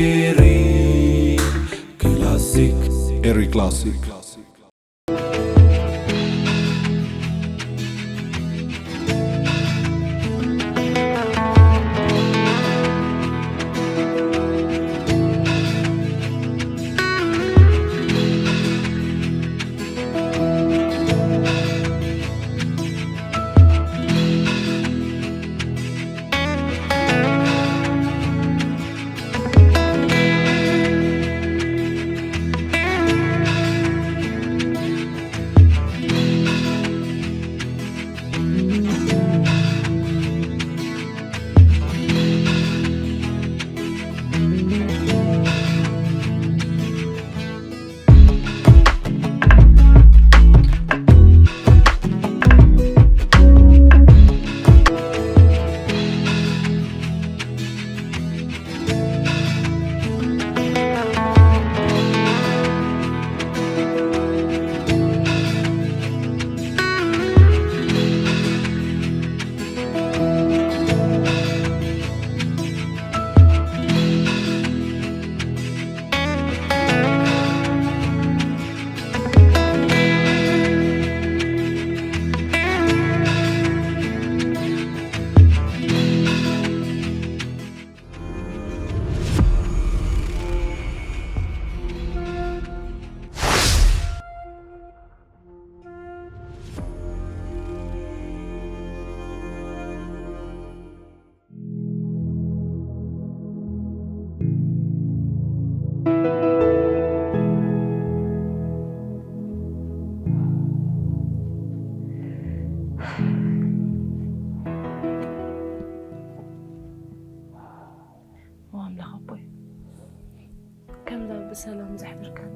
Eri Classic. Eri Classic. ኣምላኽ ኣቦይ፣ ከምዛ ብሰላም ዘሕድርካኒ፣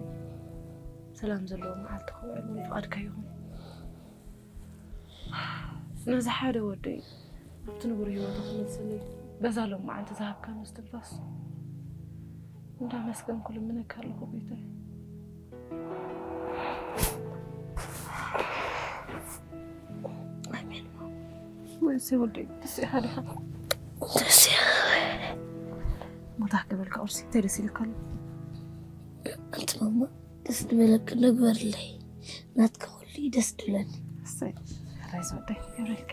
ሰላም ዘለዎ መዓልቲ ክውዕል እውን ፍቓድካ ይኹን። ነዚ ሓደ ወደይ ኣብቲ ንቡር ህይወቱ ክመልሰለይ በዛ ሎም መዓልቲ ዝሃብካኒ እስትንፋስ እንዳመስገንኩ ልምነካ ኣለኹ ጎይታይ። ኣሜን። ወይስ ወደይ ደስ ኢኻ ዲኻ? ደስ ኢኻ። ሞታ ክበልካ ቁርሲ እንታይ ደስ ኢልካ ኣሎ? ኣንቲ ማማ ደስ ዝበለኪ ንግበርለይ። ናትኪ ኩሉ እዩ ደስ ድብለኒ። እሰይ፣ ሕራይ ዝወደይ፣ የብረልኪ።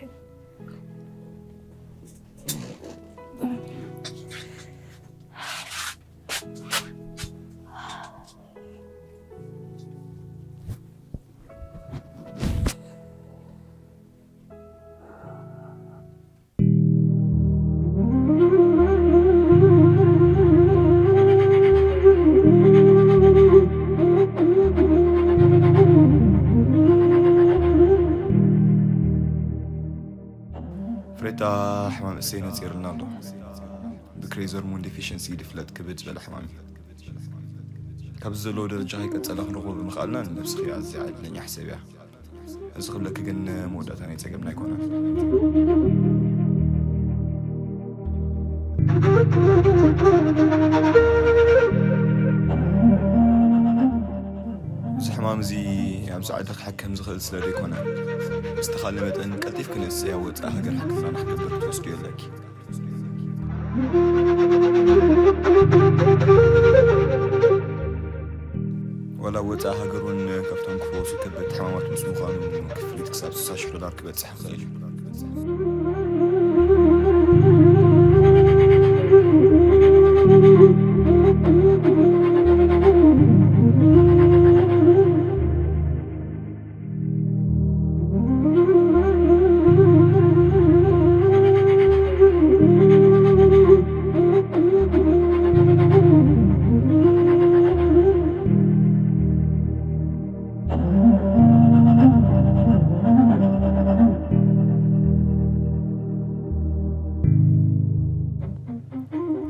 ፍሬታ ሕማም እሰይ ነጺርልና ኣሎ። ብክሬዝ ሆርሞን ዴፊሽንሲ ድፍለጥ ክብድ ዝበለ ሕማም እዩ። ካብዚ ዘለዎ ደረጃ ከይቀጸለ ክንረኽቦ ብምኽኣልና ንነብስኺ ኣዝያ ዕድለኛ ሕሰብያ። እዚ ክብለኪ ግን መወዳእታ ናይ ጸገምና ኣይኮነን። እዚ ሕማም እዚ ኣብዚ ዓዲ ክሕከም ዝኽእል ስለ ዘይኮነ፣ ብዝተኻእለ መጠን ቀልጢፍኪ ንእሰይ ኣብ ወጻኢ ሃገር ሕክምና ንክገብር ክትወስድዮ ኣለኪ። ዋላ ኣብ ወጻኢ ሃገር እውን ካብቶም ክፍወሱ ከበድቲ ሕማማት ምስ ምዃኑ ክፍሊት ክሳብ ስሳ ሽሕ ዶላር ክበጽሕ ይኽእል እዩ።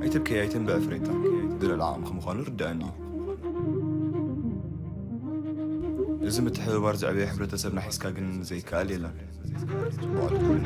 ኣይትብከይ፣ ኣይትንብዕ ፍሬታ፣ ዝለዓለ ዓቕምኺ ምዃኑ ርድኣኒ እዩ። እዚ ምትሕብባር ዘዕበየ ሕብረተሰብና ሒዝካ ግን ዘይከኣል የለን። ጽቡቕ ትብል።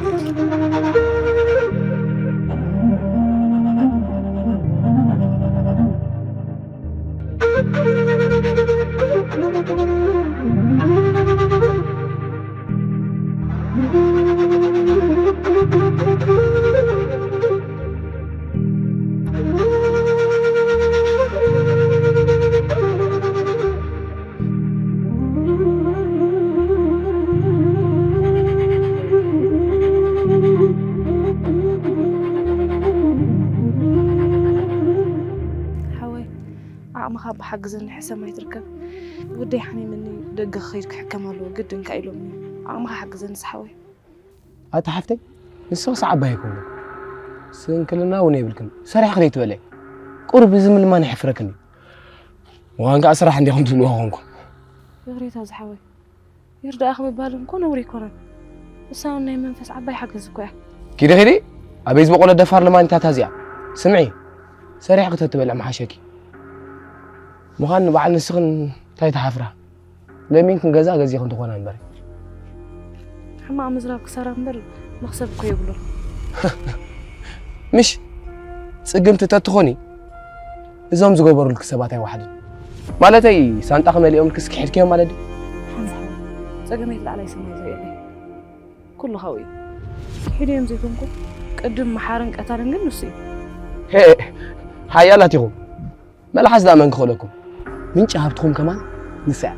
ዘንሐ ሰማይ ትርከብ። ወደይ ሓሚምኒ፣ ደገ ክኸይድ ክሕከም ኣለዎ፣ ግድን ከ ኢሎምኒ። ዓቕምኻ ሓግዘኒ ዝሓወይ። ኣታ ሓፍተይ፣ ንስኽስ ዓባይ ኣይኮንክን፣ ስንክልና እውን የብልክን። ሰሪሕኺ ዘይትበልዒ፣ ቁሩብ እዚ ምልማን የሕፍረክን እዩ። ምዃን ከኣ ስራሕ እንዲኹም ትብልዎ ኮንኩም። ይቕሬታ ዝሓወይ፣ ይርዳእኻ ምባል እኮ ነውሪ ኣይኮነን። እሳ እውን ናይ መንፈስ ዓባይ ሓገዝ እኮ እያ። ኪዲ ኪዲ፣ ኣበይ ዝበቖለ ደፋር ለማኒታት እዚኣ። ስምዒ፣ ሰሪሕኺ ተትበልዒ ምሓሸኪ። ምዃን ንበዓል ንስኽን እንታይ ትሓፍራ? ለሚንክን ገዛ ገዚእኽን ትኾና እምበር። ሕማቕ ምዝራብ ክሳራ እምበር መኽሰብ እኮ የብሉን። ምሽ ጽግምቲ ተትኾኒ እዞም ዝገበሩልኪ ሰባት ኣይወሓዱን። ማለተይ ሳንጣኺ መሊኦምልኪ እስኪ ሒድክዮም ማለት ድዩ? ሓንሳብ ጸገመይ ላዕላይ ሰማይ ዝርእየለይ ኩሉ ካብኡ እዩ። ክሒደዮም ዘይኮንኩ ቅድም መሓርን ቀታልን ግን ንሱ እዩ። ሄ ሓያላት ኢኹም። መልሓስ ደኣ መን ክኽእለኩም? ምንጪ ሃብትኹም ከማን ንሳ እያ።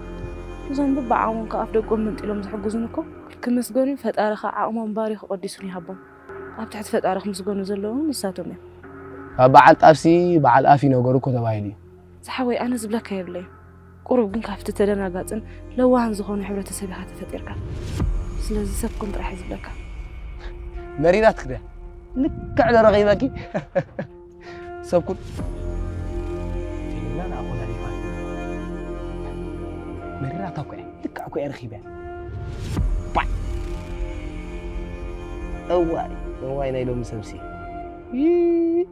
እዞም በብዓቕሞም ካብ ኣፍ ደቆም መንጢሎም ዝሕግዙኒ እኮ ክምስገኑን ፈጣሪ ኸኣ ዓቕሞም ባሪኹ ቀዲሱን ይሃቦም። ኣብ ትሕቲ ፈጣሪ ክምስገኑ ዘለዎም ንሳቶም እዮም። ካብ በዓል ጣፍሲ በዓል ኣፍ እዩ ነገሩ እኮ ተባሂሉ እዩ። ዝሓወይ ኣነ ዝብለካ የብለይን። ቁሩብ ግን ካብቲ ተደናጋጽን ለዋህን ዝኾነ ሕብረተሰብ ኢኻ ተፈጢርካ። ስለዚ ሰብ ኩን ጥራሕ እየ ዝብለካ። መሪራትኪ ድያ? ልክዕ ዶ ረኺበኪ? ሰብ ኩን ፊልምና ንኣኾላሊፋ መሪራታ እኮ እያ። ልክዕ እኮ እየ ረኺበያ። ባዕ! እዋይ እዋይ ናይ ሎሚ ሰብሲ ይእ።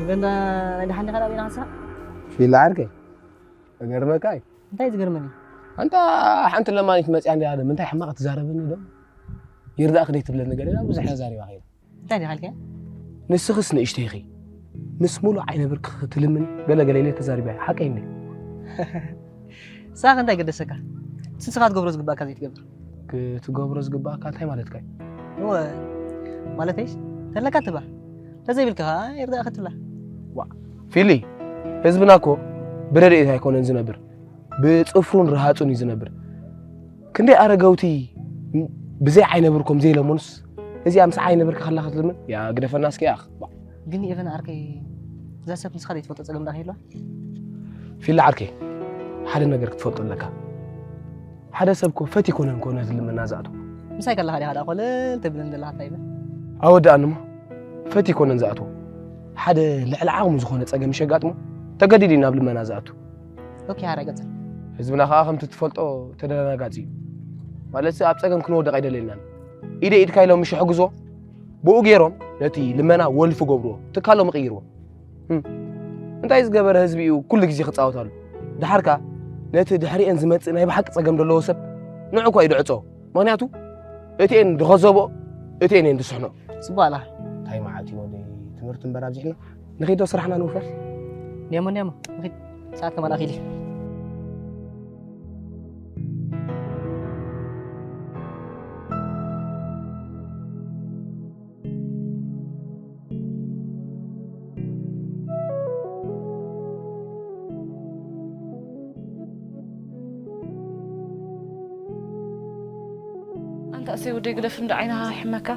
ኢቨን ናይ ደሓን ዲኻ ዳኣ ኢልካ ንስኻ? ፊላ ዓርከይ እገርመካ እዩ። እንታይ እዩ ዝገርመኒ? ኣንታ ሓንቲ ለማኒት መጽያ እንድያ ምንታይ ሕማቕ ትዛረበኒ ዶ? ይርዳእክ ደይ ትብለኒ ገለ ኢላ ብዙሕ ተዛሪባ ከይዳ። እንታይ ዲኻ ኢልካያ? ንስኽስ ንእሽተይ ኢኺ ምስ ሙሉእ ዓይነ ብርክኺ ትልምኒ ገለ ገለ ኢለ ተዛሪበያ ሓቀይ እንድየ። ንስኻኸ እንታይ ገደሰካ? እቲ ንስኻ ክትገብሮ ዝግባእካ ዘይትገብር። ክትገብሮ ዝግባእካ እንታይ ማለትካ እዩ? እወ ማለተይስ ተለካ ትባ ተዘይብልካ ከዓ ይርዳእካ ትብላ። ዋ ፊሊ ህዝብና እኮ ብረድኤት ኣይኮነን ዝነብር ብፅፍሩን ረሃፁን እዩ ዝነብር። ክንደይ ኣረገውቲ ብዘይ ዓይነ ብርኮም ዘይለመኑስ እዚኣ ምስ ዓይነ ብርካ ከላ ክትልምን ያ ግደፈና እስኪ ያኽ። ግን ኤቨን ዓርከይ እዛ ሰብ ንስኻ ዘይትፈልጦ ፀገም ዳኣ ይህልዋ? ፊሊ ዓርከይ ሓደ ነገር ክትፈልጦ ኣለካ። ሓደ ሰብ እኮ ፈት ይኮነን እኮ ነዚ ልመና ዝኣትዎ። ምሳይ ከለኻ ዲኻ ደኣ ኮለል ተብለኒ ዘለኻ እንታይ ኢለ? ኣወድኣኒ እሞ ፈት ይኮነን ዝኣትዎ። ሓደ ልዕሊ ዓቕሙ ዝኾነ ፀገም ሸጋጥሞ ተገዲዱ እዩ ናብ ልመና ዝኣቱ። ኦኬ፣ ሓራይ ቀጽል። ህዝብና ከኣ ከምቲ ትፈልጦ ተደናጋጺ እዩ። ማለትሲ ኣብ ጸገም ክንወድቕ ኣይደለየልናን። ኢደይ ኢድካ ኢሎም ምሽ ይሕግዝዎ። ብኡ ገይሮም ነቲ ልመና ወልፊ ገብርዎ፣ ትካሎም ይቕይርዎ። ህም። እንታይ ዝገበረ ህዝቢ እዩ ኩሉ ግዜ ክጻወታሉ? ደሓር ከኣ ነቲ ድሕሪኤን ዝመጽእ ናይ ብሓቂ ጸገም ዘለዎ ሰብ ንዑ እኳ እዩ ድዕጾ። ምኽንያቱ እቲኤን ድኸዘብኦ እቲኤን እየን ድስሕኖ። ጽቡቕ ኣላ። እንታይ መዓት እዩ ወደይ ትምህርቲ እምበር ኣብዚሕና። ንኺዶ ስራሕና ንውፈር። ኒያሞ ኒያሞ ንኺድ ሰዓት ከማን ኣኺሊ። ኣንታ እሰይ ወደይ ግደፍ እንዶ ዓይንኻ ይሕመካ።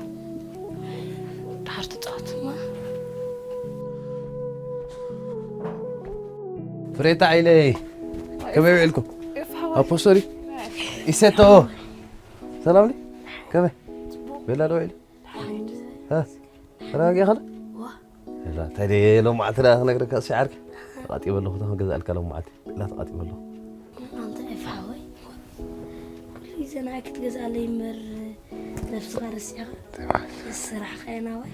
ድሓር ትጻወት። ፍሬታ ዓይነይ ከመይ ውዒልኩም? ኣፖስቶሊ ኢሰቶ ሰላም ዲ ከመይ ቤላ ዶ ውዒሉ? ተረጋጊ ኸለ ላ እንታይ ደየ ሎም መዓልቲ ደኣ ክነግረካ እስኪ ዓርኪ ተቓጢበ ኣለኹ እታ ክገዝኣልካ ሎም መዓልቲ ቤላ ተቓጢበ ኣለኹ። ኣንተ ኤፍሓወይ ኩሉ ግዜ ንዓይ ክትገዝኣለይ እምበር ነብስኻ ረሲዕኻ ስራሕኻ የናዋይ።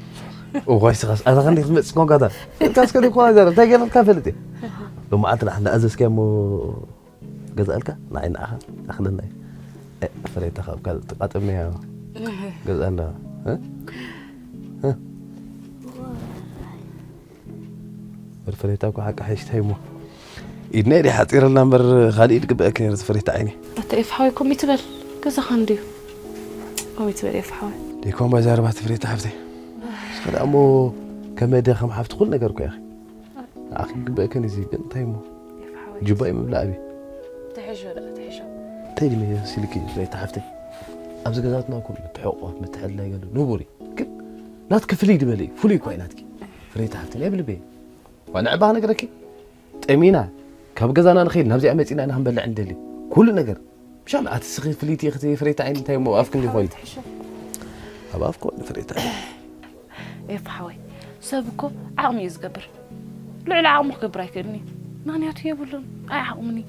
እዋይ ስኻስ ኣታ ክንደይ ክትመጽእ ኮንካ እታ እንታስ ከደይ ኮና ዘረ እንታይ ገይረልካ ፈልጥ እየ ሎም መዓልቲ ንዓ እንዳኣዘዝካዮ እሞ ገዝኣልካ ንዓይ ንዓኻ ኣኽለና እዩ። እ፣ ፈለይታ ካብ ካልእ ትቃጥምያ ገዝኣና። እ? እ? በል ፈለይታ እኮ ሓቂ ሓይሽታይ እሞ ኢድና ኢድ ሓፂረልና እምበር ካልእ ኢድ ግበአክ ነርዚ ፈለይታ ዓይኒ። ኣታ ኤፍ ሓወይ ከምኡ ይትበል ገዛኻ እንድዩ። ከምኡ ይትበል ኤፍ ሓወይ። ደይኮን ባይ ዛረባ ትፍሬታ ሓፍተይ። እስኻ ደኣ እሞ ከመደ ከም ሓፍቲ ኩሉ ነገር እኮ ኢኺ። ንዓኺ ግበእክን እዚ ግን እንታይ እሞ ጁባ እዩ ምብላዕ ኣብዩ ትሕሾ ደኣ ትሕሾ እንታይ ድመ ሲልኪ ፍሬታ ሓፍተይ ኣብዚ ገዛትና እኮ ምትሕቆፍ ምትሕልላይ ገለ ንቡር እዩ ግን ናትኪ ፍልይ ድበለ እዩ ፍሉይ እኳ እዩ ናትኪ ፍሬታ ሓፍተይ ናይ ብልበይ ዋንዕባ ክነግረኪ፣ ጠሚና ካብ ገዛና ንኸይድ ናብዚኣ መጺና ኢና ክንበልዕ እንደሊ። ኩሉ ነገር። ምሻል ኣቲ ስኺ ፍልይቲ ኢኺ ፍሬታ ዓይኒ እንታይ እሞ ኣፍኪ እንዲኾን? ኣብ ኣፍኮ ፍሬታ። ኤፍ ሓወይ፣ ሰብ እኮ ዓቕሚ እዩ ዝገብር። ልዕሊ ዓቕሙ ክገብር ኣይክእልን እዩ። ምኽንያቱ የብሉን፣ ኣይዓቕሙን እዩ።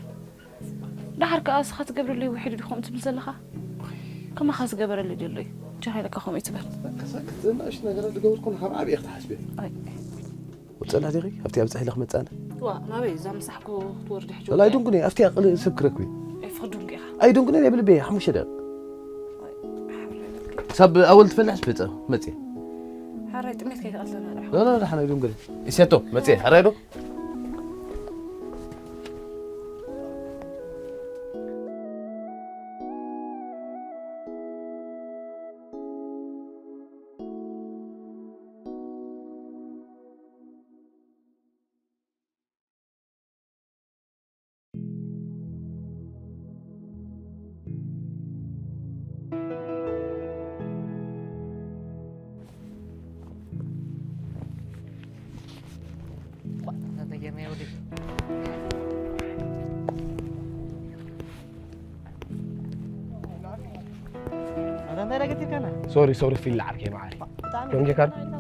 ደሓር ከኣ እስኻ ትገብረለይ ውሒዱ ዲኹም ትብል ዘለኻ? ከማኻ ዝገበረለይ ደሎ እዩ። ጀሃይለካ ከምኡ ይትበል። ከሳክት ዝናእሽ ነገር ዝገብርኩን ካብ ዓብዪ ክትሓስቢ። ኣይ። ውፅእላ ዲኺ? ኣብቲ ኣብፅሕ ኢለ ክመፅእ ኣነ? ዋ፣ ናበይ? እዛ ምሳሕኩ ክትወርድ ሕጂ ወላሂ ወዲያ? ድንጉነ፣ ኣብቲ ኣቕል ሰብ ክረክብ እዩ። ኣይፍቕዱን ዲኻ? ኣይድንጉነ፣ ናይ ብልቤ ሓሙሽተ ደቂቕ። ክሳብ ኣወል ትፈልሕ ስፍፀ መፅእ። ሓራይ ጥሜት ከይትቐትለና ደሓ። ላ፣ ላ፣ ላ፣ ሓናይ ድንጉነ። እሰቶ፣ መፅእ፣ ሓራይ ዶ? ኣታ እንታይ ዳገት ኢልካና? ሶሪ፣ ሶሪ፣ ፊል ዓርከይ መዓሪ። ብጣዕሚ ከም ጌርካ ይቅርታ።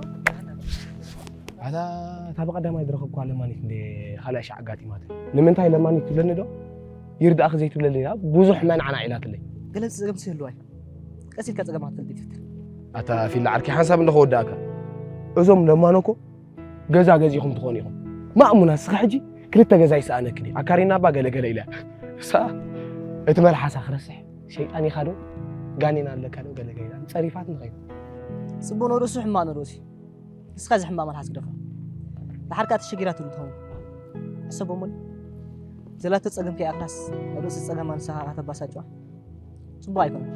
ኣታ፣ እታ ብቐዳማይ ዝረኸብኳ ለማኒት እንደ ካልኣይ ሻዕ ኣጋጢማት። ንምንታይ ለማኒት ትብለኒ ዶ? ይርዳእኺ ዘይትብለኒ ኢላ ብዙሕ መንዓና ኢላትለይ። ገለ ጸገም ስህልዋይ። ቀስ ኢልካ ጸገማት ትፈልጥ ይትፍትር። ኣታ ፊል ዓርከይ ሓንሳብ እንዶ ከወዳእካ። እዞም ለማኖ እኮ ገዛ ገዚእኹም ትኾኑ ኢኹም። ማእሙና፣ እስኻ ሕጂ ክልተ ገዛ ይሰኣነክን እዩ። ኣካሪና እባ ገለ ገለ ኢላ። እሳ እቲ መልሓሳ ክረስሕ፣ ሸይጣን ኢኻ ዶ? ጋኔን ኣለካ ዶ? ገለ ገለ ኢላ። ጸሪፋት ንኸይኑ። ጽቡቕ ንርእሱ ሕማቕ ንርእሱ። ንስኻ እዚ ሕማቕ መልሓስ ግደፎ። ደሓር ከኣ ተሸጊራትሉ ትኸውን። ሕሰቦ እሞ። ዘላቶ ጸገም ከይኣኽላስ፣ ኣብ ርእሲ ጸገማ ንስኻ ከተባሳጭዋ። ጽቡቕ ኣይኮነን።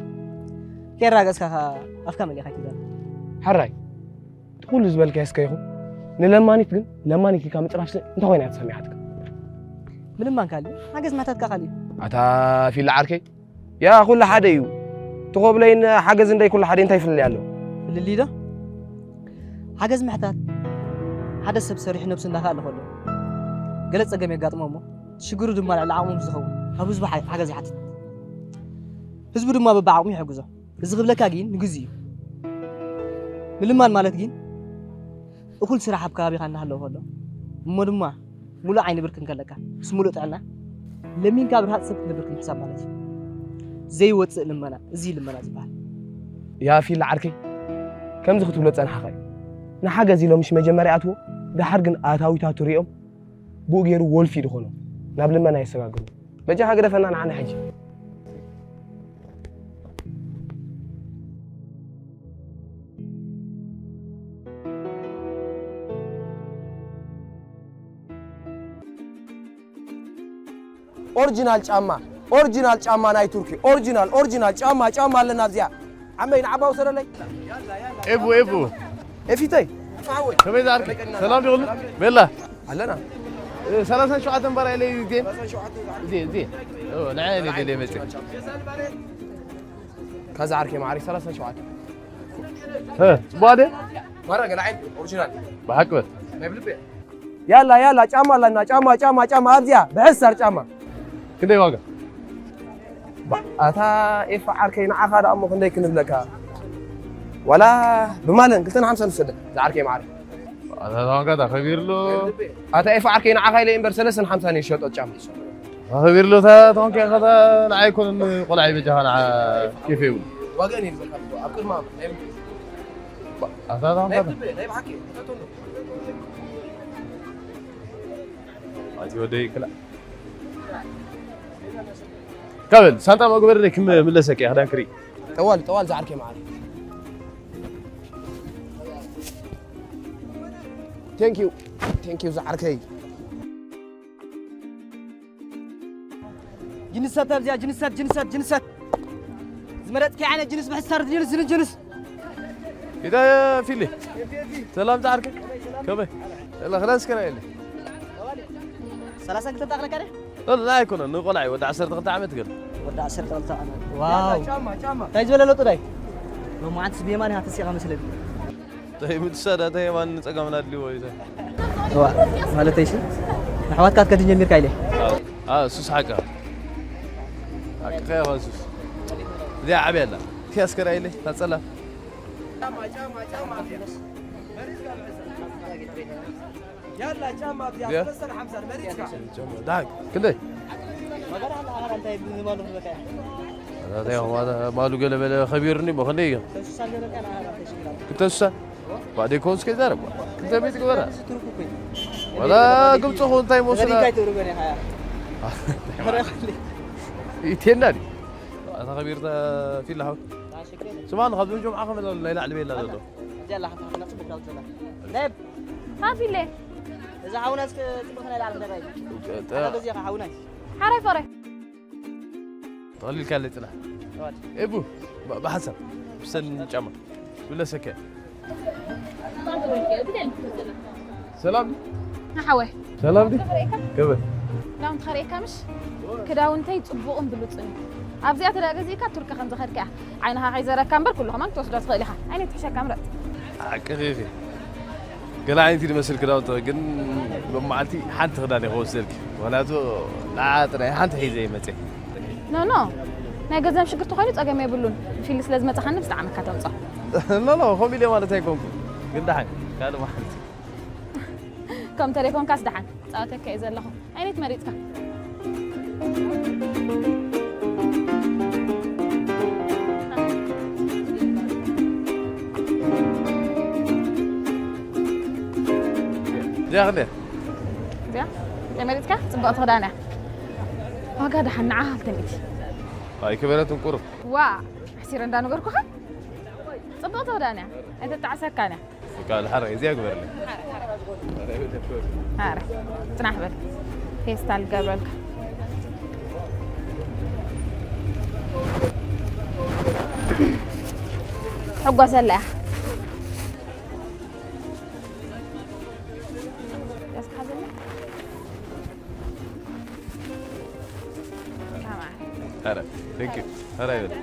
ከየራገጽካ ከኣ ኣፍካ መሊእካ ኣይትዛረብ። ሓራይ። እቲ ኩሉ ዝበልካዮ እስከ ይኹን። ንለማኒት ግን ለማኒት ኢልካ ምጽራፍሲ እንታይ ኮይና እያ ተሰሚዓትካ? ምልማን ካልእ፣ ሓገዝ ምሕታት ከኣ ካልእ እዩ። ኣታ ፊላ ዓርከይ፣ ያ ኩሉ ሓደ እዩ። ትኾብለይን ሓገዝ እንደይ ኩሉ ሓደ እንታይ ፍልልይ ኣሎ? ፍልልይ ዶ? ሓገዝ ምሕታት ሓደ ሰብ ሰሪሑ ነብሱ እንዳኸኣለ ከሎ ገለ ጸገም የጋጥሞ እሞ ሽግሩ ድማ ልዕሊ ዓቕሙ ምስ ዝኸውን ካብ ህዝቡ ሓ-፣ ሓገዝ ይሓትት። ህዝቡ ድማ በብዓቕሙ ይሕግዞ። እዚ ክብለካ ግን ንግዜ እዩ። ምልማን ማለት ግን እኹል ስራሕ ኣብ ከባቢኻ እናሃለወ ከሎ እሞ ድማ ምሉእ ዓይኒ ብርክ እንከለካ ምስ ምሉእ ጥዕና ለሚንካ ብርሃጽ ሰብ ክትነብር ምሕሳብ ማለት እዩ። ዘይወጽእ ልመና፣ እዚ ልመና ዝበሃል። ያ ፊል ዓርከይ፣ ከምዚ ክትብሎ ጸናሕኻ እዩ። ንሓገዝ ኢሎም ምሽ መጀመርያ ኣትዎ፣ ደሓር ግን ኣታዊታቱ ሪኦም ብኡ ገይሩ ወልፊ ድኾኖም ናብ ልመና የሰጋግሩ። በጃኻ ግደፈና ንዓና ሕጂ። ኦሪጂናል ጫማ፣ ኦሪጂናል ጫማ ናይ ቱርኪ፣ ኦሪጂናል፣ ኦሪጂናል ጫማ፣ ጫማ ኣለና ኣብዚኣ። ዓመይ ንዓባ ውሰደለይ። ኤቡ፣ ኤቡ። ኤፊተይ። ከመይ ዝኣርኪ? ሰላም ዲኹሉ? ቤላ። ኣለና። እ፣ ሰላሳን ሸውዓተን ባራ ኢለ እዚኤን። እዚኤ፣ እዚኤ። ኦ፣ ንዓይ እየ ደልየ መፅእ። ካዛ ዓርከይ ማዕሪ ሰላሳን ሸውዓተን። እ፣ ጽቡቕ ኣደ? ማራ ገለ ዓይነት ኦሪጂናል። ብሓቂ በል። ናይ ብልቤ። ያላ፣ ያላ፣ ጫማ ኣለና፣ ጫማ፣ ጫማ፣ ጫማ፣ ኣብዚኣ፣ ብሕሳር ጫማ። ክንደይ ዋጋ? ባ-፣ ኣታ ኤፋ ዓርከይ፣ ንዓኻ ደኣ እሞ ክንደይ ክንብለካ? ዋላ ብማለን ክልተን ሓምሳን ውሰደ፣ ዝዓርከይ ማዕረ። ኣታ፣ ኣታ ዋጋ ዳ ከቢርሎ። ኣታ ኤፋ ዓርከይ፣ ንዓኻ ኢለ እምበር ሰለስተን ሓምሳን እየ ዝሸጦ ጫማ። ኣታ ከቢርሎ፣ እታ፣ እታ ዋጋ ኢኻ፣ እታ ንዓይ ኣይኮነን፣ ቆልዓ ይበጃኻ፣ ንዓ ኬፍ የብሉ። ዋጋ እኔ ልበካ፣ ኣብ ቅድማ፣ ናይ፣ ኣታ፣ ኣታ ዋጋ ናይ ዳ። ብልቤ፣ ናይ ብሓቂ፣ ተፈቶሎ። ኣቲ ወደይ ክላ። ካበል፣ ሳንጣ መግበር ደይ ክም ምለሰክ፣ ያ፣ ክዳን ክሪ። ጠዋል፣ ጠዋል፣ ዝዓርከይ መዓር። Thank you። Thank you፣ ዝዓርከይ። ጅንሳት ኣብዚኣ፣ ጅንሳት፣ ጅንሳት፣ ጅንሳት። ዝመረጥኪ ዓይነት ጅንስ ብሕሳር ጅንስ፣ ጅንስ፣ ጅንስ። ኢዳ ፊሊ። ሰላም ጻዕርከ። ከመይ? እላ ክላስ ከራ የለ። ሰላሳ ክልተ ኣኽለካ ደ? እላ ኣይኮነ፣ ንቆልዓ እዩ፣ ወዲ ዓሰርተ ክልተ ዓመት ግን። ወዲ ዓሰርተ ክልተ ዓመት። ዋው። ጫማ፣ ጫማ። እንታይ ዝበለ ለውጢ ዳይ? ሎማዓንትስ ብየማን ኢኻ ተሲኻ መስለኒ። እንታይ ምትሳዳ፣ እንታይ የማን ንጸጋም ናድልዎ እዩ። እዋ፣ ማለተይ ሲ፣ ኣሕዋትካ ክትከድ ጀሚርካ ኢለ። ኣዎ፣ ሱስ ሓቃ። ሓቅኻ ኢኻ ሱስ። እዚኣ ዓብያ ኣላ። እቲ ኣስከራ ኢለ፣ እታ ጸላም። ያላ ጫማ እዚኣ እዚኣ? ሰለስተን ሓምሳን መሪጽካ። ዳግ፣ ክንደይ? እንታይ ማሉ ገለ መለ ከቢርኒ እሞ ክንደይ እዩ? ክልተ ስሳ? ባዕደይ ኮንስ ከይዛረብ። ክልተ ሚእቲ ግበራ። ዋላ ግብፂ ኹን እንታይ ይመስላ? ይቴና ድዩ? ኣታ ከቢርታ ፊላ ሓው። ስማን ካብዞም ጀምዓ ከመላ ናይ ላዕሊ ቤላ ዘሎ። እዚኣ ኣላ ሓንቲ ሓፍትና ጽቡቕ ዳውት ዘላ። ነብ! ሃፊለ! እዛ ሓውና እስከ ጽቡቕ ናይ ላዕሊ ክደራይ። ጠ- ኣላ በዚኣ ሓውናይ። ሓራይ ፈረ። ተቐሊልካ ኣለይ ጽናሕ። እዋት። ኤቡ፣ ብ- ብሓሳብ ብሰን ጫማ ብለሰከ። ሰላም። ንሓወይ። ሰላም ዲ? ከመይ? ክዳውንቲ ከርእየካ ምሽ? ክዳውንተይ ጽቡቕን ብሉጽን እዩ። ኣብዚኣ ተደኣ ገዚእካ ቱርኪ ከም ዝኸድካ እያ። ዓይንኻ ከይዘረካ እምበር ኩሉ ከማን ክትወስዶ ትኽእል ኢኻ። ኣየነይቲ ትሕሸካ ምረጽ። ሓቅኺ ኢኺ። ገለ ዓይነት እዩ ዝመስል ክዳውንቲ፣ ግን ሎም መዓልቲ ሓንቲ ክዳን እየ ክወስደልኪ። ምኽንያቱ ንዓ ጥራይ ሓንቲ ሒዘ እየ መጽየ። ኖ፣ ኖ። ናይ ገንዘብ ሽግር ተኾይኑ ጸገም የብሉን። ፊልድ ስለ ዝመጻኻኒ ብዝጠዓመካ ተምጽኦ። ኖ፣ ኖ፣ ከምኡ ኢለ ማለት ኣይኮንኩን። ግን ደሓን፣ ካልእ መዓልቲ። ከም ተሌፎንካስ ደሓን። ጻወተካ እየ ዘለኹ። ኣይነት መሪጽካ? እዚኣ ክንደይ? እዚኣ? እንታይ መሪጽካ? ጽብቕቲ ክዳን እያ። ዋጋ ደሓን ንዓ ክልተ ሚእቲ። ኣይከበረትን ቁሩብ። ዋ፣ ኣሕሲረ እንዳነገርኩኻ? ጽብቕቲ ክዳን እያ። ኣይተጣዕሰካን እያ። በቃ፣ ድሓር እዚኣ ግበርለይ። ኣረ፣ ጽናሕ በል። ፌስታል ገብረልካ። ሕጓሰላ እያ። ያስሓዘኒ። ኣረ፣ thank you። ኣረ፣ ይበል።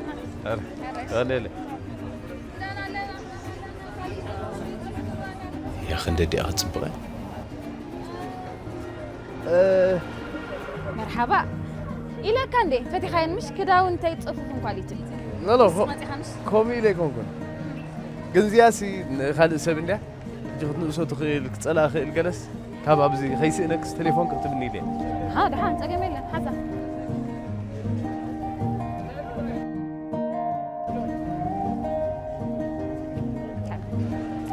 ኣረ፣ ቀለለ። ያ ክንደ ዲኣ ክትጽብቕ እያ። እ፣ መርሓባ። ኢለካ እንዴ፣ ፈቲኻየን ምሽ? ክዳውንተይ ጽፉፍን ኳሊቲን። ኖ፣ ኖ፣ ኾ-፣ መጺኻ ምሽ? ከምኡ ኢለ ኣይኮንኩን። ግን እዚኣሲ ንኻልእ ሰብ እንድያ። ሕጂ ክትንእሶ ትኽእል፣ ክጸልኣ ክእል ገለስ፣ ካብ ኣብዚ ከይስእነክስ ቴሌፎን ክትብኒ ኢለ። ሃ፣ ደሓን፣ ጸገም የለን፣ ሓዛ።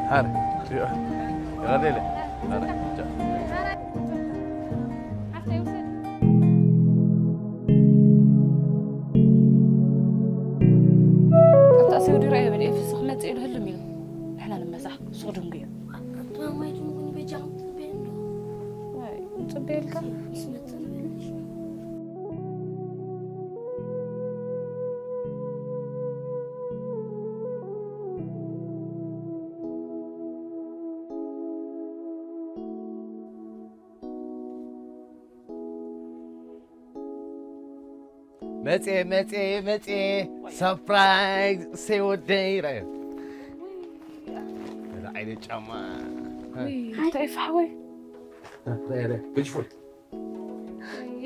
ሃረ፣ ይቐለለ። ሃረ፣ ቻው። ኣብታ ሲውዲ ራእየ በል ኤፍሱ ክመጽእ ኢሉ ህልም ኢሉ። ንሕና ንመሳሕ፣ ሱቕ ድንጉ እዩ። ኣባማይ ድንጉ ንበጃኹም ትጽበዩ እንዶ? ኣይ፣ ንጽበየልካ። ይስመጥን በልሽ። መጽየ፣ መጽየ፣ መጽየ። ሰርፕራይዝ፣ እሰይ ወደይ፣ ራእየ። እዚ ዓይነት ጫማ። ውይ፣ እንታይ እዩ፣ ሓወይ? ራእየ፣ ራእየ። ገጅፎ።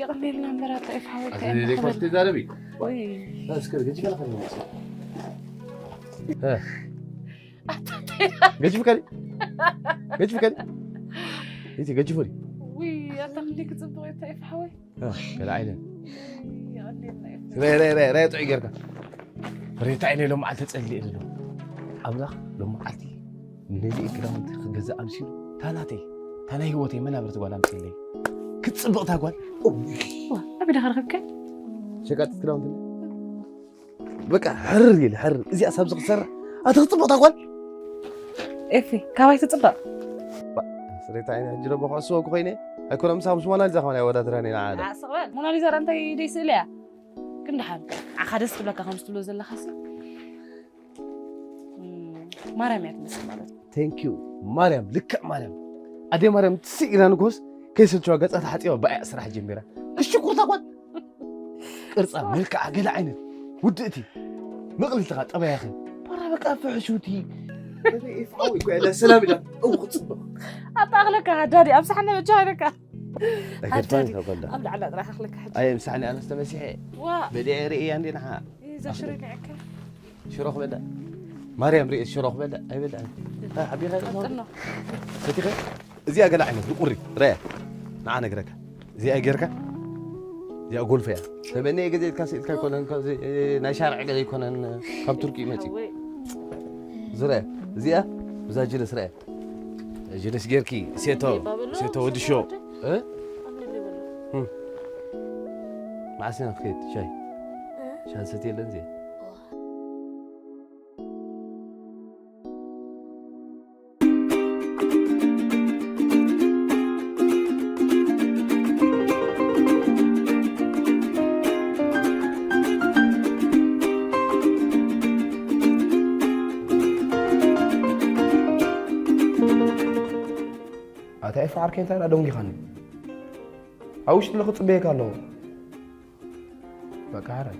የቐኔልና እምበር፣ እንታይ እዩ፣ ሓወይ? ኣዚ እንታይ ደኮር እናበለ? ትዛረቢ? ውይ። እስከ ገጅፈ ለኸ ነው። እ። ኣታ እንታይ? ገጅፍ ከዲ? ገጅፍ ከዲ? እቲ ገጅፍ ወዲ? ውይ፣ ኣታ ክንደይ ክጽብቕ እዩ፣ እንታይ እዩ፣ ሓወይ? እ፣ ገለ ዓይነት። ረ፣ ረ፣ ረ፣ ረ፣ ጥዑይ ጌርካ። ረ፣ እንታይ ኢለ ሎም መዓልቲ ተጸሊእ ዘሎ። ኣምላኽ ሎም መዓልቲ ነዚ ክዳውንቲ ክገዝእ ኣምሲሉ፣ እታ ናተይ፣ እታ ናይ ህይወተይ መናብርቲ ጓል ኣምጺእለይ። ክትጽብቕ እታ ጓል። ዋ፣ ኣበይ ዳኻ ረኸብካ? ሸቃጢት ክዳውንቲ። በቃ ሕርር ኢለ፣ ሕርር። እዚኣ ሳብ ዝኽሰርሕ፣ ኣቲ ክትጽብቕ እታ ጓል። ኤፊ፣ ካባይ ትጽብቕ? ባ፣ ስሬታ ዓይነ ሕጂ ደሞ ክዕስወኪ ኮይነ፣ ኣይኮነ ምሳኻ ምስ ሞናሊዛ ከማን ኣይወዳድራን እየ ንዓ። ኣስቕ በል። ሞናሊዛ ዳኣ እንታይ ደይ ስእሊ እያ? ግን ደሓን፣ ንዓኻ ደስ ክብለካ ከም ዝትብሎ ዘለኻሲ። እም፣ ማርያም እያ ትመስል ማለት እዩ። Thank you። ማርያም፣ ልክዕ ማርያም። ኣደ ማርያም ትስእ ኢላ ንግሆስ ከይሰልችዋ ገጻ ተሓጺባ ብኣያ ስራሕ ጀሚራ። ክሽኩር እታ ጓል። ቅርጻ፣ መልክዓ፣ ገለ ዓይነት ውድእቲ። ምቕልልትኻ፣ ጠባያኸ። ባራ በቃ ፍሕሹቲ። ኤፍ ሓወይ እኮ እያ ሰላም ኢላ። እው፣ ክጽብቕ። ኣታ ኣኽለካ ሃዳዲ፣ ኣብ ሳሕኒ በጃ ኢለካ። ኣይገድፋን ሃዳዲ። ካብ በላ። ኣብ ላዕላ ጥራሕ ኣኽለካ ሕጂ። ኣየ፣ ምሳሕኒ ኣነስ ተመሲሐ። ዋ። በሊዐ ርእያ እንዴ ንዓ። እዛ ሽሮ ይንዕካ። ሽሮ ክበልዕ። ማርያም ርእየ ሽሮ ክበልዕ። ኣይበልዕን። ኣይ፣ ሓቢኻ ይቕርታ። ቀጥሎ። ሰቲኸ? እዚኣ ገለ ዓይነት ብቁሪ፣ ረያ። ንዓ ነግረካ። እዚኣ ጌርካ? እዚኣ ጎልፍ እያ። ተበኔ ገዜ ኢልካ ስኢልካ ኣይኮነን፣ ካብዚ፣ እ፣ ናይ ሻርዕ ገለ ኣይኮነን፣ ካብ ቱርኪ እዩ መጺኡ። ወይ። ዝረያ። እዚኣ፣ ብዛ ጅለስ ረያ። ጅለስ ጌርኪ፣ ሴቶ፣ ባበሎ፣ ሴቶ ወዲ ሾ። እ? እም። መዓስ ኢና ክትከይድ? ሻይ? እ? ሻሂ ሰትየለን እዚኣ? ኣታ ኤፋ ዓርከይ እንታይ ደኣ ደንጊኻኒ? ኣብ ውሽጢ ለኽጽበየካ ኣለኹ። በቃ ሕራይ።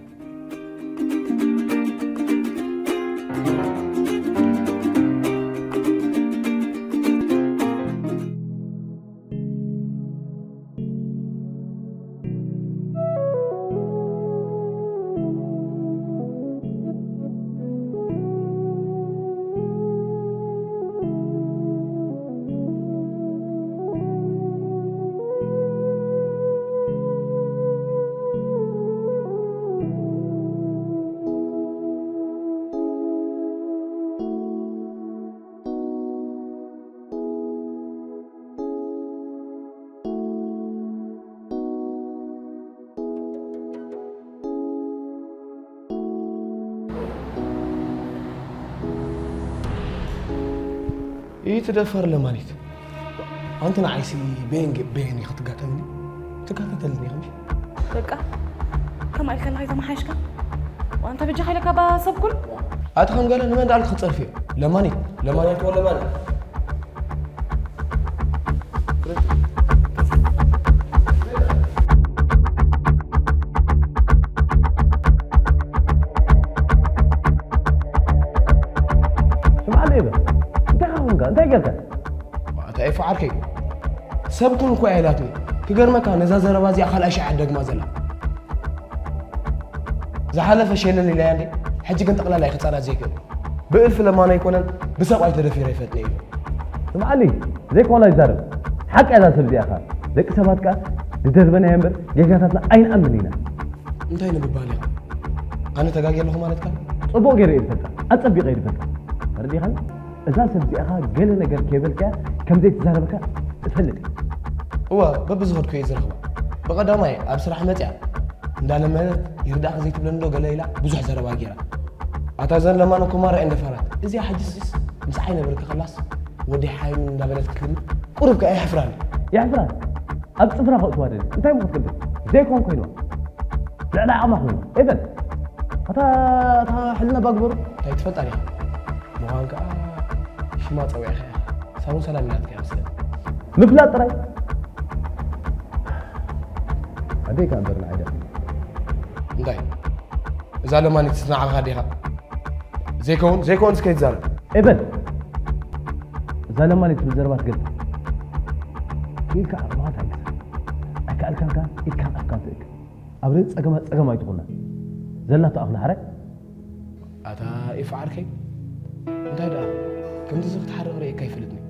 ይትደፈር ለማኒት። ኣንቲ ንዓይሲ በየን ገ-፣ በየን ኢኺ ትጋተልኒ? ትጋተተልኒ ኢኺ ምሽ? በቃ፣ ከምኣ ኢልካ ከይተመሓየሽካ? ዋንታ በጃኻ ኢለካ ባ ሰብ ኩሉ? ኣቲ ከም ገለ ንመን ደኣልክ ክጸርፍዮ? ለማኒት፣ ለማኒት፣ ወ ለማኒት። ስምዓለይ በል። እንታይ ኸ ኾንካ? እንታይ ጌርካ? ኣታ ኤፉ ዓርከይ፣ ሰብ ኩን እኮ እያ ኢላትኒ። ክገርመካ፣ ነዛ ዘረባ እዚኣ ካልኣይ ሻዕ እያ ትደግማ ዘላ። ዝሓለፈ ሸለል ኢላያ እንዴ? ሕጂ ግን ጠቕላላ እዩ ክጸራ ዘይክእል። ብእልፊ ለማኖ ኣይኮነን፣ ብሰብኣይ ተደፊረ ይፈጥነ እዩ። ስምዓሊ፣ ዘይኮነ ይዛረብ። ሓቂ እያ እዛ ሰብ እዚኣ ኸኣ። ደቂ ሰባት ከኣ ዝደርበናዮ እምበር ጌጋታትና ኣይንኣምን ኢና። እንታይ ንምባል ኢኻ? ኣነ ተጋግየ ኣለኹ ማለትካ? ጽቡቕ ገይረ እየ ዝፈልጣ፣ ኣጸቢቐ እየ ዝፈልጣ። ተረዲኻኒ? እዛ ሰብ እዚኣ ኸኣ ገለ ነገር ከይበልካያ ከም ዘይትዛረበካ እፈልጥ እየ። እወ፣ በብዝኸድኩ እየ ዝረኽባ። ብቐዳማይ ኣብ ስራሕ መጺኣ እንዳለመነት ይርዳእኺ ዘይትብለኒ ዶ ገለ ኢላ ብዙሕ ዘረባ ገይራ። ኣታ እዘን ለማኖ ኩማራ እየን ደፋራት። እዚኣ ሕጅስ ምስዓይ ነበርኪ ከላስ ወዲ ሓይም እንዳበለት ክትልምን ቁሩብ ከኣ የሕፍራኒ። የሕፍራ? ኣብ ጽፍራ ከእትዋ ደሊ። እንታይ እሞ ክትገብር? ዘይኮን ኮይንዋ። ልዕሊ ዓቕማ ኮይንዋ። ኤቨን። ኣታ፣ ኣታ ሕልና ባግበሩ። እንታይ ትፈልጣ ዲኻ? ምዃን ከኣ ሽማ ጸዊዕኻ ኢኻ። ሳውን ሰላም ኢላትካ እያ መስለኒ። ምፍላጥ ጥራይ። ኣደይ ከኣ እምበር ንዓይ ደኣ። እንታይ? እዛ ለማኒት ንዓኻ ዲኻ? ዘይከውን፣ ዘይከውን እስከ ይትዛረብ። ኤቨን! እዛ ለማኒት ትብል ዘረባ ትገልጽ። ክኢልካ ኣቕምኻ እንታይ ይመስል? ኣይከኣልካን ከኣ ኢድካን ኣፍካን ትእክብ። ኣብ ርእሲ ጸገማት ጸገም ኣይትኹና። ዘላቶ ኣኽሊ ሓራይ? ኣታ ኤፉ ዓርከይ፣ እንታይ ደኣ ከምዚ ክትሓርቕ ርእየካ ኣይፈልጥን እየ።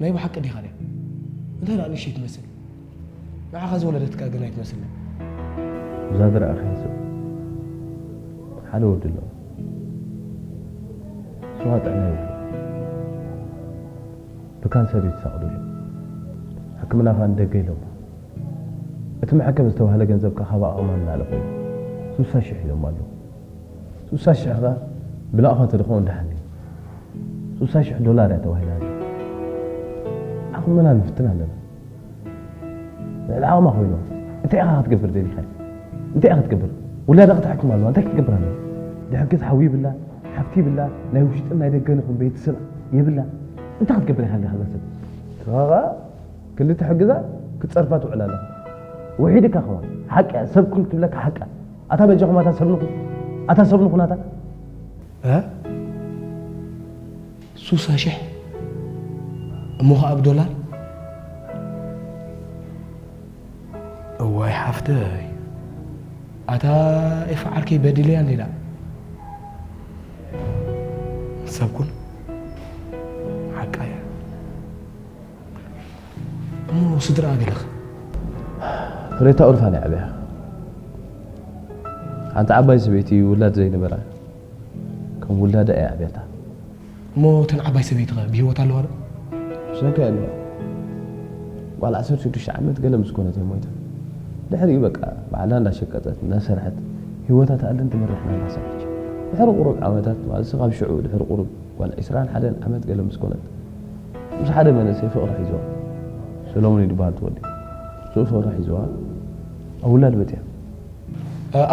ናይ ብሓቂ ዲኻ ድያ? እንታይ ደኣ ንእሽተይ ትመስል? ንዓኻ ዝወለደትካ ግን ኣይትመስልን። እዛ ዝረኣኻያ ሰብ ሓደ ወዲ ኣለዋ። ንሱ ጥዕና የብሉን። ብካንሰር እዩ ተሳቒ ዘሎ። ሕክምና ከኣ ንደገ ኢሎሞ። እቲ መሐከሚ ዝተባህለ ገንዘብ ከኣ ካብ ዓቕማ ንላዕሊ ኮይኑ። ሱሳ ሽሕ ኢሎማ ኣለዉ። ሱሳ ሽሕ ከኣ ብላእኻ ተልእኮ እንደሓን እዩ። ሱሳ ሽሕ ዶላር እያ ተባሂላ ኣላ። ዓቕምና ንፍትን ኣለና። ልዕሊ ዓቕማ ኮይኑ። እንታይ ኢኻ ክትገብር ደሊኻ? እንታይ ኢኻ ክትገብር? ውላዳ ክትሕክም ኣለዋ። እንታይ ክትገብር ኣለዋ? ድሕግዝ ሓዊ ይብላ፣ ሓፍቲ ይብላ፣ ናይ ውሽጥን ናይ ደገን ይኹን ቤተሰብ የብላ። እንታይ ክትገብር ኢኻ ኣለኻ እዛ ሰብ? ንስኻ ከኣ ክንዲ ትሕግዛ ክትጸርፋ ትውዕል ኣለኻ። ውሒድካ ከማን። ሓቂ እያ፣ ሰብ ኩን ትብለካ ሓቂ እያ። ኣታ በጃኹም ኣታ ሰብ ንኹን። ኣታ ሰብ ንኹን ኣታ። እ? እሱ ሱሳ ሽሕ እሞ ኸዓ ብዶላር። እዋይ ሓፍተይ፣ ኣታ ኤፋ ዓርከይ በዲለያ እንዴ ዳ። ሰብ ኩን ሓቃ እያ። እሞ ስድራ ገለኽ? ፍሬታ ኦርፋን እያ ዓብያ። ሓንቲ ዓባይ ሰበይቲ ውላድ ዘይነበራ ከም ውላዳ እያ ዓብያታ። እሞ እተን ዓባይ ሰበይትኸ ብህይወት ኣለዋ ዶ? ብሰንካ ኣለዋ። ጓል ዓሰርተ ሽዱሽተ ዓመት ገለ ምስ ኮነት እያ ሞይታ። ድሕሪኡ በቃ ባዕላ እንዳሸቀጠት እንዳሰርሐት ህይወታ ትኣልን ትመርሕና እንዳሰርሐች። ድሕሪ ቁሩብ ዓመታት ማለት ካብ ሽዑ ድሕሪ ቁሩብ ጓል ዕስራን ሓደን ዓመት ገለ ምስ ኮነት ምስ ሓደ መንእሰይ ፍቕሪ ሒዝዋ። ሰሎሙን እዩ ዝበሃል ትወዲ። ንሱ ፍቕሪ ሒዝዋ ኣብ ውላድ በፂሓ።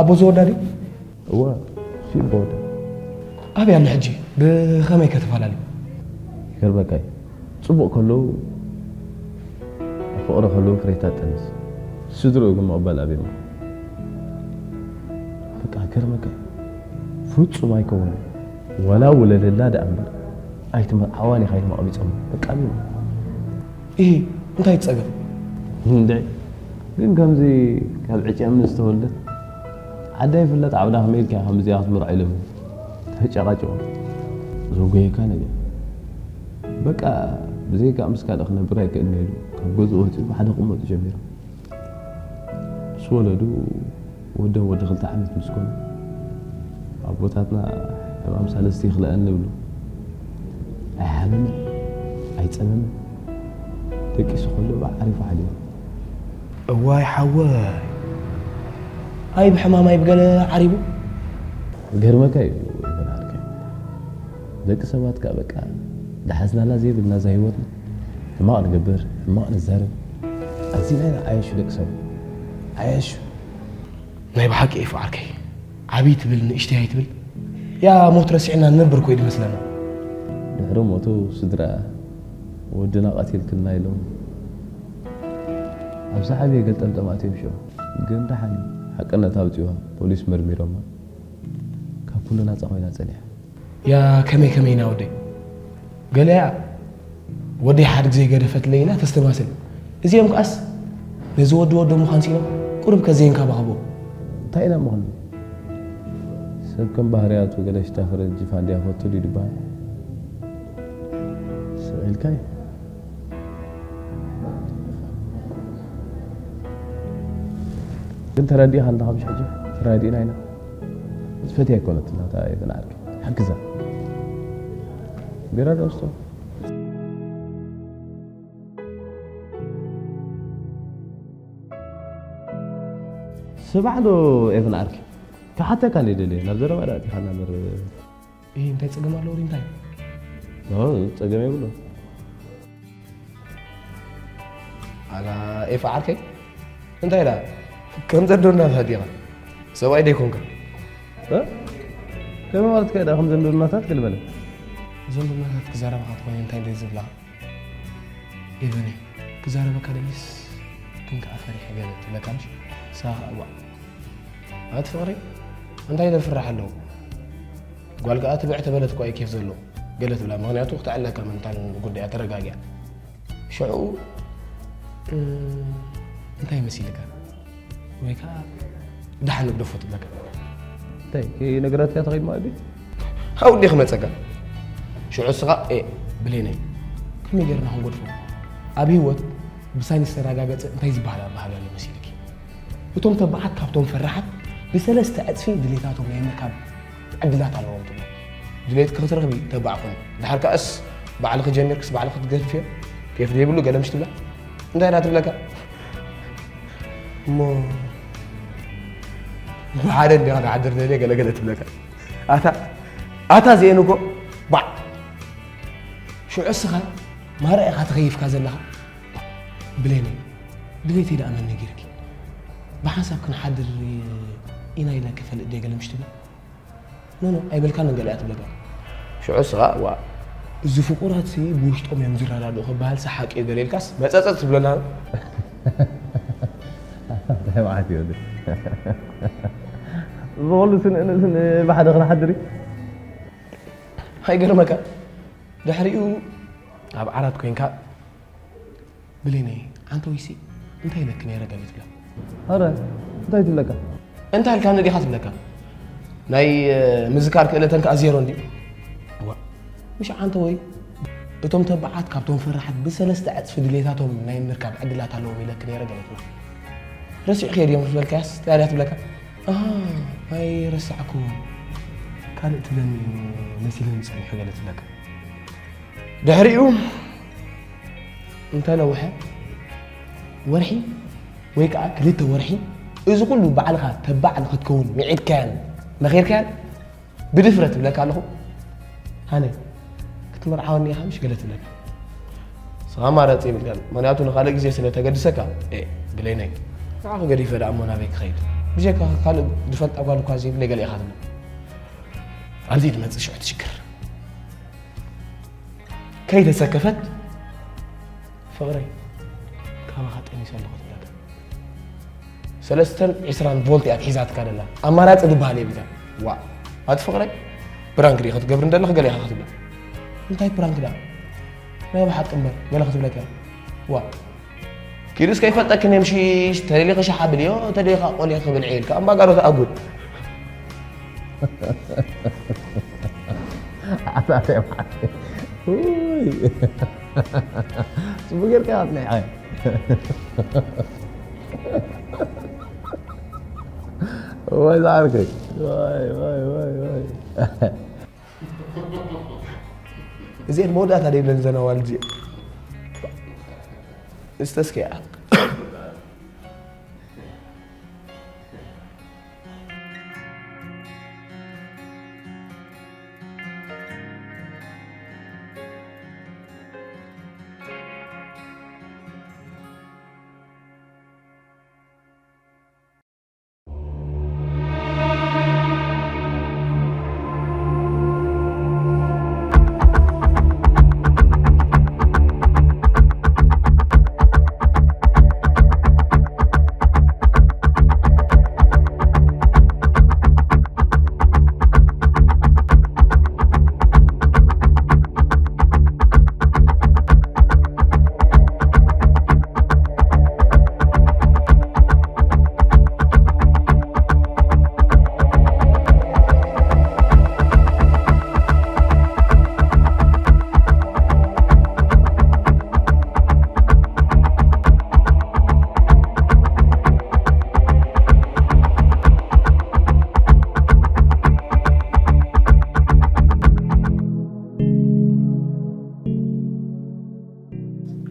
ኣቦ ዝወዳ ድዩ? እወ፣ ሲ ይበወደ። ኣበይ ኣሎ ሕጂ? ብኸመይ ከ ተፈላለዩ? ይገርመካ እዩ። ጽቡቕ ከለዉ፣ ኣብ ፍቕሪ ከለዉ ፍሬታ ትጠንስ። ስድርኡ ግን ምቕባል ኣብዮም። በቃ፣ ይገርመካ እዩ። ፍጹም ኣይከውንን። ዋላ ውለደላ ደኣ እምበር፣ ኣይትመርዓዋን ኢኻ ኢሎም ኣቕቢጾም። በቃ፣ ኣብዮም። ኢሂ፣ እንታይ ጸገም? እንድዒ፣ ግን ከምዚ ካብ ዕጨ እምኒ ዝተወልደት ዓዳ ይፍለጥ ዓብዳ ከመይ ኢልካ ከምዚኣ ክትምርዖ ኢሎም ተጨቃጭቆም። ዘጎየካ ነገር። በቃ፣ ብዘይካ ምስ ካልእ ክነብር ኣይክእልን ኢሉ ካብ ገዝኡ ወጺኡ ብሓደ ክቕመጡ ጀሚሮም። ምስ ወለዱ ወደን ወዲ ክልተ ዓመት ምስ ኮኑ፣ ኣቦታትና ሕማም ሳልስቲ ይኽልአኒ ይብሉ። ኣይሓመመን፣ ኣይጸመመን። ደቂሱ ከሎ ብዓሪፉ ሓዲሩ። እዋይ ሓወይ፣ ኣይ ብሕማም ኣይ ብገለ ዓሪቡ። ገርመካ እዩ ይበል ዓርከይ። ደቂ ሰባት ከኣ በቃ፣ ዝሓዝናላ ዘይብልና እዛ ህይወትና። ሕማቕ ንገብር፣ ሕማቕ ንዛረብ። ኣዚና ኢና ዓያሹ ደቂ ሰባት። ዓያሹ። ናይ ብሓቂ ኤፉ ዓርከይ፣ ዓብይ ትብል ንእሽተይ ኣይትብል። ያ ሞት ረሲዕና ንነብር እኮ እዩ ዝመስለና። ድሕሪ ሞቱ ስድራ፣ ወድና ቀቲልክልና ኢሎም ኣብ ዝዓበየ ገልጠምጠም ኣትዮም ሽዑ። ግን ደሓን ሓቅነታ ኣውጺዋ፣ ፖሊስ መርሚሮማ። ካብ ኩሉ ናጻ ኮይና ጸኒሓ። ያ ከመይ ከመይ ኢና ወደይ? ገለያ ወደይ ሓድ ግዜ ገደፈትለይ ኢላ ተስተማስል። እዚኦም ከኣስ ነዚ ወዲ ወዶ ምዃን ሲኢኖም ቁሩብ ከዘይንከባኸቦ። እንታይ ኢና ምዃን? ሰብ ከም ባህርያቱ ገለ ሽታ ፈረንጂ ፋንድያ ፈቱ ድዩ ድበሃል? ስቕ ኢልካ እዩ። ግን ተረዲእኻ ኣለኻ ምሽ ሕጂ? ተረዲእና ኢና። ዝፈትያ ኣይኮነትን ናታ የብን ዓርኪ። ሓግዛ። ቢራ ዶ ስቶ? ስማዕ ዶ ኤፍን ዓርኪ፣ ክሓተካ እንደ ደልየ፣ ናብ ዘረባ ዳ ኣቲኻና እምበር። እሂ፣ እንታይ ጸገም ኣለዎ ድዩ እንታይ? ኖ፣ ጸገም የብሉን። ኣላ ኤፋ ዓርከይ፣ እንታይ ዳ ከም ዘንዶ እናታት ዲኻ? ሰብኣይ ዶ ኣይኮንካ? እ? ከመይ ማለትካ ዳ ከም ዘንዶ እናታት? ገለ በለ። ዘንዶ እናታት ክዛረብኻ ትኾይኑ እንታይ እንደ ዝብላ? ኤቨኒ፣ ክዛረበካ ደሊስ ግን ከኣ ፈሪሐ ገለ ትብለካ ምሽ? ንስኻ ከኣ እዋእ። ኣቲ ፍቕሪ፣ እንታይ ዶ ፍራሕ ኣለዎ? ጓል ከኣ ትብዕ ተበለት እኮ እዩ ኬፍ ዘለዎ። ገለ ትብላ፣ ምኽንያቱ ክትዕለካ ምንታን ጉዳያ ተረጋጊኣ። ሽዑ፣ እ፣ እንታይ መሲልካ? ወይ ከኣ ደሓን ንግደፎ ትብለካ። እንታይ፣ ከይነገረትካ ተኸይድ ማለት ድዩ? ሃው እንዲየ ክመጸካ። ሽዑ እስኻ፣ ኤ፣ ብሌነይ፣ ከመይ ጌርና ክንገድፎ? ኣብ ህይወት ብሳይንስ ዝተረጋገጸ እንታይ ዝበሃል ኣበሃህላ ኣሎ መሲልኪ? እቶም ተባዓት ካብቶም ፈራሓት ብሰለስተ ዕጽፊ ድሌታቶም ናይ ምርካብ ዕድላት ኣለዎም ትብሎ። ድሌትኪ ክትረኽቢ ተባዕ ኩኒ። ድሓር ከኣስ ባዕልኺ ጀሚርክስ ባዕልኺ ክትገድፍዮ ኬፍ ዘይብሉ ገለ ምሽ ትብላ? እንታይ ኢና ትብለካ? እሞ ብሓደ እንዲኻ ንሓድር ደልየ ገለ ገለ ትብለካ። ኣታ፣ ኣታ እዚኤን እኮ ባዕ። ሽዑ እስኻ ማራ ኢኻ ተኸይፍካ ዘለኻ። ብሌነይ፣ ድሌተይ ደኣ መን ነጊርኪ? ብሓንሳብ ክንሓድር ኢና ኢለ ክፈልጥ ድየ ገለ ምሽ ትብል? ኖ፣ ኖ፣ ኣይበልካን ገለ እያ ትብለካ። ሽዑ እስኻ፣ ዋ፣ እዚ ፍቑራትሲ ብውሽጦም እዮም ዝረዳድኡ ክበሃል ሰሓቂ እዩ ገለ ኢልካስ መጸጸጽ ትብለና። እንታይ መዓት እዩ ወዲ? እዚ ኩሉ ስንእንእስን ብሓደ ክንሓድር እዩ? ኣይገርመካ? ድሕሪኡ ኣብ ዓራት ኮይንካ፣ ብሌነይ፣ ኣንተ ወይሲ እንታይ ኢለክ ነይረ ገለ ትብላ። ኣረ እንታይ ትብለካ? እንታይ ኢልካ ንዲኻ ትብለካ? ናይ ምዝካር ክእለተን ከኣ ዜሮ እንድዩ። ዋ፣ ምሽ ኣንተ ወይ እቶም ተባዓት ካብቶም ፈራሓት ብሰለስተ ዕጽፊ ድሌታቶም ናይ ምርካብ ዕድላት ኣለዎም ኢለክ ነይረ ገለ ትብላ። ረሲዕክዮ ድዮም ዝበልካያስ ታዲያ ትብለካ? ኣሃ፣ ኣይረሳዕኩዎን። ካልእ ትብለኒ መሲልኒ ጸኒሑ ገለ ትብለካ። ድሕሪኡ እንተ ነውሐ ወርሒ ወይ ከኣ ክልተ ወርሒ፣ እዚ ኩሉ ባዕልኻ ተባዕ ንኽትከውን ምዒድካያን መኺርካያን ብድፍረት እብለካ ኣለኹ። ሃነይ፣ ክትምርዓወኒ ኢኻ ምሽ ገለ ትብለካ። ንስኻ ኣማራጺ የብልካን፣ ምኽንያቱ ንኻልእ ግዜ ስለ ተገድሰካ። ኤ፣ ብሌነይ፣ ንዓኺ ገዲፈ ደኣ እሞ ናበይ ክኸይድ? ብጀካ ካልእ ዝፈልጣ ጓል እኳ ዘይብለይ ገለ ኢኻ ትብል። ኣብዚ ትመጽእ ሽዑ ትሽግር። ከይተሰከፈት፣ ፍቕረይ፣ ካባኻ ጠኒሰ ኣለኹ ትብለካ። ሰለስተን ዕስራን ቮልት እያ ትሒዛትካ ደላ። ኣማራጺ ዝበሃል የብልካን። ዋእ፣ ኣቲ ፍቕረይ፣ ፕራንክ ዲኻ ክትገብር እንደለኻ ገለ ኢኻ ክትብላ። እንታይ ፕራንክ ደኣ? ናይ ብሓቂ እምበር፣ ገለ ክትብለካ እያ። ዋእ። ኪዱስ ከይፈልጠኪ ነምሽሽ፣ ተደሊኺ ሻሓ ብልዮ፣ ተደሊኻ ቆሊኺ ብልዒ ኢልካ ኣምባጋሮ ተኣጉል። ኣታ ተማዕተ። ውይ። ጽቡቅ ጌርካ ኣጽኒዕካ። ወይ ዝዓርከይ። ወይ፣ ወይ፣ ወይ፣ ወይ። እዚኤን መወዳእታ ደይብለን ዘን ኣዋልድ እዚኤን። እስተ እስኪ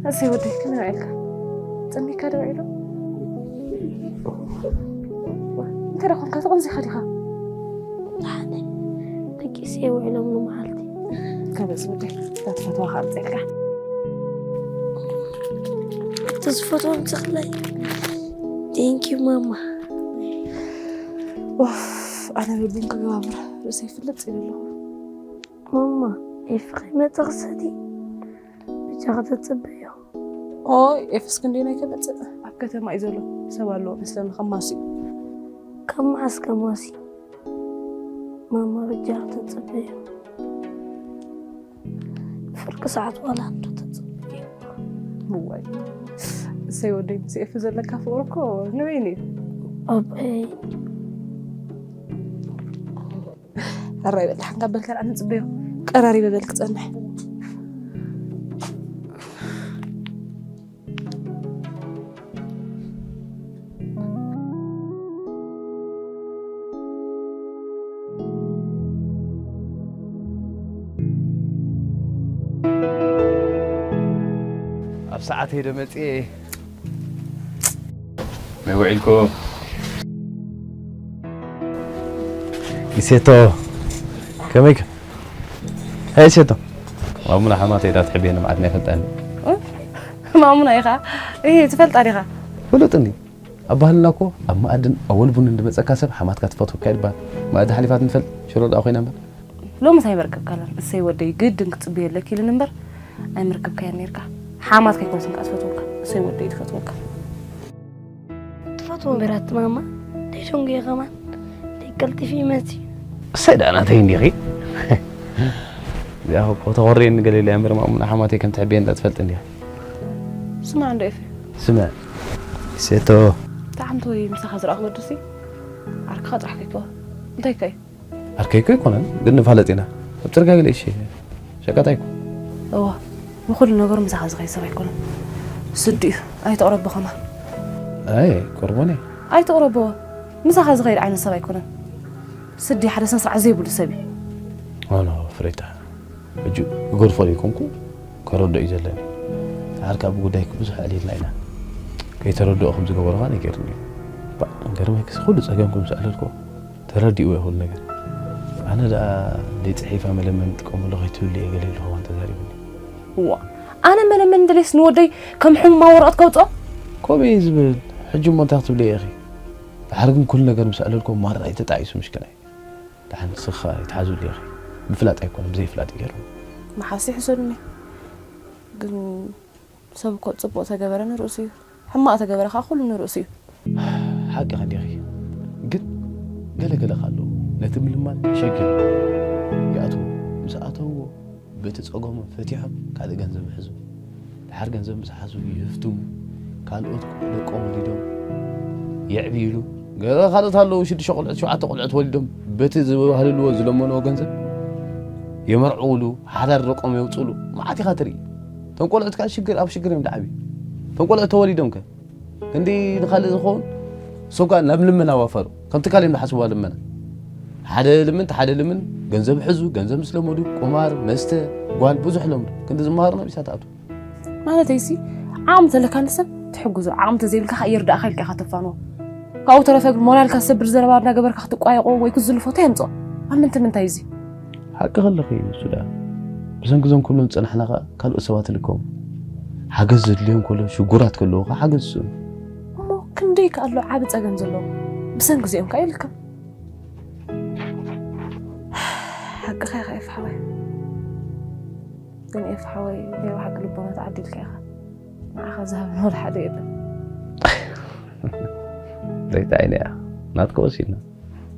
እሰይ ወደይ፣ ከመይ ውዒልካ? ጸሚካ ዶ ውዒሉ? እንታይ ደኣ ኮንካ? ተቖንዚኻ ዲኻ? ደሓን እየ። ደቂሰ እየ ውዒሎም ንመዓልቲ። ከበዝ ወደይ፣ እታ ትፈትዋ ከኣ ኣምጺእልካ። እቲ ዝፈትዎ ኣምጺእኽለይ። Thank you ማማ። ኡፍ፣ ኣነ በቡን ክገባብር ርእሰይ ፍልጥ ኢለ ኣለኹ። ማማ፣ ኤፊ ከይመጽእ ክሰቲ ብጃኻ ተጽበዮ። ኦይ፣ ኤፍስ ክንደየናይ ከመጽእ? ኣብ ከተማ እዩ ዘሎ። ሰብ ኣለዎ መስለኒ ከማሲ። ካብ መዓስ ከማሲ? ማማ፣ ብጃኻ ተጽበዮ። ፍርቂ ሰዓት ዋላ እንዶ ተጽበዮ። እዋይ፣ እሰይ ወደይ፣ ምስ ኤፊ ዘለካ ፍቕሪ እኮ ንበይኑ እዩ። ኣቦይ። ሕራይ በል፣ ደሓን ካብ በልካ ደኣ ንጽበዮ። ቀራሪበ በል ክጸንሕ። ኣብ ሰዓት ሄደ መጽየ። መይ ውዒልኩም? ይሴቶ፣ ከመይከ? ሄይ ሴቶ። ማሙና ሓማተይ ዳ ትሕብየኒ መዓት ናይ ፈልጣኒ። ማሙና ኢኻ? እህ፣ ትፈልጣ ዲኻ? ፍሉጥ እንዲ። ኣብ ባህልና እኮ ኣብ መኣድን ኣብ ወልቡን እንድመጸካ ሰብ ሓማትካ ትፈትወካ ይባል። መኣዲ ሓሊፋት ንፈልጥ ሽሮ ደኣ ኮይና እምበር። ሎምስ ኣይመርከብካላን። እሰይ ወደይ ግድን ክትጽብዮ ኣለኪ ኢልን እምበር ኣይመርከብካያን ነይርካ። ሓማት ከይኮንስ እንካ ትፈትወካ። እሰይ ወደይ ትፈትወካ። ትፈትዎ እምበር ኣቲ ማማ፣ ደይ ደንጉየ ከማን፣ ደይ ቀልጢፊ ይመጺ። እሰይ ደኣ ናተይ እንዲኺ። እዚኣ እኮ ተኾርየኒ ገለ ኢለ እያ እምበር፣ ማሙና ሓማተይ ከም ትሕብየ እንዳትፈልጥ እንዲያ። ስማዕ እንዶ ኤፊ። ስምዕ። ሴቶ። ጣዕምቲ ወይ ምሳኻ ዝረኣኹ ወድሲ ዓርክኻ ጥራሕ ከይኮ። እንታይ ከ እዩ? ዓርከይ እኮ ኣይኮነን፣ ግን ንፋለጥ ኢና። ኣብ ጽርግያ ገለ እሺ፣ ሸቀጥ ኣይኮን። እዋ፣ ንኹሉ ነገሩ ምሳኻ ዝኸይድ ሰብ ኣይኮነን። ስዲ እዩ፣ ኣይተቕረቦ ኸማ። ኣይ፣ ቆርቦኒ። ኣይተቕረቦ። ምሳኻ ዝኸይድ ዓይነት ሰብ ኣይኮነን። ስዲ ሓደ ስነ ስርዓት ዘይብሉ ሰብ እዩ። ኣነ ፍሬታ፣ ሕጂ ክገድፎ ዘይኮንኩ፣ ከረድኦ እዩ ዘለኒ። ዓርካ ኣብ ጉዳይኪ ብዙሕ ኣዕሊልና ኢና። ከይተረድኦ ከም ዝገበሩኻ ነጊሩኒ እዩ። ባ፣ ገርመክስ፣ ኩሉ ጸገምኩም ምስ ኣዕለልኩ፣ ተረዲእዎ እዩ ኩሉ ነገር። ኣነ ደኣ ደይ ጽሒፋ መለመን ጥቀመሉ ከይትብሉ እየ ገለ ኢሉ ኸማን ተዛሪቡኒ። እዋ፣ ኣነ መለመን ደልየስ ንወደይ ከም ሕሙማ ወረቐት ከውጽኦ? ከምኡ እዩ ዝብል። ሕጂ እሞ እንታይ ክትብልዮ ኢኺ? ድሓር ግን ኩሉ ነገር ምስ ኣዕለልኩ ማራ እዩ ተጣዒሱ ምሽክናይ። ደሓን ንስኻ ይትሓዙሉ ኢኺ። ምፍላጥ ኣይኮነን፣ ብዘይፍላጥ ይገርም። መሓሲ ይሕሰሉኒ። ግን ሰብ እኮ ጽቡቕ ተገበረ ንርእሱ እዩ፣ ሕማቕ ተገበረ ከኣ ኩሉ ንርእሱ እዩ። ሓቅኺ እንዲኺ። ግን ገለ ገለ ከ ኣለዉ ነቲ ምልማን ሸጊሩ ይኣትዉ። ምስ ኣተውዎ በቲ ጸገሞም ፈቲሖም ካልእ ገንዘብ ይሕዙ። ድሓር ገንዘብ ምስ ሓዙ ይህፍትሙ። ካልኦት ደቆም ወሊዶም የዕብይሉ። ገለ ካልኦት ኣለዉ ሽዱሽተ ቆልዑት ሸውዓተ ቆልዑት ወሊዶም በቲ ዝበሃልልዎ ዝለመንዎ ገንዘብ የመርዕውሉ፣ ሓዳር ደቆም የውፅሉ። መዓት ኢኻ ትርኢ። እቶም ቆልዑት ከዓ ሽግር ኣብ ሽግር እዮም ዝዓብዩ። እቶም ቆልዑት ተወሊዶም ከ ክንዲ ንኻልእ ዝኸውን ሰብ ከዓ ናብ ልመና ዋፈሩ። ከምቲ ካልእ እዮም ዝሓስብዋ ልመና። ሓደ ልምን፣ ሓደ ልምን፣ ገንዘብ ሕዙ፣ ገንዘብ ምስ ለመዱ፣ ቁማር፣ መስተ፣ ጓል ብዙሕ ለምዱ። ክንዲ ዝመሃሩ ናብ ኢሳት ኣቱ። ማለተይሲ ዓቕሚ ተለካ ንሰብ ትሕግዞ፣ ዓቕሚ ተዘይብልካ ከዓ ይርዳእካ ኢልካ ኢኻ ተፋንዎ። ካብኡ ተረፈ ግን ሞራልካ ዝሰብር ዘረባ እናገበርካ ክትቋየቖ ወይ ክትዝልፎ እንታይ የምፅኦ? ኣብ ምንታይ ምንታይ እዚ? ሓቂ ከለኺ እዩ እሱ ደኣ። ብሰንኪ እዞም ክብሎም ዝጸናሕና ከኣ ካልኦት ሰባት ይልከሙ። ሓገዝ ዘድልዮም ከሎ ሽጉራት ከለዉ ከኣ ሓገዝ ይስእኑ። እሞ ክንደይ ከ ኣሎ ዓቢ ጸገም ዘለዎ? ብሰንኪ እዚኦም ከኣ ይልከም። ሓቅኻ ኢኻ ኤፍ ሓወይ። ግን ኤፍ ሓወይ ናይ ብሓቂ ልቦና ተዓዲልካ ኢኻ። ንዓኻ ዝሃበና ወላ ሓደ የለን። ዘይታ ዓይነ እያ ናትካ ወሲድና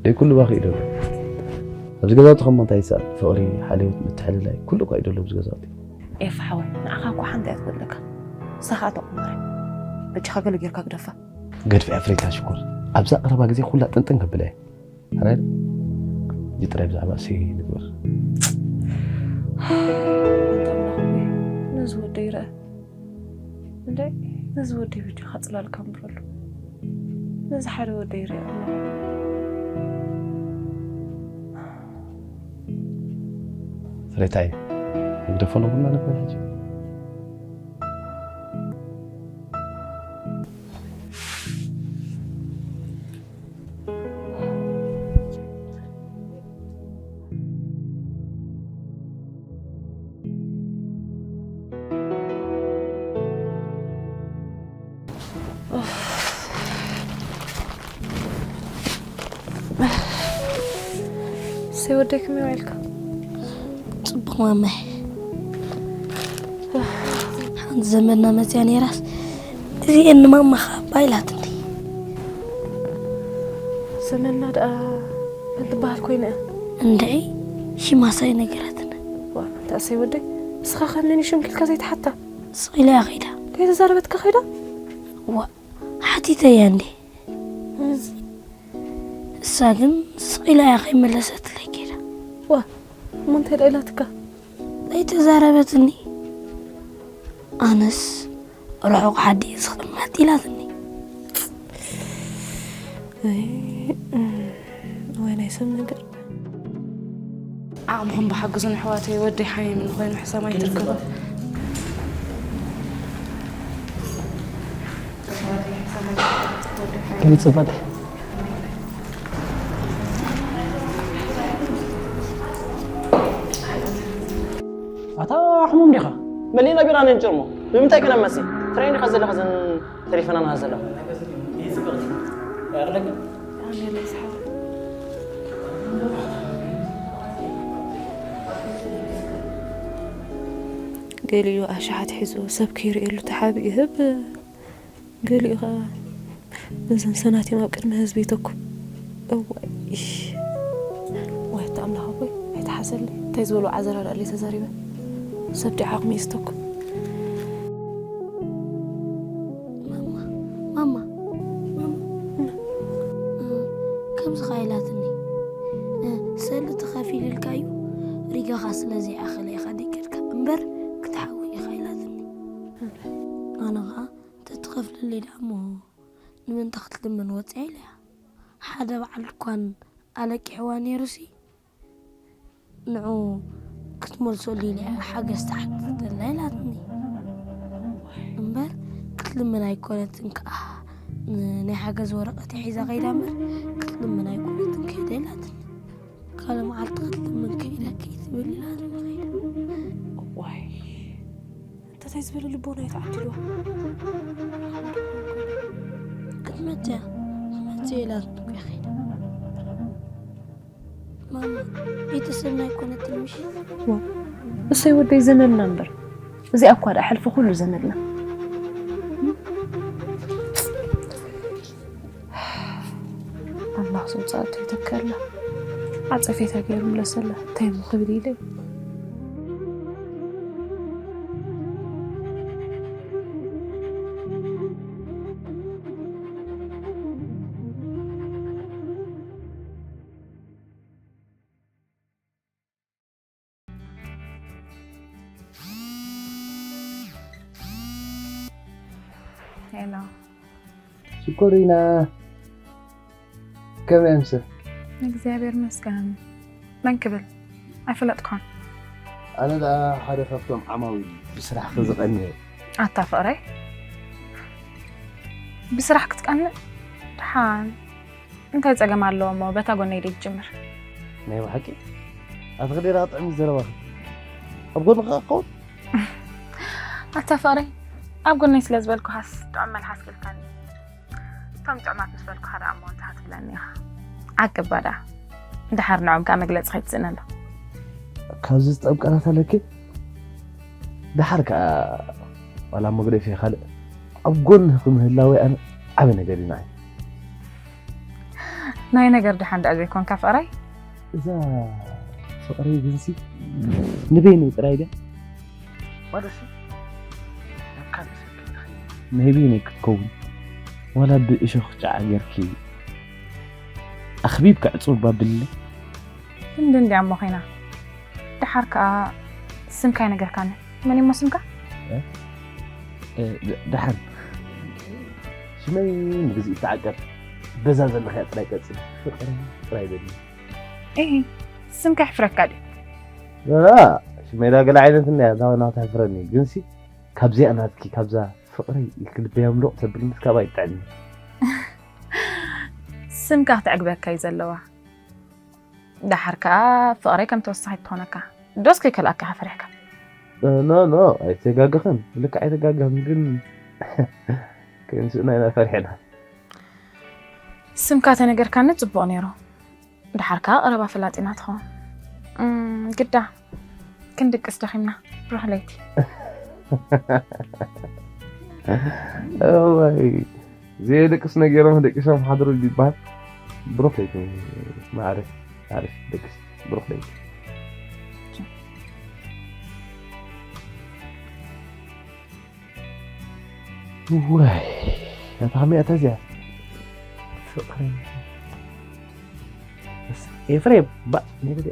ደይ ኩሉ ባኺ እዩ ደሎ። ኣብዚ ገዛውቲ ከም እንታይ ይሰኣል ፍቕሪ፣ ሓልዮት፣ ምትሕልላይ ኩሉ እኳ እዩ ደሎ ኣብዚ ገዛውቲ። ኤፍ ሓወይ ንዓኻ እኮ ሓንቲ እያ ትጎድለካ። ንሳ ኸኣ ተቑማር እያ። በጃኻ ገለ ጌርካ ግደፋ። ገድፊ ኣፍሪታ ሽኮር ኣብዛ ቀረባ ግዜ ኩላ ጥንጥን ከብላ እየ። ኣረ፣ እዚ ጥራይ ብዛዕባ እሰይ ንግበር። ኣንታ ኣምላኽ ሆይ፣ ነዚ ወደይ ርኣ። እንደ ነዚ ወደይ በጃኻ ጽላልካ ኣንብረሉ። ነዚ ሓደ ወደይ ርኣ ኣምላኽ ሆይ። ፍሬታይ፣ ንግደፎ ኣለኹና ነበር ሕጂ። ሰይ ወደይ ከመይ ዋልካ? ጽቡቕ ማማይ። ሓንቲ ዘመድና መጽያ ነይራስ እዚኤን ንማማኻ እባ ኢላትኒ። ዘመድና ደኣ መን ትበሃል ኮይና እያ? እንድዒ ሽማሳ ኣይነገረትን። ዋ፣ እንታ እሰይ ወደይ፣ ንስኻ ከ መን እዩ ሽምኪ ኢልካ ዘይትሓታ? ስቕ ኢላ እያ ኸይዳ። ከይተዛረበትካ ኸይዳ? ዋ፣ ሓቲተያ እንዴ? እዚ እሳ ግን ስቕ ኢላ እያ ከይመለሰትለይ ከይዳ። ዋ፣ እሞ እንታይ ደኣ ኢላትካ? ዘይተዛረበትኒ። ኣነስ ርሑቕ ዓዲ እየ ዝቕመጥ ኢላትኒ። ኣይ፣ እም፣ ወይ ናይ ሰብ ነገር። ዓቕምኹም ብሓግዙን ኣሕዋተይ፣ ወደይ ሓሚሙኒ ኮይኑ ሕሳም ኣይትርከቡ። ከመይ ጽባሕ። ኣታ ሕሙም ዲኻ? መሊእና ቢራ ነንጭርሞ። ብምንታይ ክነመሲ? ትራይ ዲኻ ዘለኻ ዘን ተሪፈናና ዘለኻ? ገሊኡ ኣሽሓት ሒዙ ሰብ ከይርእየሉ ተሓቢኡ ህብ። ገሊኡ ኸኣ ነዘን ሰናቲም ኣብ ቅድሚ ህዝቢ ይተኩ። እዋይ። ዋይ፣ ኣታ ኣምላኽ ኣቦይ፣ ኣይ፣ ተሓሰለይ፣ እንታይ ዝበሉ ዓዘራርኣለይ ተዛሪበ። ሰብ ዲኣ ዓቕሚ ይስተኩም። ማማ ማማ ማማ ከምዚ ኸ ኢላትኒ። ሰእሊ ተኸፊልልካ እዩ፣ ሪጋኻ ስለ ዘይኣኸለ ኢኻ ደቂርካ እምበር ክትሓዊ ኢኻ ኢላትኒ። ኣነ ኸዓ ተትኸፍልለይ ደኣ እሞ ንምንታይ ክትልምን ወፂኣ ኢለያ። ሓደ በዓል ድኳን ኣለቂሕዋ ነይሩሲ ንዑ ክትመልሰሉ ኢለ ሓገዝ ትሓትት ዘላ ኢላትኒ። እምበር ክትልምን ኣይኮነትን ከኣ፣ ናይ ሓገዝ ወረቐት ሒዛ ከይዳ እምበር ክትልምን ኣይኮነትን ከይዳ ኢላትኒ። ካልእ መዓልቲ ክትልምን ከይዳ ከይትብል ኢላትኒ ከይዳ። ዋይ፣ እንታይ ዝበለ ልቦና እዩ ተዓዲልዋ። ክትመጽእ ክትመጽእ ኢላትኒ እኮ ከይዳ። ማማ ቤተሰብና ኣይኮነትን ምሽ? እሰይ ወደይ ዘመድና እምበር፣ እዚኣ እኳ ደኣ ሕልፊ ኩሉ ዘመድና። ኣምላኽ ዘውፅኣቶ ይተከላ። ዓፀፌታ ገይሩ ምለሰላ እንታይ እሞ ክብል ኢለ። ሄሎ። ሽኮሪና ከመይ ኣምስል? እግዚኣብሔር ይመስገን። መን ክብል ኣይፈለጥኳን። ኣነ ደኣ ሓደ ካብቶም ዓማዊል ብስራሕኺ ዝቐንየ። ኣታ ፍቕረይ፣ ብስራሕ ክትቀንእ ደሓን እንታይ ጸገም ኣለዎ እሞ በታ ጎነይ ደይ ትጅምር? ናይ ብሓቂ ኣቲ ክደይ ደኣ ጥዕሚ ዘረባኺ ኣብ ጎንኻ ክኸውን። ኣታ ፍቕረይ፣ ኣብ ጎነይ ስለ ዝበልኩኻስ ጥዑም መልሓስ ክልካኒ። እቶም ጥዑማት ምስ በልኩኻ ደኣ እሞ እንታይ ክትብለኒ ኢኻ? ዓቅባ ደኣ። ደሓር ንዖም ከኣ መግለጺ ከይትስእነሎም። ካብዚ ዝጠብ ቃላት ኣለኪ። ደሓር ከኣ ዋላ መግደፊ ካልእ ኣብ ጎንኺ ምህላወይ ኣነ ዓቢ ነገር እዩ ንዓይ። ናይ ነገር ደሓን ደኣ ዘይኮንካ ፍቕረይ? እዛ ፍቕረይ ግንሲ ንበይነይ ጥራይ ድያ? ማለትሲ ናብ ካልእ ሰብ ከይትኸይድ ናይ በይነይ ክትከውን ዋላ ብእሾኽ ጫዓ ጌርኪ ኣኽቢብኪ ዕጹብ ባብልለይ። ክንዲ እንድያ እሞ ኸይና። ደሓር ከኣ ስምካ ኣይነገርካኒ። መን እሞ ስምካ? እ፣ ድ- ደሓን ሽመይ ንግዜ ይተዓቀብ። በዛ ዘለኽያ ጥራይ ቀጽል። ፍቕሪ ጥራይ በሊ። እሂ፣ ስምካ ይሕፍረካ ድዩ? ላ፣ ሽመይ ዳ ገለ ዓይነት እንድያ፣ እዛ ናታ ይሕፍረኒ። ግንሲ ካብዚኣ ናትኪ፣ ካብዛ ፍቕረይ ኢልኪ ልበይ ኣምሎቕ ተብልንስ ካብ ኣይጥዕኒ። ስምካ ክተዕግበካ እዩ ዘለዋ። ደሓር ከኣ ፍቕረይ ከም ተወሳኺት ትኾነካ። ዶስ ከይከልኣካ ኢኻ ፈሪሕካ? ኖ፣ ኖ፣ ኣይተጋገኽን። ልክዕ ኣይተጋገኽን፣ ግን ክንስእና ኢና ፈሪሕና። ስምካ ተነገርካኒ ጽቡቕ ነይሩ። ደሓር ከኣ ቀረባ ፈላጢና ትኸውን። እም፣ ግዳ ክንድቅስ ደኺምና። ብሩኽ ለይቲ። እዋይ፣ ዘይደቅስ ነጊሮም ደቂሶም ሓድሩ ይባሃል። ብሩኽ ለይቲ ማዕረ፣ ኣሪፍ ደቅስ። ብሩኽ ለይቲ። ዋይ፣ ኣታ ከመይ ኣታ እዚኣ? ፍቕሪ። ኤፍሬም፣ ባእ፣ ነይ በለ።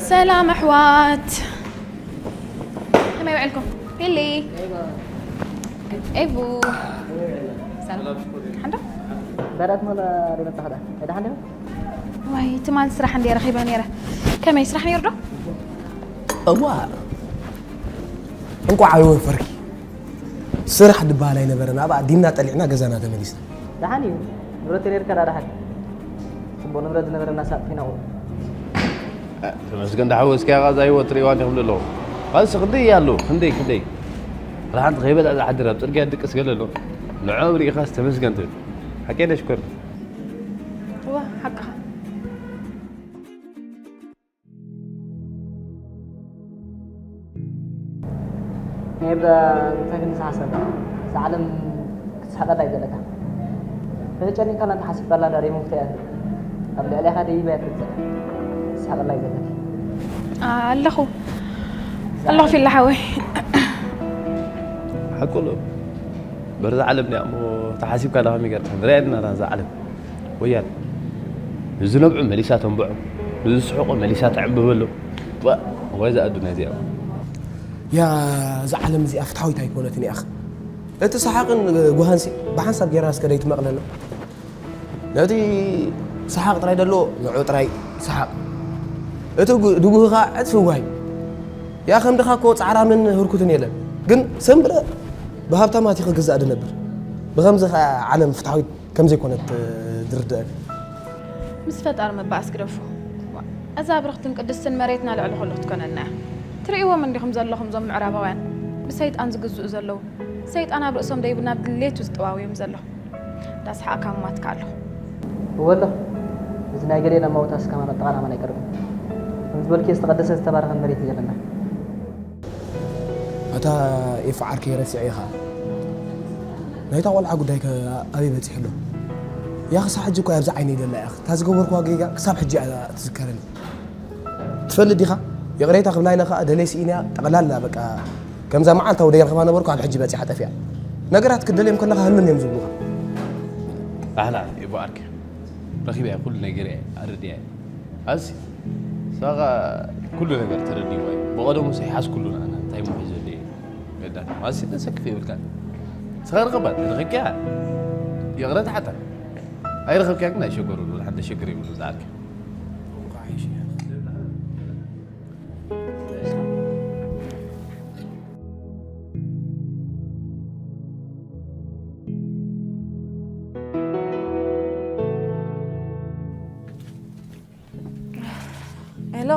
ሰላም ኣሕዋት፣ ከመይ ውዕልኩም? ፊሊ፣ ኤቡ፣ ሰላም ሓንዶ? በረኣት መላ ደመጣ ኸዳ። እዳ ሓንዶ? ዋይ፣ ትማል ስራሕ እንድየ ረኺበ ነይረ። ከመይ ስራሕ ነይሩ ዶ? እዋ እንቋዕ ኣይወፈርኪ። ስራሕ ድበሃል ኣይነበረን። ኣብኣ ዲና ጠሊዕና ገዛና ተመሊስና። ደሓን እዩ። ንብረት ነርካ ዳ ደሓን። ጽቡቕ ንብረት ዝነበረና ሳጥፊና። ተመስገን ዳሓወስካ ቃዛ ህይወት ሪዋን ይኽብል ኣለኹ። ቃልሲ ክንደይ ኣሎ? ክንደይ፣ ክንደይ? ራሓንቲ ከይበልዐ ዝሓድር ኣብ ጽርግያ ድቅስ ገለ ኣሎ። ንዕኦም ርኢኻስ ተመስገን ትብል። ሓቀይ ነሽኮር። እዋ፣ ሓቅኻ። ሜብ እንታይ ግን ዝሓሰብ እዛ ዓለም ክትስሕቐላ እዩ ዘለካ። ተጨኒቕካላ እንተሓሲብካላ ዳ ሪሞት እያ። ኣብ ልዕሊኻ ደይባ እያ ትመጽእ። ክትስሕቐላ እዩ ዘለካ። ኣለኹ። ኣለኹ ፊላ ሓወይ። ሓቁ ኣሎ። በርዛ ዓለም እያ እሞ ተሓሲብካላ ከመይ ገርካ ንሪኣ ኣለና እዛ ዓለም። ወያነ። ንዝነብዑ መሊሳ ተንብዖም። ንዝስሕቑ መሊሳ ተዕምብበሎም። ባ፣ ወይ እዛ ኣዱንያ እዚኣ። ያ፣ እዛ ዓለም እዚኣ ፍትሓዊት ኣይኮነትን እያ። እቲ ሰሓቕን ጓሃንሲ ብሓንሳብ ጌራ እስከ ደይትመቕለና። ነቲ ሰሓቕ ጥራይ ደሎ ንዑ ጥራይ ሰሓቕ። እቲ ጉ-፣ ድጉህ ኸዓ ዕጽፊ ጓሂ። ያ ከም ድኻ እኮ ጻዕራምን ህርኩትን የለን። ግን ሰንብረ ብሃብታማት እዩ ክግዛእ ድነብር። ብኸምዚ ኸዓ ዓለም ፍትሓዊት ከም ዘይኮነት፣ እ፣ ዝርድአካ። ምስ ፈጣሪ ምባኣስ ግደፎ። ዋ፣ እዛ ብርኽትን ቅድስትን መሬትና ልዕሊ ኩሉ ክትኮነና እያ። ትርእይዎም እንዲኹም ዘለኹም እዞም ምዕራባውያን ብሰይጣን ዝግዝኡ ዘለዉ። ሰይጣን ኣብ ርእሶም ደይቡ ናብ ድሌቱ ዝጠዋውዮም ዘሎ። እንዳሰሓቕካ ምማትካ ኣሎ። እወ ኣሎ። እዚ ናይ ገሌና ማውታስ ከማን ኣጠቓላማን ኣይቀርብን። ከም ዝበልክዮ ዝተቐደሰ ዝተባረኸ መሬት እዩ ዘለና። ኣታ ኤፋ ዓርከይ ረሲዐ ኢኻ። ናይታ ቆልዓ ጉዳይ ከ ኣበይ በጺሑ ኣሎ? ያ ክሳብ ሕጂ እኮ ኣብዛ ዓይነይ ደላ ኢኻ። እታ ዝገበርኩዋ ጌጋ ክሳብ ሕጂ እያ ትዝከረኒ። ትፈልጥ ዲኻ? ይቕሬታ ክብላ ኢለ ኸኣ ደለይ ስኢነያ ጠቕላላ በቃ ከምዛ መዓልታዊ ደይ ረኽባ ነበርኩ ኣብ ሕጂ በጺሓ ጠፊኣ። ነገራት ክደልዮም ከለኻ ህልም እዮም ዝብሉኻ። ኣህላ ኤፋ ዓርከይ። ረኺበያ ኩሉ ነገር እየ ኣረዲኣያ። ኣዚ ሳጋ ኩሉ ነገር ተረዲእዋ እዩ። ብቐደሙ ሰይሓስ ኩሉ ንኣና እንታይ ምኹ ዘድልየ ገዳም ኣዚ ተሰክፍ የብልካ። ስኻ ርኸባ ተረኺብካ ይቕረ ተሓታ ኣይረኸብካ ግን ኣይሸገሩ ሓንቲ ሽግር ይብሉ ዝዓልካ። ሄሎ።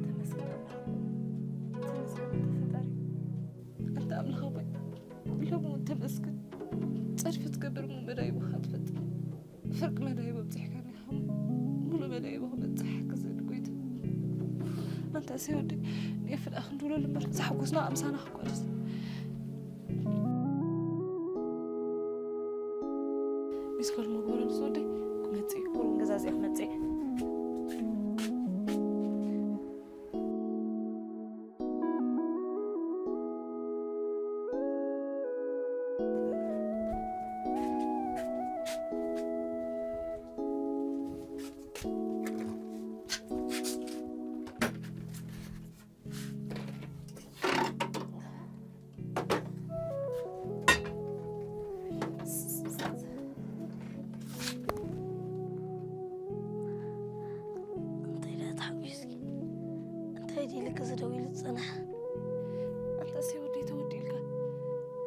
ተመስገን ኣምላኽ፣ ተመስገን ኣንታ ፈጣሪ። ኣንታ ኣምላኽ ኣቦይ፣ ሎሚ እውን ተመስገን። ጸድፊ ትገብር እሞ መዳይቦ ከኣ ትፈጥር። ፍርቂ መዳይቦ ኣብጺሕካኒ ኢኻ። ሙሉእ መዳይቦ ክበጽሓካ ክዘሊ ጎይታ። ኣንታ እሰይ ወደይ፣ ንኤፍዳ ክንድውለሉ እምበር፣ እዛ ሓጎስና ኣምሳና ክቋደስ። ሚስኮል ምግበረሉ ዝወደይ፣ ክመጽእ እዩ። ቁሩብ ገዛ እዚኣ ክመጽእ እየ። እንታይ ደኣ ተሓጒስኪ? እንታይ ድዩ ኢልኪ እዚ ደው ኢሉ ዝጸንሐ? ኣንታ እሰይ ወደይ ተወዲእልካ።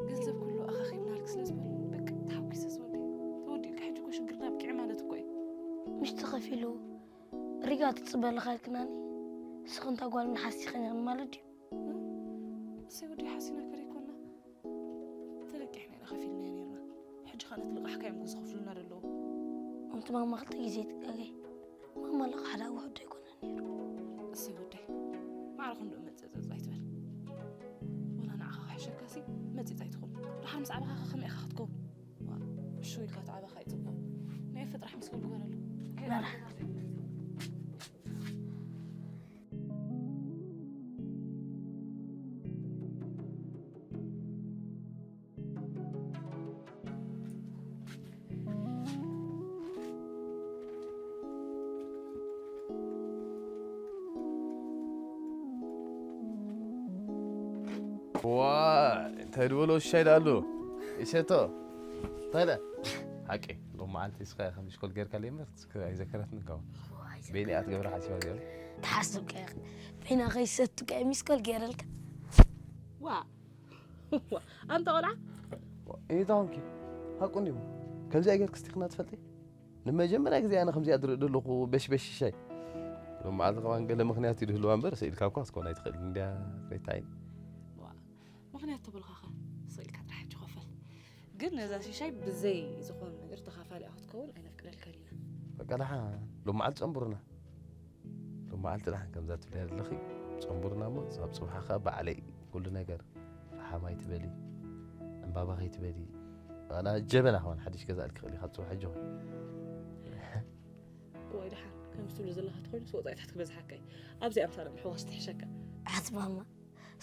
ገንዘብ ኩሉ ኣኻኺብናልኪ ስለ ዝበሉ በቃ ተሓጒሰ ዝወደይ። ተወዲእልካ ሕጂ እኮ ሽግርና ኣብቂዑ ማለት እኮ እዩ። ምሽ ተኸፊሉ ሪጋ ትጽበ ኣለኻ ኢልክናኒ። ንስኺ እንታ ጓል ንሓሲኽን ማለት ድዩ? እሰይ ወደይ ሓሲና ከደ ይኮና። ተለቂሕና ኢና ከፊልና ኔርና። ሕጂ ኸኣ ነቲ ልቓሕካ እዮም ዝኸፍሉና ዘለዉ። ኣንቲ ማማ ክልተ ግዜ ትጋገይ። ማማ ለኻ ሓደ ኣዋህዶ ኣይኮነን ነይሩ። እሰይ ወደይ። ማዕረ ክንድኡ መጸጸጽ ኣይትበል። ወላ ንዓኻ ክሕሸካሲ መጺጽ ኣይትኹን። ደሓር ምስ ዓበኻኸ ከመይ ኢኻ ክትከውን? ዋ፣ እሹ ኢልካ ትዓበኻ ይጽቡቕ። ናይ ኤፊ ጥራሕ ሚስኮል ግበረሉ። መርሓ። ዋ እንታይ ድበሎ ሻይ ዳኣሉ ይሰቶ እንታይ ዳ ሓቂ ሎም መዓልቲ እስኻ ኢኻ ምሽኮል ጌርካ ለይ እምበር እስከ ኣይዘከረትኒ ጋው ቤኒ ኣትገብረ ሓሲባ ገይሩ ተሓስብካ ኢኻ በይና ከይሰቱካ ሚስኮል ገይረልካ ዋ ዋ፣ ኣንተ ቆልዓ እንታይ ኾንኪ ሓቁ እንዲሁ ከምዚኣ ጌርክ ስቲኽና ትፈልጢ ንመጀመርያ ግዜ ኣነ ከምዚኣ ዝርኢ ዘለኹ በሽበሽ ሻይ ሎም መዓልቲ ከማን ገለ ምኽንያት ይድህልዋ እምበር ስኢልካ እኳ ክትኮን ኣይትኽእል እንድያ ፍሬታይ ዋ፣ ምኽንያት ተብልኻኸ ስቕ ኢልካ ጥራሕ ሕጂ ኮፈል ግን ነዛ ሽሻይ ብዘይ ዝኾነ ነገር ተኻፋሊኣ ክትከውን ኣይነፍቅደልካን ኢና በቃ ደሓ ሎም መዓልቲ ጸንቡርና ሎም መዓልቲ ደሓን ከምዛ ትብልያ ዘለኺ ጸንቡርና እሞ ኣብ ጽብሓ ከኣ ባዕለይ ኩሉ ነገር ፈሓም ኣይትበሊ ዕምባባ ከይትበሊ ዋላ ጀበና ከማን ሓድሽ ገዛእልኪ ክእል ካብ ጽብሓ ጆ እዋይ ደሓን ከምዚ ትብሎ ዘለኻ ተኾይኑስ ወፃኢ ትሕቲ ክበዝሓካ እዩ ኣብዚኣ ምሳለ ምሕዋስ ትሕሸካ ኣትማማ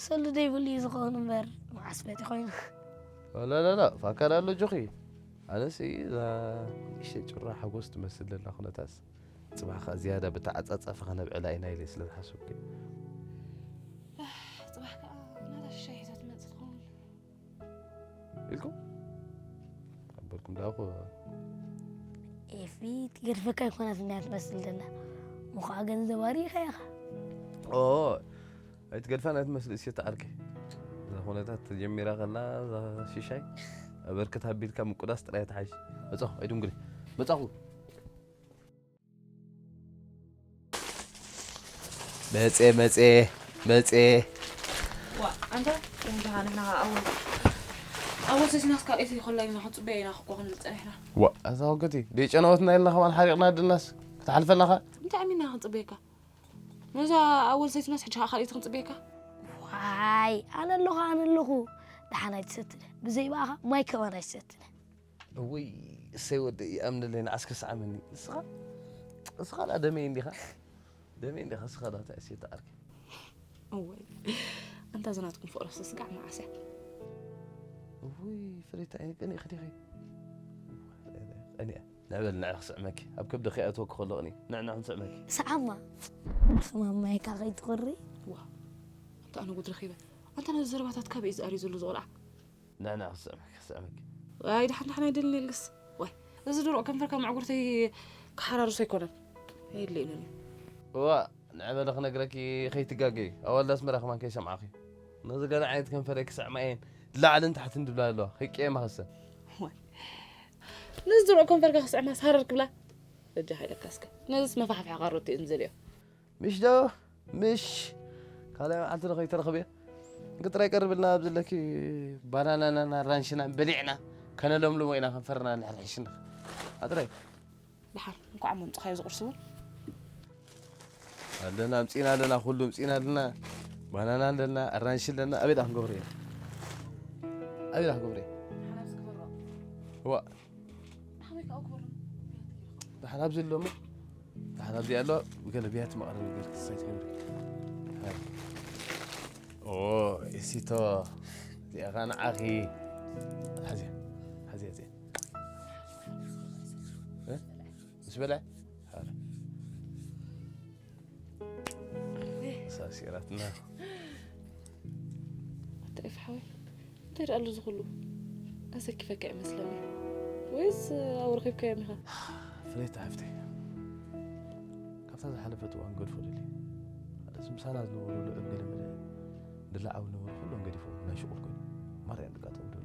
ሰሉ ደይብሉ እዩ ዝኸውን እምበር መዓስ ፈቲ ኮይኑ ላላላ ፋካዳ ኣሎ ጆኺ ኣነስ እዛ ንእሽተይ ጭራ ሓጎስ ትመስል ዘላ ኩነታስ ፅባሕ ከዓ ዝያዳ ብተዓፃፃፊ ከነብዕላ ኢና ኢለ ስለ ዝሓሰብኩ ፅባሕ ከዓ ናታ ሽሻይ ሒዛ ትመፅእ ትኸውን ኢልኩም ኣበልኩም ዳኹ ኤፊ ትገድፈካ ይኮነት እንድያ ትመስል ዘላ ምዃ ገንዘብ ኣሪኻ ኢኻ ኦ ኣይትገድፋን ኣይትመስል እሴት ዓርከይ እዛ ኩነታት ተጀሚራ ከላ እዛ ሽሻይ ኣበርክት ኣቢልካ ምቁዳስ ጥራይ ተሓሽ መፃኹ ኣይድንጉሪ መፃኹ መጼ መጼ መጼ ዋ ኣንተ እንዲኻ ንሕና ኣወል ኣወል ሰሲናስ ካልኣይቲ ከላ ኢና ክንፅበያ ኢና ክኮ ክንብል ፀኒሕና ዋ እዛ ወገቲ ደይጨናወትና ኢልና ከማን ሓሪቕና ድናስ ክትሓልፈናኻ እንታይ ኣሚና ክንፅበየካ ነዛ ኣወል ሰሲናስ ሕጂ ካልኣይቲ ክንፅበየካ ዋይ ኣነ ኣለኹ ኣነ ኣለኹ ደሓን ኣይትሰትነ ብዘይ በኣኻ ማይ ከማን ኣይትሰትነ እውይ እሰይ ወደይ ይኣምነለይ ንዓስ ክስዓመኒ ንስኻ ንስኻ ዳ ደመይ እንዲኻ ደመይ እንዲኻ ንስኻ ዳ እንታይ እሰይ ተዓርኪ እወይ ኣንታ ዝናትኩም ፍቕሪ ስጋዕ መዓስ እያ እውይ ፍሬታ ኣይነ ቀኒእኺ ዲኺ ቀኒአ ንዕበል ንዕ ክስዕመኪ ኣብ ከብዲ ከይኣትወኪ ከሎ ቅኒ ንዕ ንዕ ንስዕመኪ ሰዓማ ሕማም ማይካ ከይትኾሪ ዋ ኣንታ ኣነ ጉድ ረኺበ ኣንታ ነዚ ዘረባታት ካበይ እዩ ዝኣርዩ ዘሎ ዝቆልዓ ንዕና ክስዕመኪ ክስዕመኪ ኣይ ድሓን ድሓን ኣይደልን የልግስ ዋይ እዚ ድሩቕ ከንፈርካ መዕጉርተይ ክሓራርሶ ኣይኮነን የድልየንን እዩ እዋ ንዕበለ ክነግረኪ ከይትጋገይ ኣዋልድ ኣስመራ ከማን ከይሰምዓኺ ነዚ ገለ ዓይነት ከንፈረይ ክስዕማ እየን ላዕልን ታሕትን ድብላ ኣለዋ ከይቀየማ ከሰን ነዚ ድሩቕ ከንፈርካ ክስዕማ ሳረር ክብላ በጃኻ ኢለካ እስከ ነዚስ መፋሕፍሒ ካሮት እየን ዘልዮ ምሽ ዶ ምሽ ካልኣይ መዓልቲ ዶ ከይተረኽብዮ እንክጥራይ ቀርብልና ኣብ ዘለኪ ባናናናን ኣራንሽናን በሊዕና ከነለምልሞ ኢና ከንፈርና ንሕርሕሽ ኣለና ኣጥራይ ድሓር እንኳዕ መምፅኻዮ ዝቁርሲ እውን ኣለና ኣምፂና ኣለና ኩሉ ኣምፂና ኣለና ባናና ኣለና ኣራንሽ ኣለና ኣበይ ዳ ክንገብሮ ኢና ኣበይ ዳ ክንገብሮ ኢና ዋ ደሓን ኣብዚ ኣሎ እሞ ደሓን ኣብዚ ኣሎ ገለ ብያቲ መቐረቢ ገርኪ ሳይ ትገብሪ ኦ እሲቶ እዚኣኻ ንዓኺ ሓዚያ ሓዚያ እዚኣ እ? ምስ በልዐ ሓረ ሳሲራትና እንታይ ፍሓወይ እንታይ ደኣ ኣሎ ዝኹሉ ኣሰኪፈካ ይመስለኒ ወይስ ኣውረኺብካዮም ኢኻ ፍሬታ ሓፍተይ ካብታ ዝሓለፈት እዋን ገድፎ ደልየ ሓደ ምሳና ዝነበሩ ልዑል ገለመለ ድላዓዊ ነበሩ ኩሎም ገዲፎም ናይ ሽቁል ኮይኑ ማርያ ንቃጠው ደሉ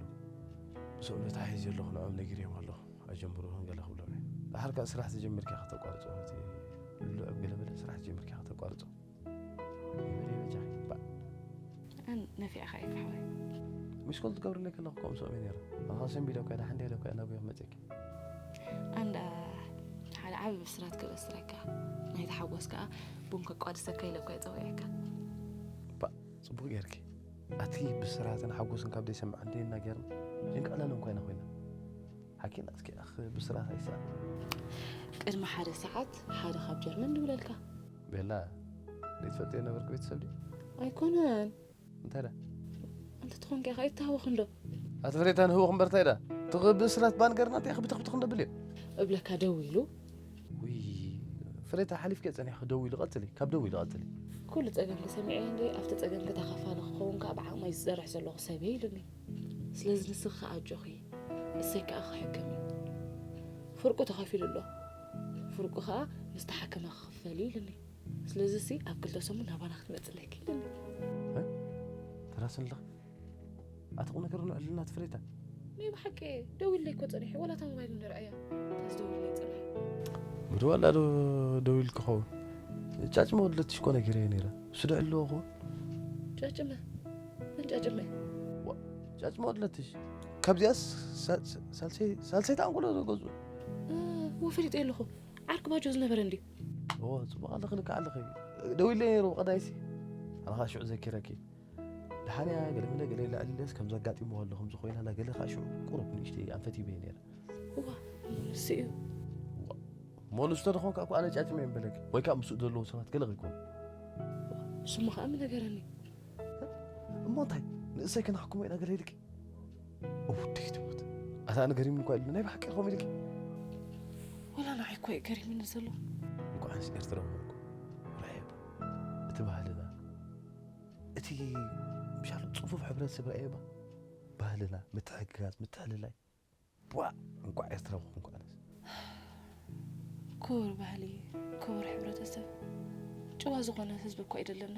ምስኦም ነታ ሒዝ ዘለኹ ንዕኦም ነጊርዮም ኣለኹ ኣጀምርዎን ገለ ክብሎም እየ። ደሓር ከኣ ስራሕ ተጀሚርካ ከተቋርጾ እቲ ልዑል ገለ በለ ስራሕ ተጀሚርካ ከተቋርጾ። ይበለይ በጃኺ ባእ። ኣን ነፊዕኻ ኢኻ ሓወይ። ሚስኮል ትገብርለይ ከለኹ ከምኡ ሰምየ ነይረ። ኣኻ ሰንቢደ እኮ እየ፣ ደሓን ደይለ እኮ እየ ናብኡ ክመጽእኪ። ኣንዳ ሓደ ዓቢ ብስራት ከበስረካ ናይ ተሓጎስ ከኣ ቡን ከቋድሰካ ኢለ እኮ እየ ጸዊዐካ። ባእ ጽቡቕ ጌርኪ። ኣቲ ብስራትን ሓጎስን ካብ ደይሰምዕ እንዴ እናጌርና ጭንቂ ዕለል እንኳ ኢና ኮይና። ሓኪና እስኪ ኣኽ ብስራት ኣይሰኣን። ቅድሚ ሓደ ሰዓት ሓደ ካብ ጀርመን ድውለልካ። ቤላ ዘይትፈልጥዮ ነበርክ ቤተሰብ ድዩ? ኣይኮነን። እንታይ ዳ? እንተ ትኾንካ ኢኻ ይተሃወኽ እንዶ። ኣቲ ፍሬታ ንህወ ክንበርታ ኢዳ ትኽ ብስራት ባንገርና እንታይ ብትኽብትኽ እንደብል እዩ። እብለካ ደው ኢሉ። ውይ ፍሬታ ሓሊፍከ ጸኒሕኪ ደው ኢሉ ቀጽሊ፣ ካብ ደው ኢሉ ቀጽሊ። ኩሉ ጸገምኪ ሰሚዐ እንደ ኣብቲ ጸገምኪ ተኻፋሊ ክኸውን ከዓ ብዓቕመይ ዝሰርሕ ዘለኹ ሰብ እየ ኢሉኒ። ስለዚ ንስኺ ከዓ ኣጆኺ እሰይ ከዓ ክሕከም እዩ። ፍርቁ ተኸፊሉ ኣሎ። ፍርቁ ከዓ ምስ ተሓከመ ክኽፈል እዩ ኢሉኒ። ስለዚ ሲ ኣብ ክልተ ሰሙን ናባና ክትመፅእ ኣለኪ ኢሉኒ። ተራስን ኣለኻ ኣቲ ቁም ነገር ንዕልና ትፍሬታ። ናይ ብሓቂ ደው ኢለይ እኮ ፀኒሑ ዋላ እታ ሞባይል ንርኣያ። ታስ ደው ኢለይ ፀኒሑ። ብድዋላ ዶ ደው ኢልክ ኸውን ጫጭመ ወድለትሽ እኮ ነጊረዮ ነይረ። እሱ ዶ ዕልዎ ኸውን ጫጭመ ምን ጫጭመ? ጫጭመ ወድለትሽ ካብዚኣስ ሳልሰይቲ ኣንጎሎ ዘገዝኡ ወፈሊጠ ኣለኹ። ዓርኪ ባጆ ዝነበረ እንዲ ጽቡቕ ኣለኺ ንካ ኣለኺ። ደው ኢለ ነይሩ ቀዳይሲ ኣልኻ ሽዑ ዘኪረኪ። ደሓንያ ገለ ምለ ገለ ኢላ ዕልለስ ከም ዘጋጢምዎ ኣሎ ከም ዝኾይና ላ ገለ ከዓ ሽዑ ቁሩብ ንእሽተይ ኣንፈት ይበይ ነይረ። እዋ ንሱ እዩ። ሞንስቶ ዝኾንካ እኮ ኣነ ጫጭመ እዮም በለኪ ወይ ከዓ ምስኡ ዘለዉ ሰባት ገለ ከይኮኑ። ስሙ ከዓ ምነገረኒ። እሞ እንታይ ንእሰይ ከናሕኩሞ ኢና ገለ ኢልኪ? ውድይ ትሞት ኣታ ንገሪም እንኳ ኢሉ ናይ ብሓቂ ኢልኩም ኢልኪ? ወላ ንዓይ እኮ እዩ ገሪምኒ ዘሎ። እንኳዓንስ ኤርትራዊ ኮንኩ። ርኣየባ እቲ ባህልና እቲ ምሻሉ ፅፉፍ ሕብረተሰብ ርኣየባ ባህልና ምትሕግጋዝ ምትሕልላይ ቧ እንኳዕ ኤርትራዊ ኮንኩ ኣነስ። ክቡር ባህሊ ክቡር ሕብረተሰብ ጭዋ ዝኾነ ህዝቢ እኮ እዩ ዘለና።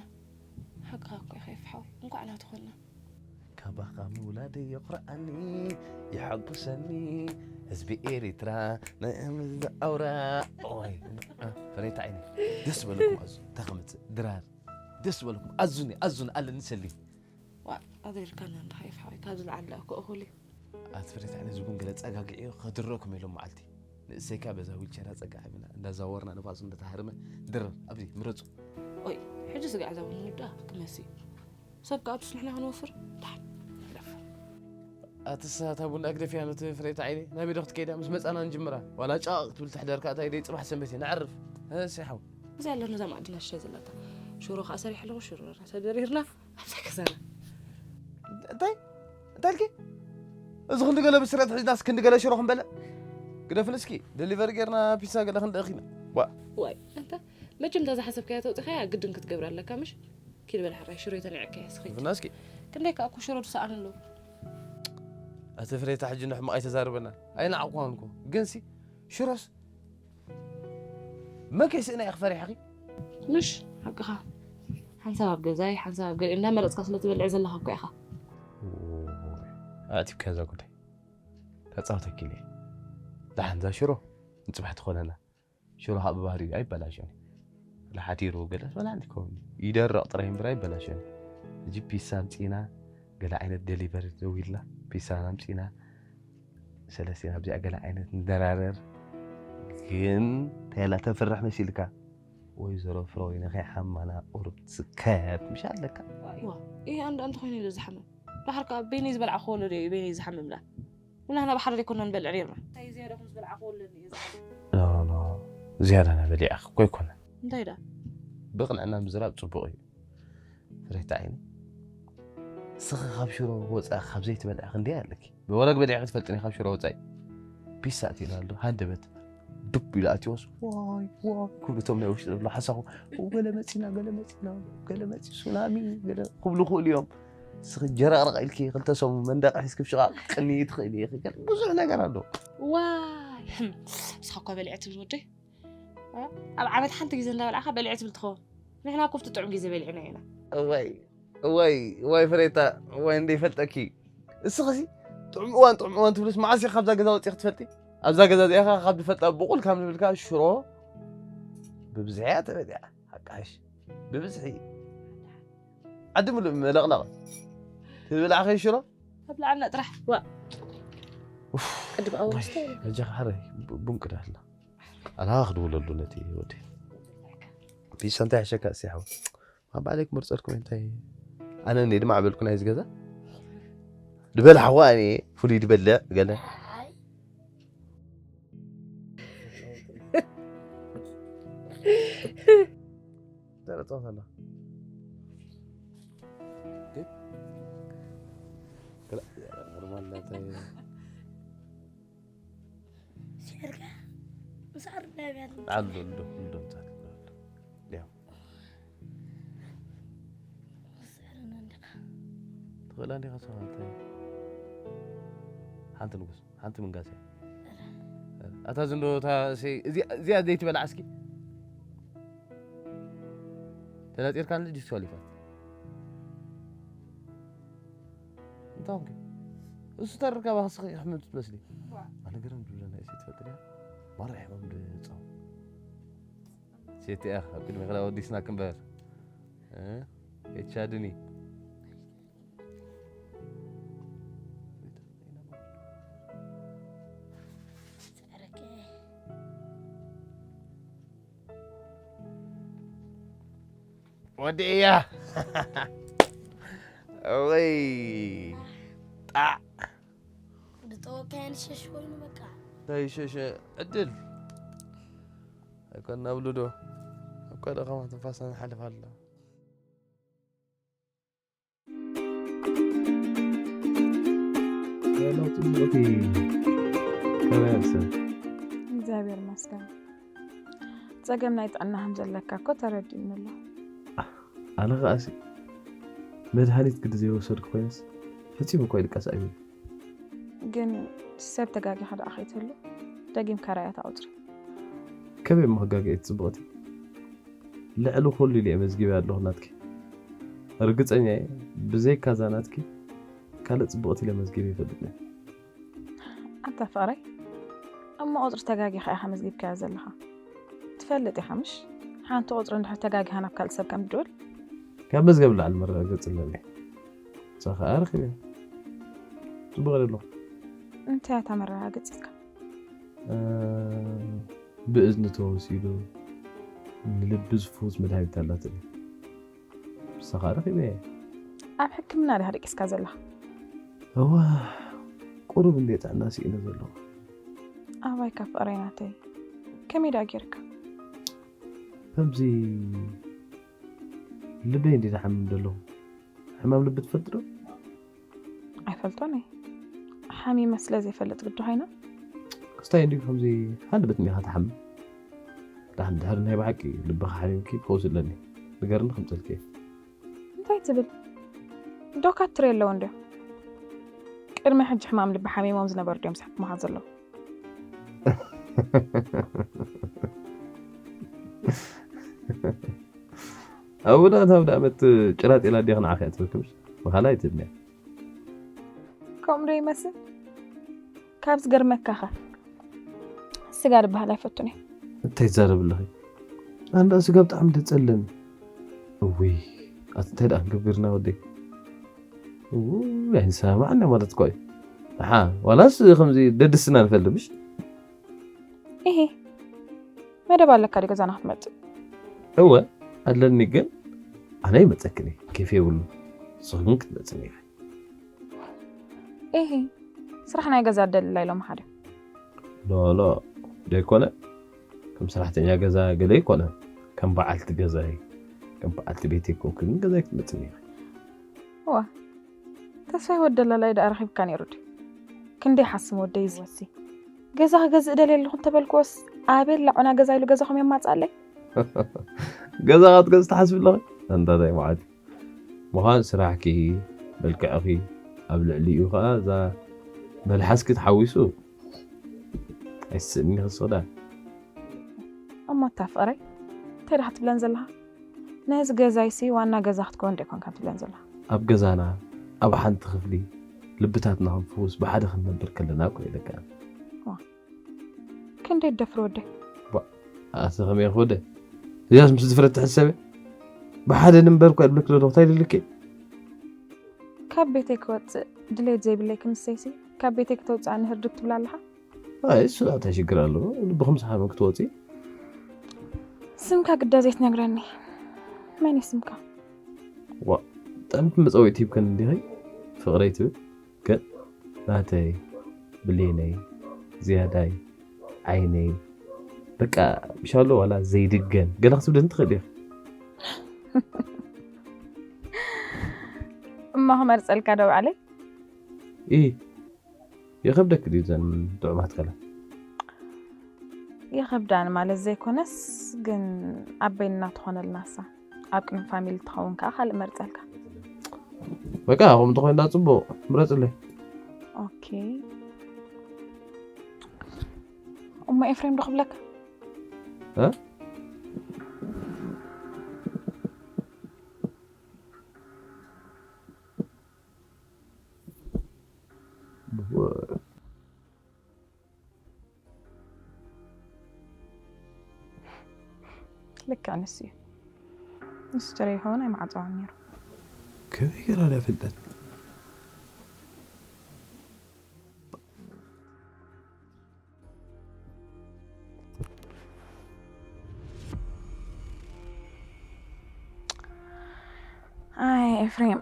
ሓቅኻ እኮ ኢኻ ይፍሓው እንኳዕ ናቱ ኮና። ካባኻ ምውላደይ የኹርዓኒ የሐጉሰኒ ህዝቢ ኤሪትራ ናይ ኣምዝ ኣውራ። ኦይ ፍሬታ ዓይኒ ደስ በለኩም ኣዙ ተኸምት ድራር ደስ በለኩም ኣዙኒ ኣዙን ኣለኒ ሰሊም። ዋ ኣዘይልካና እንድኻ ይፍሓው ካብ ዝለዓለ እኮ እኹል እዩ። ኣቲ ፍሬታ ዓይኒ ዝቡን ገለ ጸጋግዒ ከድረኩም ኢሎም መዓልቲ ንእሰይካ በዛ ዊልቸራ ጸጋዒ ብና እንዳዛወርና ንፋሱ እንደተሃርመ ድረር ኣብዚ ምረጹ። ኦይ ሕጂ ስጋዕ ዘቡ ንወዳ ክመሲ ሰብ ከኣ ብስ ንሕና ክንወፍር ድሓን ንሕለፍ። ኣትሳ እታ ቡና ግደፍያ ነቲ ፍሬታ ዓይኒ ናብ ዶ ክትከይዳ ምስ መጻና ንጅምራ ዋላ ጫቕ ክትብል ትሕደርካ እታ ኢደይ ጽባሕ ሰንበት እየ ንዓርፍ። እሰይ ሓው እዚ ኣሎ ነዛ ማዕድና ሽሻይ ዘለታ ሽሮ ከኣ ሰሪሕ ኣለኹ ሽሮ ተደሪርና ኣብዛ ገዛና። እንታይ እንታይ ኢልኪ? እዚ ክንዲ ገለ ብስረት ሒዝናስ ክንዲ ገለ ሽሮ ክንበልዕ ግደፍን እስኪ ደሊቨሪ ጌርና ፒሳ ገለ ክንደእኺና ዋ ዋይ እንተ መቸም እዛ ዝሓሰብካያ ተውፅኻያ ግድን ክትገብር ኣለካ ምሽ ኪድ በል ሕራይ ሽሮ የተኒዐካያ ስኺ ብና እስኪ ክንደይ ከዓ እኮ ሽሮ ድሰኣን ኣለዉ ኣቲ ፍሬታ ሕጂ ንሕማቕ ኣይተዛርበና ኣይንዓቋንኮ ግንሲ ሽሮስ መን ከይስእና ኢኺ ፈሪሕኺ ምሽ ሓቅኻ ሓንሳብ ኣብ ገዛይ ሓንሳብ ኣብ ገ እንዳመረፅካ ስለ ትበልዕ ዘለኻ እኮ ኢኻ ኣእቲብካ እዛ ጉዳይ ተፃውተኪ ኢለ ደሓንዛ ሽሮ ንፅባሕ ትኾነና ሽሮ ካብ ብባህሪ ኣይበላሸን ለሓዲሩ ገለ በላ እንዲከውን ይደረቕ ጥራይ እምበር ኣይበላሸን እዚ ፒሳ ኣምፂና ገለ ዓይነት ደሊቨሪ ደዊልና ፒሳ ኣምፂና ሰለስቲና ኣብዚኣ ገለ ዓይነት ንደራረር ግን ተላ ተፍርሕ መሲልካ ወይዘሮ ፍረወይነ ከይሓማና ቁሩብ ትስከት ምሽ ኣለካ ይህ ኣንድ ኣንተ ኮይኑ ኢሉ ዝሓመም ዳሕር ከዓ ቤኒ ዝበልዓ ክወለዶ እዩ ቤኒ ዝሓምምላ ኩላህና ብሓደ ዘይኮና ንበልዕ ነርና እንታይ ዝያዳ ከም ዝበልዓ ክወለኒ እዩ ዝሓምም ዝያዳ ናበሊዓ እኮ ኣይኮነ እንታይ ዳ ብቕንዕና ምዝራብ ፅቡቕ እዩ ፍሬታ ዓይኒ ስኺ ካብ ሽሮ ወፃኢ ካብ ዘይትበልዕ ክንደይ ኣለኪ ብወረግ በሊዕኪ ትፈልጥኒ ካብ ሽሮ ወፃኢ ፒሳ ኣትዩና ኣሎ ሃንደበት ዱብ ኢሉ ኣትዎስ ዋይ ዋይ ክብሉ እቶም ናይ ውሽጢ ዘሎ ሓሳኹ ገለ መፂና ገለ መፂና ገለ መፂ ሱናሚ ገለ ክብሉ ክእሉ እዮም ስኺ ጀራቕረቕ ኢልኪ ክልተ ሰሙ መንደቕ ሒዝኪ ብሽቓቕ ቅኒ ትኽእሊ ኢኺ ገለ ብዙሕ ነገር ኣሎ ዋይ ንስኻ እኳ በሊዐ ትብል ወደይ ኣብ ዓመት ሓንቲ ግዜ እንዳበልዓኻ በሊዐ ትብል ትኸውን ንሕና ኮፍቲ ጥዑም ግዜ በሊዕና ኢና እዋይ እዋይ እዋይ ፍሬታ እዋይ እንደ ይፈልጠኪ እስኺ ሲ ጥዑም እዋን ጥዑም እዋን ትብልስ መዓስ ኢኻ ካብዛ ገዛ ወፂኺ ትፈልጢ ኣብዛ ገዛ እዚኣ ካብ ዝፈልጣ ብቑል ካብ ንብልካ ሽሮ ብብዝሒ እያ ተበሊዓ ሓቃሽ ብብዝሒ ዓዲ ምሉእ መለቕለቕ ትብልዓኸ ሽሮ ኣብልዓና ጥራሕ ዋ ቅድም ኣወስተ ሕጂ ሓረ ቡን ቅዳ ኣላ ኣላ ክድውለሉ ነቲ ወዲ ፒሳ እንታይ ሕሸካ እስቲ ሓው ኣብ ባዕለይ ክመርፀልኩም እንታይ ኣነ እኒ ድማ ዓበልኩ ናይዚ ገዛ ድበል ሓዋ እኔ ፍሉይ ድበልዕ ገለ ጸወታ ኣላ። ግን ኖርማል ናታይ ስዕርካ ምስዓር ናይ ብያት ኣሎ እንዶ እንዶ ምጻት ኣሎ። ያው ስዕርና እንዲኻ ትኽእላ እንዲኻ ሰማዕታይ ሓንቲ ንጉስ ሓንቲ ምንጋስ እያ። ኣታ ዝንዶ እታ እዚኣ ዘይትበልዓ እስኪ ተነፂርካ ንልጅ ዲስኳሊፋት እንታይ ኾንኪ? እሱ ተረካ ባክስኺ ሕምም ትመስሊ ኣነ ገረም ድብለ ናይ እሲ ትፈልጥ እያ ማራ ሕማም ድፃው ሴት እያ ኣብ ቅድሚ ክላ ወዲስና ክንበር ኤቻድኒ ወዲእያ ወይ ጣዕ ድጠወካያን ሸሽ ኮይኑ በቃ እንታይ ሸሸ ዕድል ኣይኮና ብሉ ዶ እኮ ደኸማ ትንፋሳ ንሓልፍ ኣላ ጽቡቕቲ ከመይ ሰብ እግዚኣብሔር ይመስገን። ጸገም ናይ ጥዕና ከም ዘለካ እኮ ተረዲኡኒ ኣሎ። ኣነ ከኣሲ መድሃኒት ግዲ ዘይወሰድኩ ኮይነስ ፈጺሙ እኮ ይልቀስ ኣይብል ግን ሰብ ተጋጊኻ ደኣ ከይትህሉ ደጊምካ ርኣያ እታ ቁጽሪ። ከመይ እሞ ክጋገ እየ ጽቡቕቲ ልዕሊ ኩሉ ኢለ እየ መዝጊበ ኣለኹ ናትኪ ርግጸኛ እየ ብዘይካዛ ናትኪ ካልእ ጽቡቕቲ ኢለ መዝጊበ ይፈልጥኒ ኣታ ፍቕረይ እሞ ቁጽሪ ተጋጊኻ ኢኻ መዝጊብካያ ዘለኻ ትፈልጥ ኢኻ ምሽ ሓንቲ ቁጽሪ እንድሕር ተጋጊኻ ናብ ካልእ ሰብ ከም ትድውል ካብ መዝገብ ላዕሊ መረጋገጺ ኣለኒ ንሳ ኸኣ ረኺበ ጽቡቕ ኣለኹ እንታይ እታ መረጋገጺትካ ብእዝኒ ተወሲዱ ንልቢ ዝፍውስ መድሃኒት ኣላትኒ ንሳ ኸኣ ረኺበ እየ ኣብ ሕክምና ዲኻ ደቂስካ ዘለኻ እዋ ቁሩብ እንዴ ጥዕና ስኢነ ዘለኹ ኣባይ ካብ ፍቕረይ ናተይ ከመይ ደኣ ጌርካ ከምዚ ልበይ እንዲ ዝሓምም ዘለኹ ሕማም ልቢ ትፈልጥ ዶ ኣይፈልጦን እየ ሓሚመ ስለ ዘይፈልጥ ግዲ ኮይና ክስታይ እንዲ ከምዚ ሓንደበት እንዲኻ ትሓምም ዳሕን ድሕሪ ናይ ብሓቂ ልብኻ ሓሚምኪ ክኸውስ ኣለኒ ንገርኒ ከምፀልኪ እየ እንታይ ትብል ዶካትር የለውን ድዮ ቅድሚ ሕጂ ሕማም ልቢ ሓሚሞም ዝነበሩ ድዮም ዝሕክሙኻ ዘለዉ ኣብ ውዳእታ ውዳ ዓመት ጭራጥ ኢላ ዲያ ክንዓኸ እያ ትብል ክምሽ ብኻላ ኣይትድንያ ከምኡ ዶ ይመስል ካብ ዝገርመካኸ ስጋ ዝበሃል ኣይፈቱን እየ እንታይ ትዛረብ ኣለኺ ኣንዳ ስጋ ብጣዕሚ ደፀልም እውይ ኣቲ እንታይ ደኣ ክንገብርና ወደይ ኣይንሰማማዕና ማለት እኮ እዩ ሓ ዋላስ ከምዚ ደድስና ንፈልምሽ ኢሂ መደብ ኣለካ ዲ ገዛና ክትመፅእ እወ ኣለኒ ግን ኣነ ይመፀክኒ ኬፍ የብሉ ንስኺ ግን ክትመፅኒ ኢኺ ኢሂ ስራሕ ናይ ገዛ ደልላ ኢሎም ሓደ ሎሎ ደይኮነ ከም ሰራሕተኛ ገዛ ገለ ይኮነ ከም በዓልቲ ገዛይ ከም በዓልቲ ቤት ይኮንኩ ግን ገዛይ ክትመፅኒ ኢኺ እዋ ተስፋይ ወደላላይ ደኣ ረኺብካ ነይሩ ድዩ ክንደይ ሓስም ወደይ ዝወሲ ገዛ ክገዝእ ደልየ ኣለኹ እንተበልክዎስ ኣበል ላዑና ገዛ ኢሉ ገዛኹም የማፅኣለይ ገዛ ክትገዝ ትሓስብ ኣለኺ ኣንዳታይ መዓት ምዃን ስራሕኪ መልክዕኺ ኣብ ልዕሊኡ ከዓ እዛ መልሓስኪ ተሓዊሱ ኣይስእኒ ክስዳ እሞ እታ ፍቕረይ እንታይ ደኣ ክትብለን ዘለኻ ነዚ ገዛይሲ ዋና ገዛ ክትከውን ዶ ይኮንካ ትብለን ዘለኻ ኣብ ገዛና ኣብ ሓንቲ ክፍሊ ልብታትና ክንፍውስ ብሓደ ክንነብር ከለና እኮ ኢለካ ክንደይ ደፍር ወደይ ኣቲ ከመይ ክወደ እዚኣስ ምስ ዝፍረት ትሕሰበ ብሓደ ንንበር እኳ ይብለክ ዘሎ እንታይ ልልክ ካብ ቤተይ ክወፅእ ድሌት ዘይብለይ ክንሰይሲ ካብ ቤተይ ክተውፅኣኒ ህርድግ ትብላ ኣለኻ ኣይ እሱ እንታይ ሽግር ኣለዎ ልብኹም ዝሓበ ክትወፂ ስምካ ግዳ ዘይትነግረኒ መን እዩ ስምካ ዋ ጠንቲ መፀዊዕቲ ሂብከን እንዲኸይ ፍቕረይ ትብል ግን ናተይ ብሌነይ ዝያዳይ ዓይነይ በቃ ብሻሎ ዋላ ዘይድገም ገለ ክትብለኒ ትኽእል ኢኺ እሞ ክመርፀልካ ዶ ባዕለይ? ኢ የኸብደክ ድዩ ዘን ጥዑማት ቃላት? የኸብዳኒ ማለት ዘይኮነስ፣ ግን ኣበይና ትኾነልና እሳ፣ ኣብ ቅድሚ ፋሚሊ ትኸውን ከዓ ካልእ መርፀልካ። በቃ ከምኡ ተኾይንና ፅቡቕ፣ ምረፅለይ። ኦኬ። እሞ ኤፍሬም ዶ ክብለካ? እ? ልክዕ ንሱ እዩ። ንሱ ተረይኸውን ኣይመዓፀዋን ነይሩ። ከመይ ገይራ ድያ ፍልጠት? ኣይ ኤፍሬም፣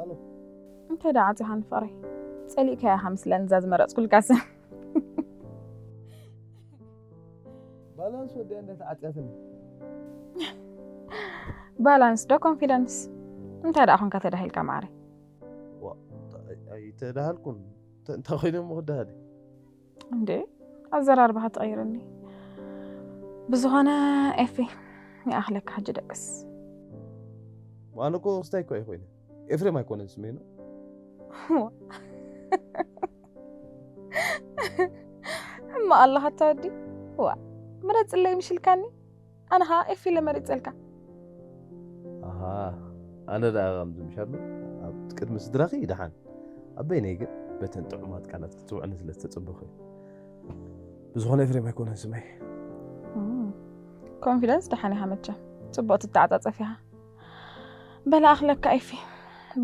ኣሎ። እንታይ ደኣ ዓፂኻ ንፍቕረይ? ፀሊእካያ ኢኻ ምስለን እዛ ዝመረፅኩልካ ሰብ። ባላንስ ወዲያ እንዳተዓፅያትኒ። ባላንስ ዶ ኮንፊደንስ? እንታይ ደኣ ኮንካ ተዳሂልካ ማዕረይ? ኣይተዳሃልኩን። እንታይ ኮይነ እሞ ክዳሃል? እንዴ ኣዘራርባኻ ትቐይርኒ። ብዝኾነ ኤፊ፣ ይኣኽለካ ሕጂ ደቅስ። ኣነ እኮ ክስታይ እኮ ኣይኮይነ። ኤፍሬም ኣይኮነን ስመይ ነው። ሕማቕ ኣለኻ እታ ወዲ። ዋ፣ ምረፅለይ ምሽልካኒ። ኣነ ኸዓ ኤፊ ኢለ መሪፀልካ። ኣሃ፣ ኣነ ደኣ ከምዚ ምሻሉ ኣብ ቅድሚ ስድራኺ ደሓን። ኣብ በይነይ ግን በተን ጥዑማት ቃላት ክትፅውዕኒ ስለ ዝተፀበኹ እየ። ብዝኾነ ኤፍሬም ኣይኮነን ስመይ። ኮንፊደንስ ደሓን ኢኻ መቸም። ፅቡቕ ትተዓፃፀፍ ኢኻ። በላ ኣኽለካ ኤፊ።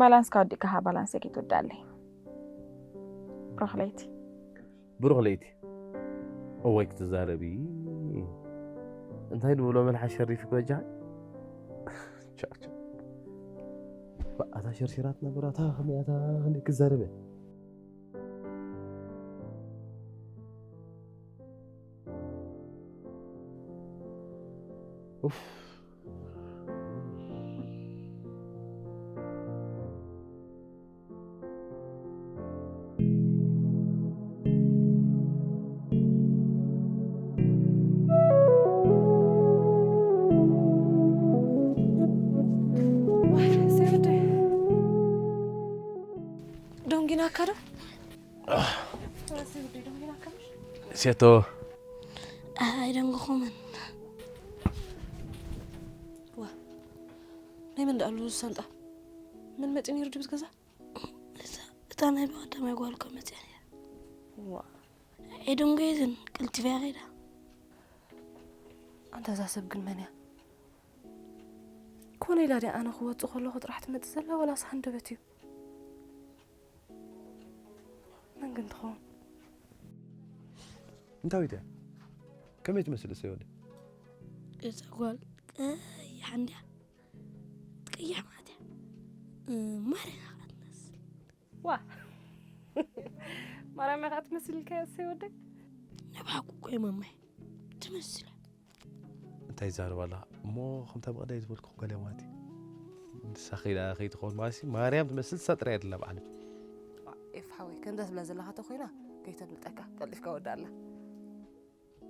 ባላንስካ ወዲእካ ኸዓ ባላንሰይ ከይትወድኣለይ። ብሩኽ ለይቲ። ብሩኽ ለይቲ። እዋይ ክትዛረቢ። እንታይ ንብሎ መልሓስ ሸሪፍኪ በጃ። ቻው ቻው። በኣ፣ እታ ሸርሽራት ነበራ፣ እታ ከመይ እያ፣ እታ ከመይ ክዛረበ? ኡፍ። ዋይ፣ ሰይወደይ። ደንጊናካ ዶ? ሰይወደይ፣ ደንጊናካ ምሽ? ሴቶ። ኣይደንግኹምን። ዋ፣ ናይ መን ደኣሉ ሳንጣ? መን መፂኡ ነይሩ ድብት ገዛ? እታ፣ እታ ናይ ብቐዳማይ ጓል እኮ መፅያ ነይራ። ዋ፣ ኣይደንጎየትን፣ ቀልጢፋ እያ ከይዳ። ኣንታ እዛ ሰብ ግን መን እያ? ኮነ ኢላ ድያ ኣነ ክወፅእ ከለኹ ጥራሕ ትመፅእ ዘላ ዋላስ ሃንደበት እዩ? መን ግን ትኸውን? እንታይ ወይተ? ከመይ ትመስል እሰይ ወደ? እዛ ጓል ቀያሕ እንድያ። ትቀይሕ ማለት እያ። እ፣ ማርያም ኢኻ ትመስል። ዋ፣ ማርያም ኢኻ ትመስል ኢልካዮ እሰይ ወደይ? ናይ ብሓቁ እኮ እየ ማማይ። ትመስል እያ። እንታይ ይዛረብ ኣላ? እሞ ከምታ ብቐዳይ ዝበልኩ ገለ ማለት እዩ። ንሳ ከይዳ ከይትኸውን ማለት እዩ። ማርያም ትመስል፣ ንሳ ጥራይ እያ ደላ ብዓለም። ኤፍ ሓወይ፣ ከምዛ ትብላ ዘለኻ ተኾይና ከይተምልጠካ ቀልጢፍካ ወዳኣላ።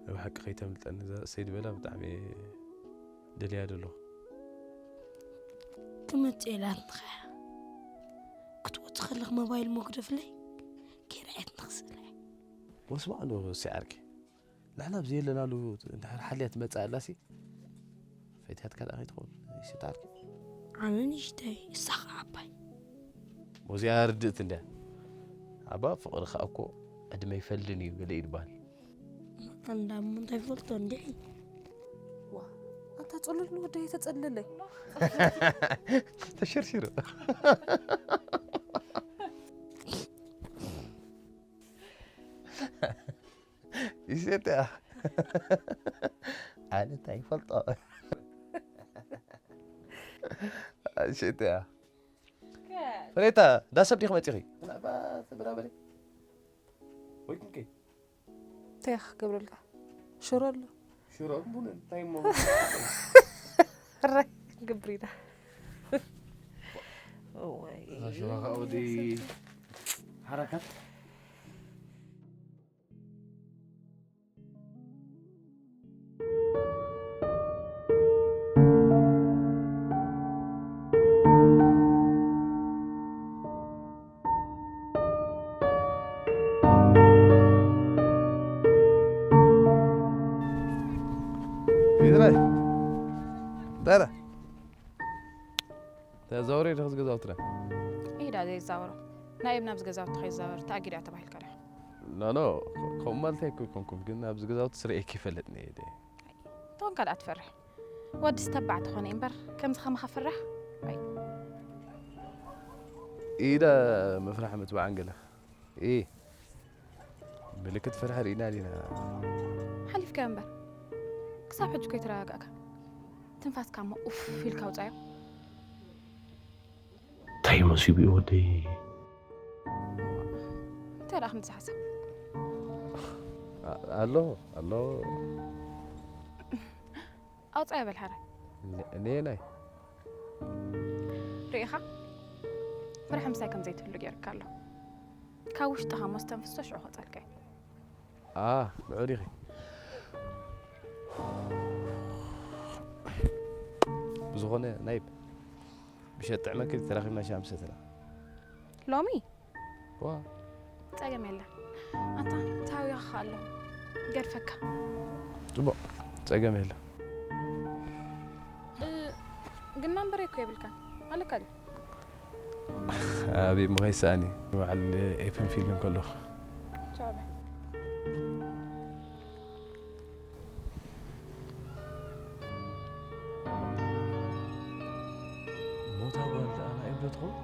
ናይ ብሓቂ ከይተምልጠኒ፣ እዛ እሰይ ዝበላ ብጣዕሚ እየ ደልያ ዘለኹ። ክመፅእ ኢላትንኻ እያ። ክትወፅ ከለኽ ሞባይል ሞግደፍለይ ከይረኣየት ንኽስእላ እያ። ወስማዕ ዶ እሰይ ዓርኪ፣ ንሕና ኣብዚ የለናሉ እንድሕር ሓልያ ትመፅእ ኣላሲ ፈትያትካ ደኣ ከይትኸውን እሰይ ዓርኪ። ኣነ ንእሽተይ፣ እሳ ኸዓ ዓባይ። ወዚኣ ርድእቲ እንድያ። ኣባ ፍቕሪ ኸኣ እኮ ዕድመ ይፈልድን እዩ ገለ እዩ ዝበሃል። ኣንዳ እሞ እንታይ ይፈልጦ እንዲዒ። ዋ፣ ኣንታ ጸሉል ንወደይ ተጸልለለይ። ተሸርሺሩ። ይሸጥያ። ኣነ እንታይ ይፈልጦ። ይሸጥያ። ፍሬታ፣ ዳሰብ ዲኺ መጺኺ? ናባ ተበራበሪ። ወይ ኩንከ? እንታይ ክገብረልካ? ሽሮ ኣሎ። ሽሮ ቡን እንታይ እሞ? ሕራይ ግብሪና። እዋይ። ሽሮ ካውዲ ሓረካት። ይድራይ እንታይ ደኣ? ተዛውሪ ዶ ዝገዛውትና? ኢዳ ዘይዛወሮ ናይ እብና ኣብዚ ገዛውቲ ከይዛወር ተኣጊዳ ተባሂልካ ዲኻ? ኖ ኖ፣ ከምኡ ማለት ኣይኮንኩም፣ ግን ኣብዚ ገዛውቲ ስርኤኪ ይፈልጥ ነየ ደ። ተኾንካ ደኣ ትፈርሕ። ወዲ ዝተባዕ ተኾነ እምበር ከምዚ ከማኻ ፈራሕ። ኣይ ኢዳ ምፍራሕ ምትባዕን ገለ ኢ ምልክት ፍርሒ ርኢና ዲና? ሓሊፍካዮ እምበር ክሳብ ሕጂ እኮ ይተረጋጋእካ። ትንፋስካ እሞ ኡፍ ኢልካ ኣውጻዮ። እንታይ መሲቡ እዩ ወደይ? እንታይ ደኣ ክንዲ ዝሓሰብ ኣ- ኣሎ ኣሎ ኣውጻዮ በል ሓረ። ነ- ነየናይ ርኢኻ ፍርሒ ምሳይ ከም ዘይትህሉ ገይርካ ኣሎ። ካብ ውሽጥኻ እሞ ዝተንፍሶ ሽዑ ከውጻልካ እዩ። ኣ ንዑ ዲኺ ብዝኾነ ናይ ብሸጥዕ መክል ተራኺብና ሻምሰትና ሎሚ ዋ ጸገም የለን። ኣታ ታውያኻ ኣለኹ ገድፈካ። ጽቡቕ ጸገም የለ እ፣ ግን መንበሪ እኮ የብልካን ኣለካ ድዩ? ኣበይ ምኸይሰኣኒ በዓል ኤፍን ፊልም ከለኹ ቻው በል። ሞታ ጓል ደኣ ናይ እብዶ ትኸውን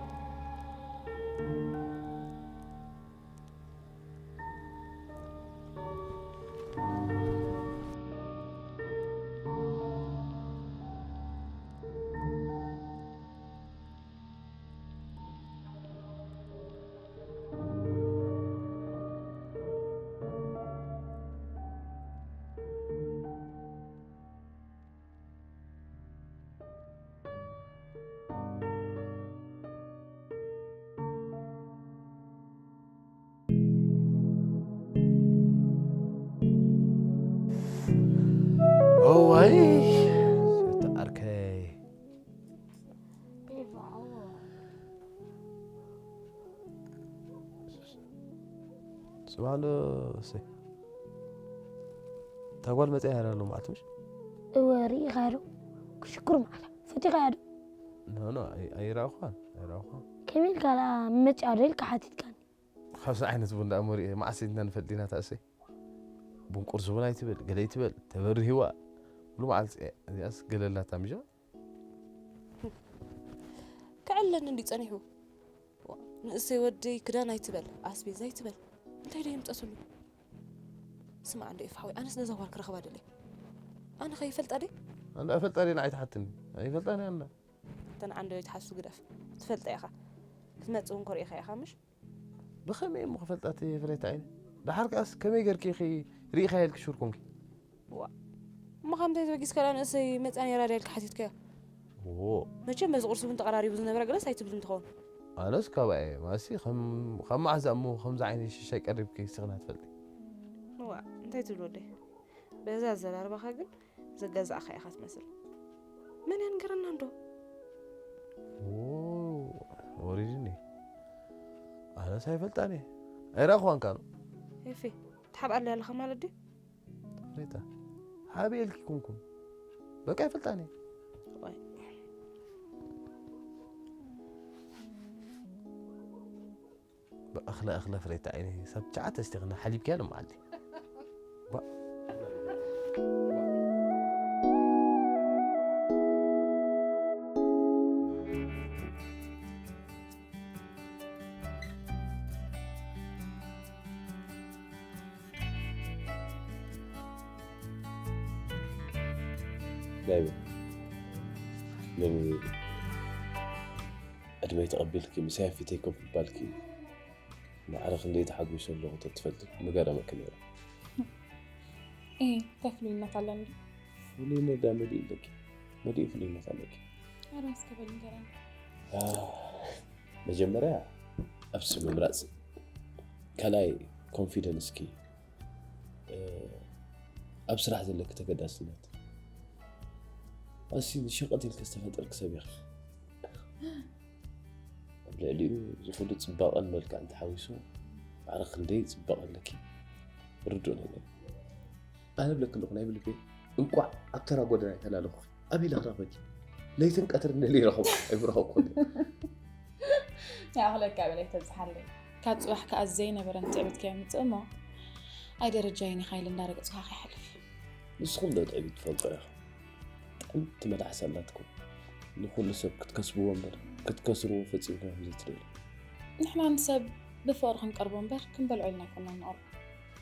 እዋይ እቲ ዓርከይ ጽባሕ ኣሎ እሰይ እታ ጓል መጽያ ያዳ ኣሎ ማለት ምሽ እወ ርኢኻዮ ዶ ክሽኩር ማዕላ ፈቲኻዮ ዶ ኖ ኖ ኣይ- ኣይረኣኹዋን ኣይረኣኹዋን ከመይ ኢልካ ደኣ መጽያ ዶ ኢልካ ሓቲትካኒ ካብዚ ዓይነት ቡን ደኣ መሪኤ መዓስ ኢልና ንፈልጥ ኢና ታእሰይ ቡን ቁርሲ እውን ኣይትበል ገለ ኣይትበል ተበርሂዋ ሙሉ መዓልቲ እዚኣስ ገለላታ ምሻ ክዕለኒ እንዲ ጸኒሑ ንእሰይ ወደይ ክዳን ኣይትበል ኣስቤዛ ኣይትበል እንታይ ዶ የምጠስሉ ስማዕ እንዶ ኤፍ ሓወይ ኣነስ ነዛ ጓል ክረኽባ ደለ ኣነ ከይፈልጣ ደይ ኣንዳ ኣፈልጣ ደና ኣይትሓትኒ ኣይፈልጣን ኣንዳ እተን ዓንዶ ይትሓሱ ግደፍ ትፈልጣ ኢኻ ክትመጽእ እውን ኮርኢኻ ኢኻ ምሽ ብኸመይ እሞ ክፈልጣ እቲ ፍሬት ዓይነ ደሓር ከኣስ ከመይ ገርኪ ኢኺ ርኢኻ ኢልኪ ሹር ኮንኪ እሞ ከምታይ ዝበጊስ ከላ ንእሰይ መፅኣ ነራ ድያ ኢልካ ሓቲትካዮ ዎ መቸም በዚ ቁርሲ እውን ተቐራሪቡ ዝነበረ ገለስ ኣይትብልን ትኸውን ኣነስ ካባየ ማሲ ከም መዓዛ እሞ ከምዚ ዓይነት ሽሻይ ቀሪብኪ ስኽና ትፈልጢ እዋ እንታይ ትብል ወደይ በዛ ኣዘራርባኻ ግን ዝገዛእኻ ኢኻ ትመስል መን እያ ንገረና እንዶ ወሪድኒ ኣነስ ኣይፈልጣን እየ ኣይረእኽዋን ካኑ ኤፌ ትሓብኣለ ኣለኻ ማለት ድዩ ሬታ ሓበየልኪ ኩንኩም በቃ ኣይፈልጣን እየ ዋይ ብኣኽለ ኣኽለ ፍሬታ ዓይኒ ሳብ ትሽዓተ ስቲኽና ሓሊብኪያ ሎመዓልቲ Baby. Baby. ዕድመይ ተቐቢልኪ ምሳይ ኣብ ፊተይ ኮፍ ምባልኪ ማዕረ ክንደይ ተሓጒሰ ኣለኹ ተትፈልጢ ምገረመኪ ነይሩ። እ እንታይ ፍሉይነት ኣለኒ? ፍሉይነት ዳ መሊኡ ኣለኪ፣ መሊኡ ፍሉይነት ኣለኪ። ኣረ እስከ በል ንገረኒ። መጀመርያ ኣብሲ ምምራፅ፣ ካልኣይ ኮንፊደንስኪ፣ ኣብ ስራሕ ዘለኪ ተገዳስነት፣ ኣሲ ንሸቐጥ ኢልኪ ዝተፈጠርኪ ሰብ ኢኺ። ኣብ ልዕሊኡ እዚ ኩሉ ፅባቐን መልክዕን ተሓዊሱ ማዕረ ክንደይ ፅባቐ ኣለኪ ርዱእ ነገር። ኣነ ብለኪ ኣለኹ ናይ ብልቤ እንቋዕ ኣብ ተራ ጎደና ይተላለኹ ኣበይ ኢለ ክረኽበኪ? ለይትን ቀትርን ደልየ ይረኸቡ ኣይምረኸብኩ። ይኣኽለካ በላይ ተብዝሓለይ። ካብ ፅባሕ ከኣ ዘይነበረን ትዕቢት ከየምፅእ እሞ ኣይ ደረጃ ይኒኻ ኢለ እንዳረገፅካ ከይሓልፍ። ንስኹም ዶ ትዕቢት ትፈልጦ ኢኹም? ጥዕምቲ መታሕስ ኣላትኩም። ንኹሉ ሰብ ክትከስብዎ እምበር ክትከስርዎ ፈጺምኩም ዘይትደልዩ። ንሕና ንሰብ ብፍቕሪ ክንቀርቦ እምበር ክንበልዖ ኢልና ኣይኮናን ንቐርቦ።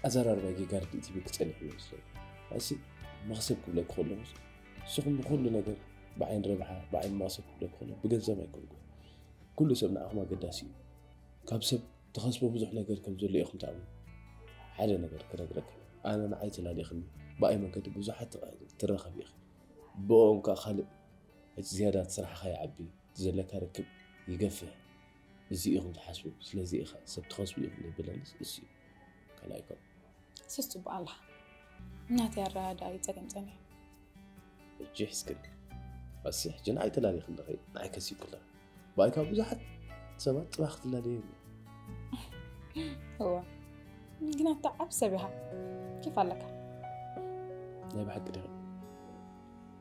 ኣዘራርባ ጌጋ ርድኢት ሂበኪ ጸኒሑ ይመስለኒ። ኣሲ መኽሰብ ክብለኪ ከለኹስ ንስኹም ንኹሉ ነገር ብዓይኒ ረብሓ ብዓይኒ መኽሰብ ክብለኪ ከለኹ ብገንዘብ ኣይኮንኩን። ኩሉ ሰብ ንዓኹም ኣገዳሲ እዩ። ካብ ሰብ ትኸስቦ ብዙሕ ነገር ከም ዘሎ ኢኹም ትኣምኑ። ሓደ ነገር ክነግረኪ፣ ኣነ ንዓይ ተላሊኽኒ ብኣይ መንገዲ ብዙሓት ትራኸቢ ኢኺ። ብኦም ከኣ ካልእ እቲ ዝያዳ እቲ ስራሕኻ ይዓቢ፣ እቲ ዘለካ ርክብ ይገፍሕ። እዚ ኢኹም ትሓስቡ፣ ስለዚ ኢኻ ሰብ ትኸስቡ ኢኹም ዘበለንስ እሱ እዩ። ካልኣይ ከም ስስ ጽቡቕ ኣለኻ። ናተይ ኣረዳድኣ እዩ ጸገም ጸኒሑ። ሕጂ ሕስክል ኣሲ ሕጂ ንዓይ ተላሊኽ ኣለኺ ንዓይ ከሲብክ ኣለኺ ብኣይ ካብ ብዙሓት ሰባት ጽባሕ ክትላለየ እዋ ግን ኣታ ዓብ ሰብ ኢኻ ኬፍ ኣለካ ናይ ብሓቂ ዲኺ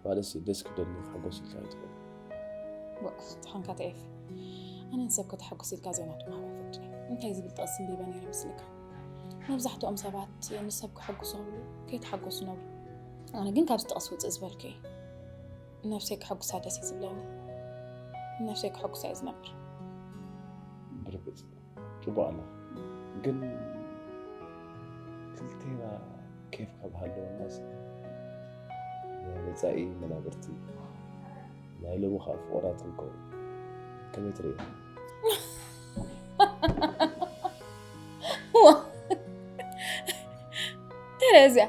ዋለሲ ደስ ክብለኒ ክሕጎስ ኢልካ ኣይትኾን ተኾንካ ተኤፍ ኣነ ንሰብ ከተሐጉስ ኢልካ ዘይናቱ ማህበ ፍርዲ እንታይ ዝብል ጥቕስ እንቢበ ነይረ ምስልካ መብዛሕትኦም ሰባት ንሰብ ክሕጉሱ ክብሉ ከይተሓጎሱ ነብሩ ኣነ ግን ካብዚ ጥቕስ ውፅእ ዝበልኩ እየ ነብሰይ ክሕጉሳ ደስ እዩ ዝብለኒ ነብሰይ ክሕጉሳ እየ ዝነብር ብርግፅ ፅቡቅ ኣሎ ግን ክልቴና ኬፍ ካብ ሃለወናስ ናይ መፃኢ መናብርቲ ናይ ሎሚ ከዓ ፍቁራት ክንከውን ከመይ ትርእዮ ተረዚያ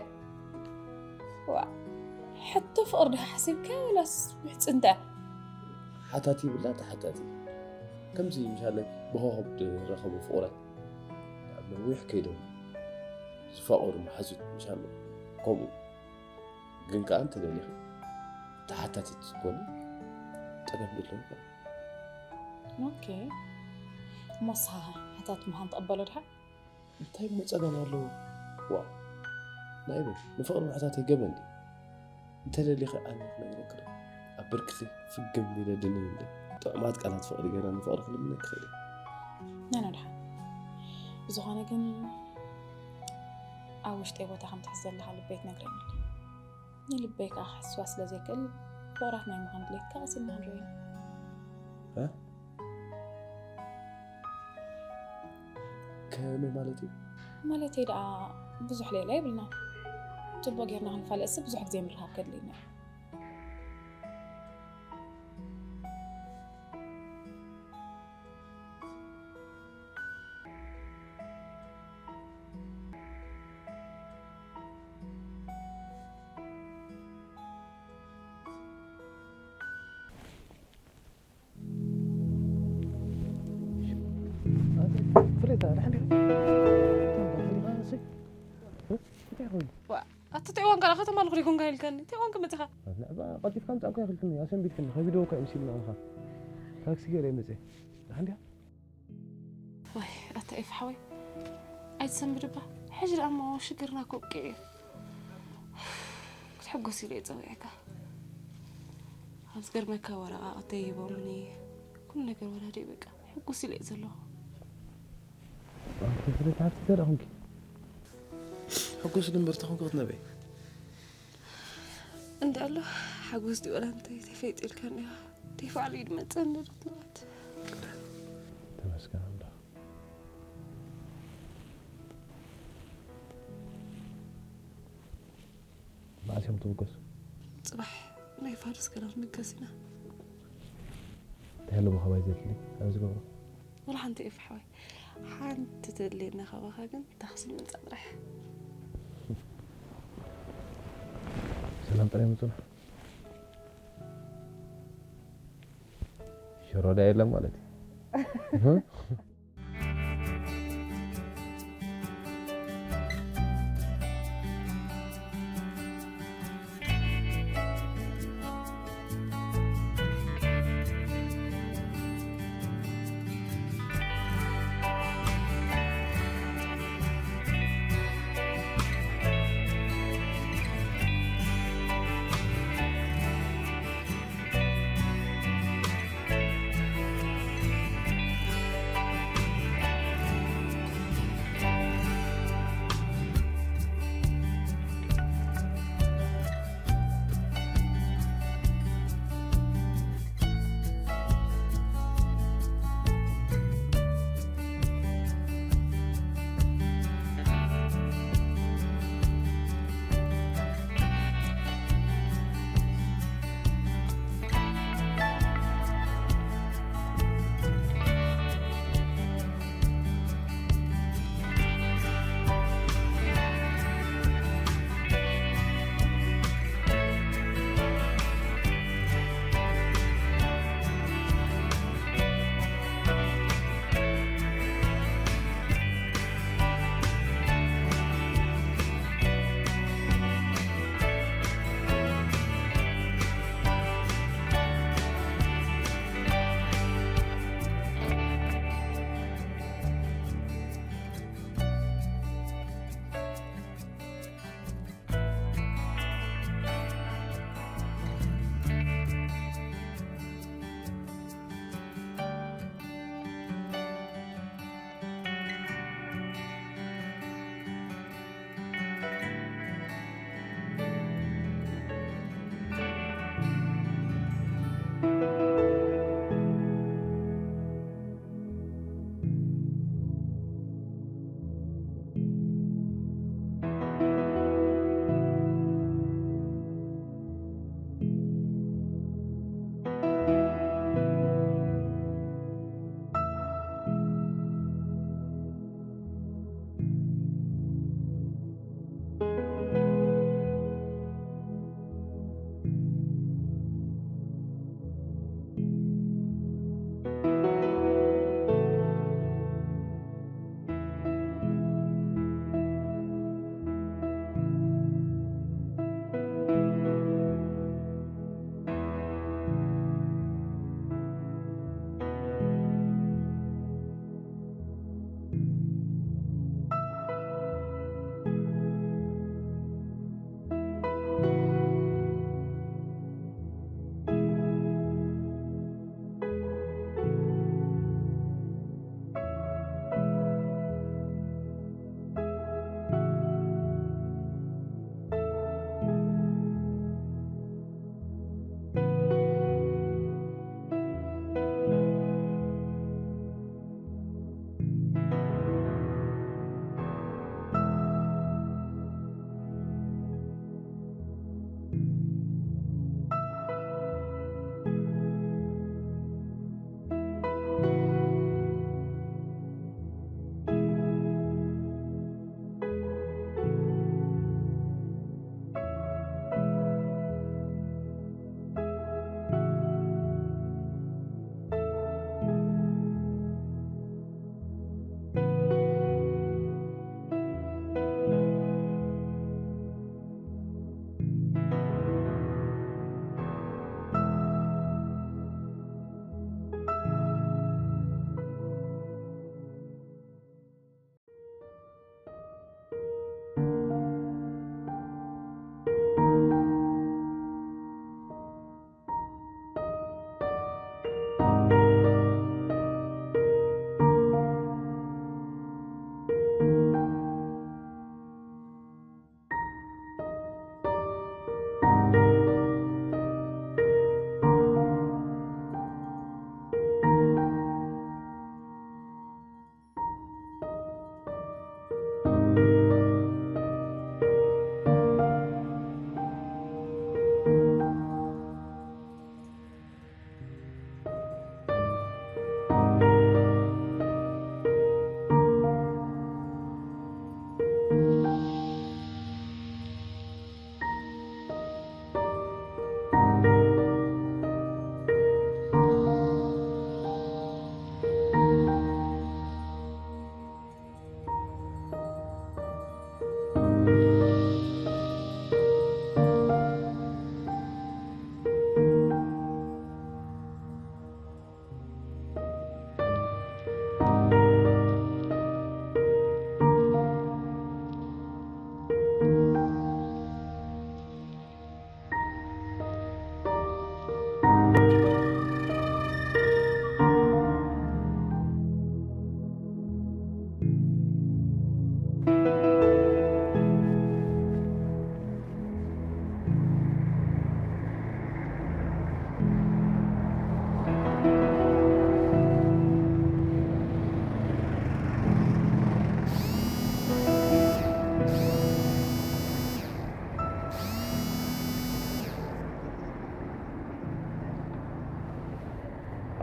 ዋ ሕቶ ፍቕሪ ድኻ ሓሲብካ ወላስ ምሕፅንታ ሓታቲ ይብላ ተሓታቲ ከምዚ ምሻለ ብኸኸብ ዝረኸቡ ፍቑራት ኣብ ነዊሕ ከይዶም ዝፋቐሩ መሓዙት ምሻለ ከምኡ ግን ከዓ እንተደሊኻ ተሓታቲት ዝኾነ ጠገም የለውም ኦኬ እሞሳ ሓታት ምዃን ትቕበሎ ድሓ እንታይ እሞ ጸገም ኣለዎ? ዋእ ናይ በል ንፍቕሪ ምሕታት ኣይገበን ድዩ? እንተደሊኺ ኣነ ክነግረኪ ዶ? ኣብ ብርክኺ ፍግም ኢለ ድንን ኢለ ጥዑማት ቃላት ፍቕሪ ገይረ ንፍቕሪ ክልምነኪ ይኽእል እየ። ናና ድሓን ብዝኾነ ግን ኣብ ውሽጠይ ቦታ ከም ትሕዝ ዘለኻ ልበይ ትነግረኒ ኣላ። ንልበይ ከኣ ክሕስዋ ስለ ዘይክእል ፍቑራት ናይ ምዃን ድሌትካ ቀስ ኢልና ክንርእዮ ኢና። ከመይ ማለት እዩ? ማለተይ ደኣ ብዙሕ ሌላ የብልና። ጽቡቕ ጌርና ክንፋለጥሲ ብዙሕ ግዜ ምርኻብ ከድልየና እዩ። ኣቲ ጥዒዋን ከኣ ከተማ ልኹ ሪጎንጋ ኢልካኒ እንታይ ቋንክ መጺኻ ንዕባ ቀልጢፍካ ምጻእኳ ይኽልክኒ ኣሰንቢድክኒ ከቢድዎ እኳ ይምሲልና ኢኻ ታክሲ ገይረ ይመጽእ ደሓን ዲኻ ዋይ ኣታ ኤፍ ሓወይ ኣይትሰንብድ እባ ሕጂ ደኣ እሞ ሽግርና ከውቅዕ እዩ ክትሕጎስ ኢለ እየ ጸዊዐካ ኣብ ዝገርመካ ወረቓቕተይ ሂቦምኒ ኩሉ ነገር ወላዲ በቃ ሕጉስ ኢለ እየ ዘለኹ ፍርት ሃብቲ ተደኣ ኹንኪ ሕጉስ ድምበር ተኾንኩ ክትነበይ እንዳ ኣሎ ሓጎስ ድዩ ወላ እንታይ ተፈይጢልካ እኒኻ ደይፋዕሉ እዩ ድመፀኒ ዶክተራት ተመስገን ኣምላኽ መዓስ እዮም ትብገሱ? ፅባሕ ናይ ፋርስ ገና ክንገስ ኢና። እንታይ ኣሎ ምኻባይ ዘድሊ ኣብዚ ገብሮ? ወላ ሓንቲ ኢፍ ሓወይ ሓንቲ ተድልየና ካባኻ ግን ታኽሲ ምምፃእ ጥራሕ። ሰላም ጥራይ ምፁና። ሽሮ ዳ የለም ማለት እዩ።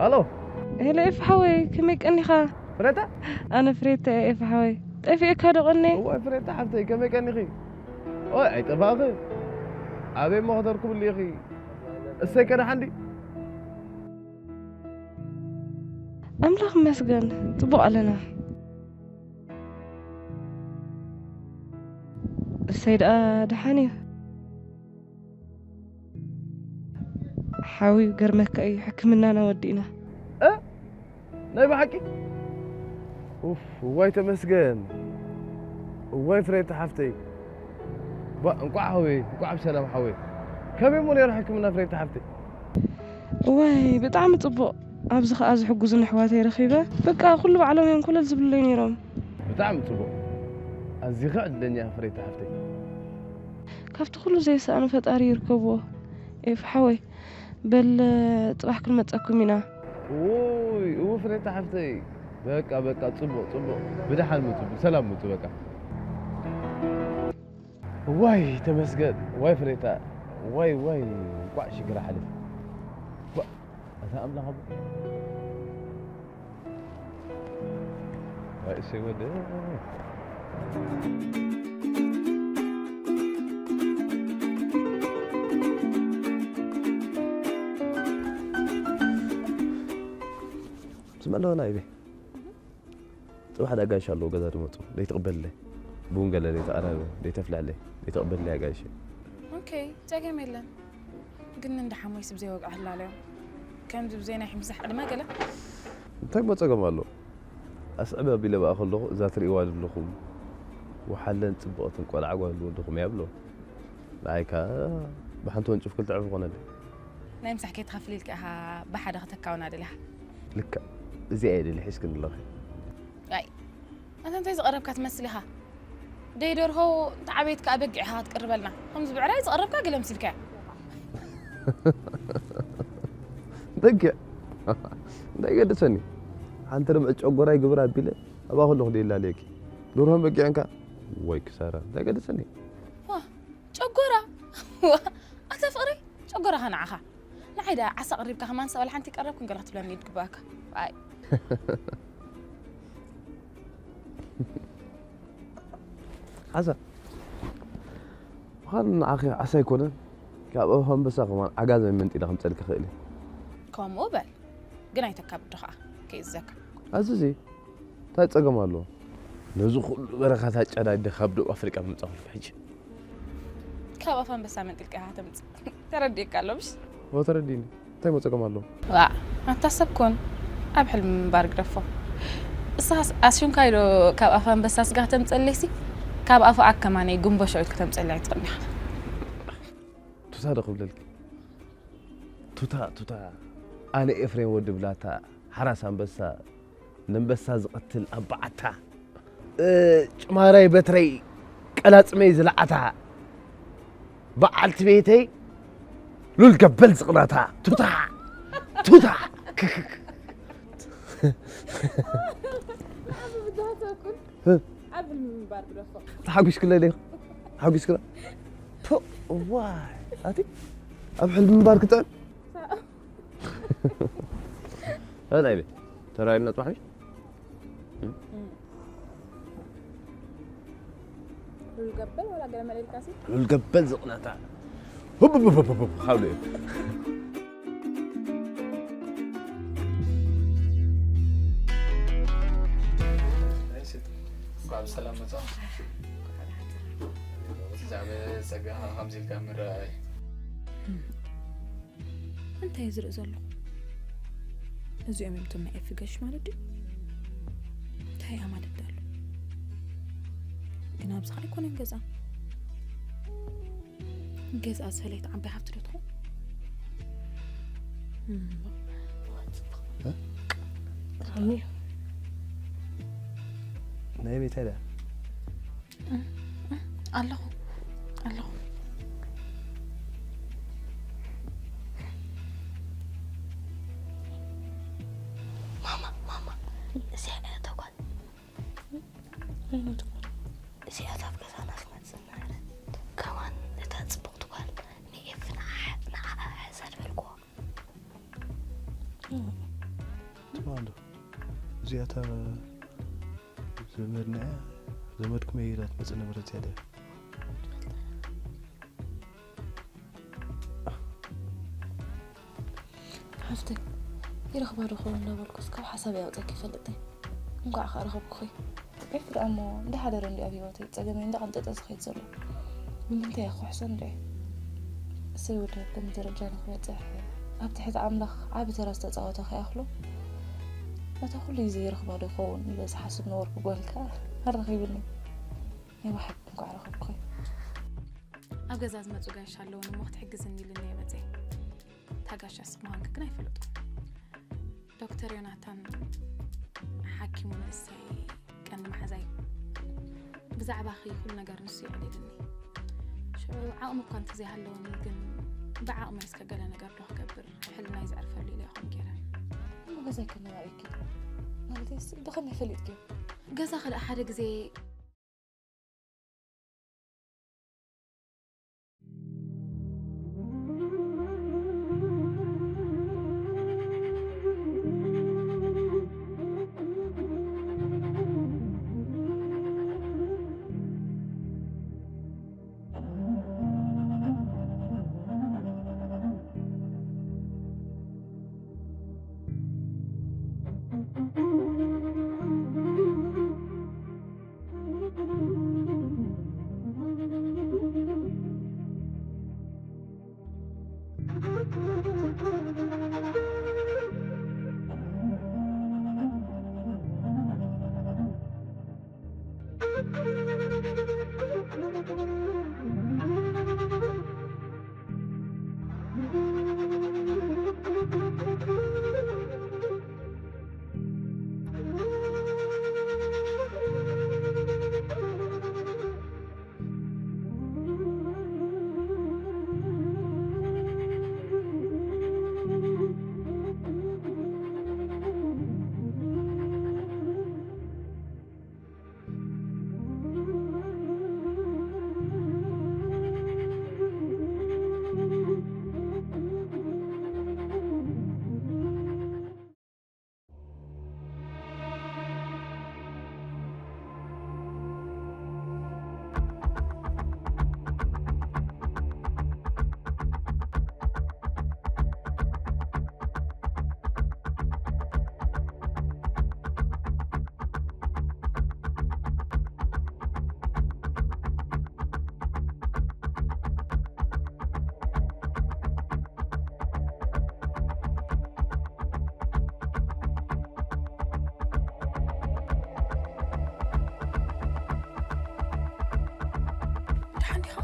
ሃሎ። ሄሎ ኤፍ ሓወይ፣ ከመይ ቀኒኻ? ፍሬታ? ኣነ ፍሬታ እየ ኤፍ ሓወይ። ጠፊእካ ዶ ቀኒ? እዋይ ፍሬታ ሓፍተይ፣ ከመይ ቀኒኺ? ኦይ፣ ኣይጠፋእኺ። ኣበይ እሞ ከተርክብሉ ኢኺ? እሰይ ከደሓንዲ? ኣምላኽ ይመስገን፣ ጽቡቕ ኣለና። እሰይ ደኣ ደሓን እዩ። ሓዊ ገርመካ እዩ፣ ሕክምናና ወዲእና። እ? ናይ ብሓቂ? ኡፍ፣ እዋይ ተመስገን። እዋይ ፍሬታ ሓፍተይ። ባ፣ እንቋዕ ሓወየ፣ እንቋዕ ብሰላም ሓወየ። ከመይ እሞ ነይሩ ሕክምና ፍሬታ ሓፍተይ? እዋይ፣ ብጣዕሚ ጽቡቕ። ኣብዚ ኸኣ ዝሕጉዙኒ ኣሕዋተይ ረኺበ። በቃ፣ ኩሉ ባዕሎም እዮም ኮለል ዝብሉለይ ነይሮም። ብጣዕሚ ጽቡቕ። ኣዚኺ ዕድለኛ ኢኺ ፍሬታ ሓፍተይ። ካብቲ ኩሉ ዘይሰኣኖ ፈጣሪ ይርከብዎ። ኤፍ ሓወይ፣ በል ጽባሕ ክንመጸኩም ኢና። ውይ፣ እው ፍሬታ ሓፍተይ። በቃ፣ በቃ፣ ጽቡቕ፣ ጽቡቕ። ብደሓን ምጹ፣ ብሰላም ምጹ፣ በቃ። ዋይ፣ ተመስገን። ዋይ ፍሬታ። ዋይ፣ ዋይ፣ እንቋዕ ሽግር ሓሊፉ። ዋ፣ ኣታ ኣምላኽ ኣቦ። ዋይ፣ እሰይ ወደ። ስምዕ ኣለዎ ናይበይ? ጽባሕ ደኣ ኣጋይሽ ኣለዉ ገዛ ድመጹ። ደይትቕበልለይ? ቡን ገለ ደይተቐረበ፣ ደይተፍልሐለይ? ደይትቕበልለይ ኣጋይሸይ? ኦኬ፣ ጸገም የለን። ግን እንዳ ሓሞይስ ብዘይ ወግዒ ክላለዮም። ከምዚ ብዘይ ናይ ምሳሕ ዕድመ ገለ። እንታይ እሞ ጸገም ኣለዎ? ኣስዕብ ኣቢለ ብኣ ከለኹ እዛ ትርእይዋ ዘለኹም ወሓለን ጽብቕትን ቆልዓ ጓል ወድኹም እያ ብሎ። ንዓይ ከኣ ብሓንቲ ወንጭፍ ክልተ ዕፍ ኮነለይ። ናይ ምሳሕ ከይትኸፍል ኢልካ ኢኻ ብሓደ ከተካውና ደሊኻ። ልክዕ እዚኣ እየ ደልየ ሒዝክኒ ኣለኺ። ኣይ ኣንታ እንታይ ዝቐረብካ ትመስል ኢኻ? ደይ ደርሆ እንተ ዓበየት ከኣ በጊዕ ኢኻ ክትቅርበልና። ከምዚ ብዕራይ ዝቐረብካ ገለ መሲልካያ። በጊዕ እንታይ ገደሰኒ? ሓንቲ ርብዒ ጨጎራይ ግብር ኣቢለ ኣብኣ ከለኹ ደይ ላለየኪ። ደርሆን በጊዕን ከኣ ወይ ክሳራ እንታይ ገደሰኒ? ዋ ጨጎራ ዋ ኣታ ፍቕረይ ጨጎራኻ ንዓኻ። ንዓይ ደኣ ዓሳ ቀሪብካ ከማን ሰ ዋላ ሓንቲ ቀረብክን ገለ ክትብለኒ እዩ ዝግበኣካ። ኣይ ዓሳ ምዃኑ ንዓኺ ዓሳ ኣይኮነን፣ ካብ ኣፍ ኣንበሳ ከማን ዓጋመ መንጢለ ከምጸልኪ እኽእል እየ። ከምኡ በል ግን ኣይተካብዶ ኸኣ ከይእዝዘካ። ኣዝዚ እንታይ ጸገም ኣለዎ? ነዚ ኩሉ በረኻታት ጨዳደ ካብ ደቡብ ኣፍሪቃ ምምጻኹልኪ ሕጂ። ካብ ኣፍ ኣንበሳ መንጢልካ ኢኻ ተምጽእ። ተረዲእካ ኣሎ ምሽ? እወ ተረዲእኒ። እንታይ እሞ ጸገም ኣለዎ? ዋእ ኣታ ሰብ ኩን። ኣብ ሕልሚ ምንባር ግደፎ። ንስኻስ ኣስዩምካዮ ዶ ካብ ኣፍ ኣንበሳ ስጋ ክተምጽኣለይሲ? ካብ ኣፉ ኣከማነይ ጉምቦ ሸዊት ክተምጽኣለይ ኣይትኽእልን ኢኻ። ቱታ ዶ ክብለልኪ? ቱታ ቱታ። ኣነ ኤፍሬም ወዲ ብላታ ሓራስ ኣንበሳ። ነንበሳ ዝቐትል ኣብ በዓታ ጭማራይ በትረይ ቀላጽመይ ዝለዓታ በዓልቲ ቤተይ ሉል ገበል ዝቕናታ ቱታ ቱታ ተሓጒስክለ ዲኹ? ተሓጒስክለ? ዋይ ኣቲ ኣብ ሕልሚ ምንባር ክጥዕም። ኣይ ቤ ተራይና ጥራሕ ሉል ገበል ዝቕነታ። ሃብሉ እዩ። እንኳዕ ብሰላም መጻ። ብዛዕባ ጸጋኻ ከምዚ ኢልካ ምርኣይ እንታይ እዩ ዝርኢ ዘለኹ? እዚኦም እዮም እቶም ናይ ኤፊ ገሽ ማለት ድዩ? እንታይ እያ ማለት ዳሉ? ግን ኣብዚ ኸዓ ኣይኮነን ገዛ። ገዛ ዝፈለየት ዓባይ ሃፍቲ ዶ ትኸውን? ናይ ቤት ዳ ኣለኹ ኣለኹ። ማማ ማማ እዚኣ እያ ተጓል እዚኣ ኣብ ገዛና ትመፅእ ነበረት። ከማን እታ ፅቡቕቲ ጓል ንኤፍ ንዓኣ ሕዛ ዝበልክዎ። እዚኣታ ዘመድና እያ። ዘመድኩም እየ ኢላ ትመጽእ ነበረት እዚኣ ድያ? ሓፍተይ፣ ይረኽባ ዶ ኸውን እናበልኩስ ካብ ሓሳብ ያውፀኪ ይፈልጥ እየ። እንኳዕ ከኣ ረኸብኩኺ። ኤፍራ እሞ እንዳሓደረ እንዲ ኣብ ህይወተይ ጸገመይ እንዳቐንጠጠ ዝኸይድ ዘሎ። ብምንታይ እየ ክውሕሶ ንርኢ? እሰይ ወዲ ኣብ ከምዚ ደረጃ ንክበጽሕ ኣብ ትሕቲ ኣምላኽ ዓቢ ተራ ዝተጻወተ ከይኣኽሎ፣ ነታ ኩሉ ግዜ ይረኽባ ዶ ይኸውን ኢለ ዝሓስብ ነበርኩ ጓል ከኣ ኣራኺብኒ። ናይ ብሓቂ እንኳዕ ረኸብኩኺ። ኣብ ገዛ ዝመጹ ጋይሽ ኣለዉኒ እሞ ክትሕግዝኒ ኢሉኒ እየ መጺአ። እታ ጋሻ ስኽ ምዃንኪ ግን ኣይፈለጥኩን። ዶክተር ዮናታን ሓኪሙ ንእሰይ ቀንዲ መሓዛይ። ብዛዕባኺ ኩሉ ነገር ንሱ የዕሊልኒ። ሽዑ ዓቕሚ እኳ እንተዘይሃለወኒ ግን ብዓቕመይ እስከ ገለ ነገር ዶ ክገብር ሕልናይ ዘዕርፈሉ ኢለ ይኾን ገይረ። እሞ ገዛይ ከነባብየኪ ማለተይስ ብኸመይ ፈሊጥኪዮ? ገዛ ኸልእ ሓደ ግዜ ደሓን ዲኻ?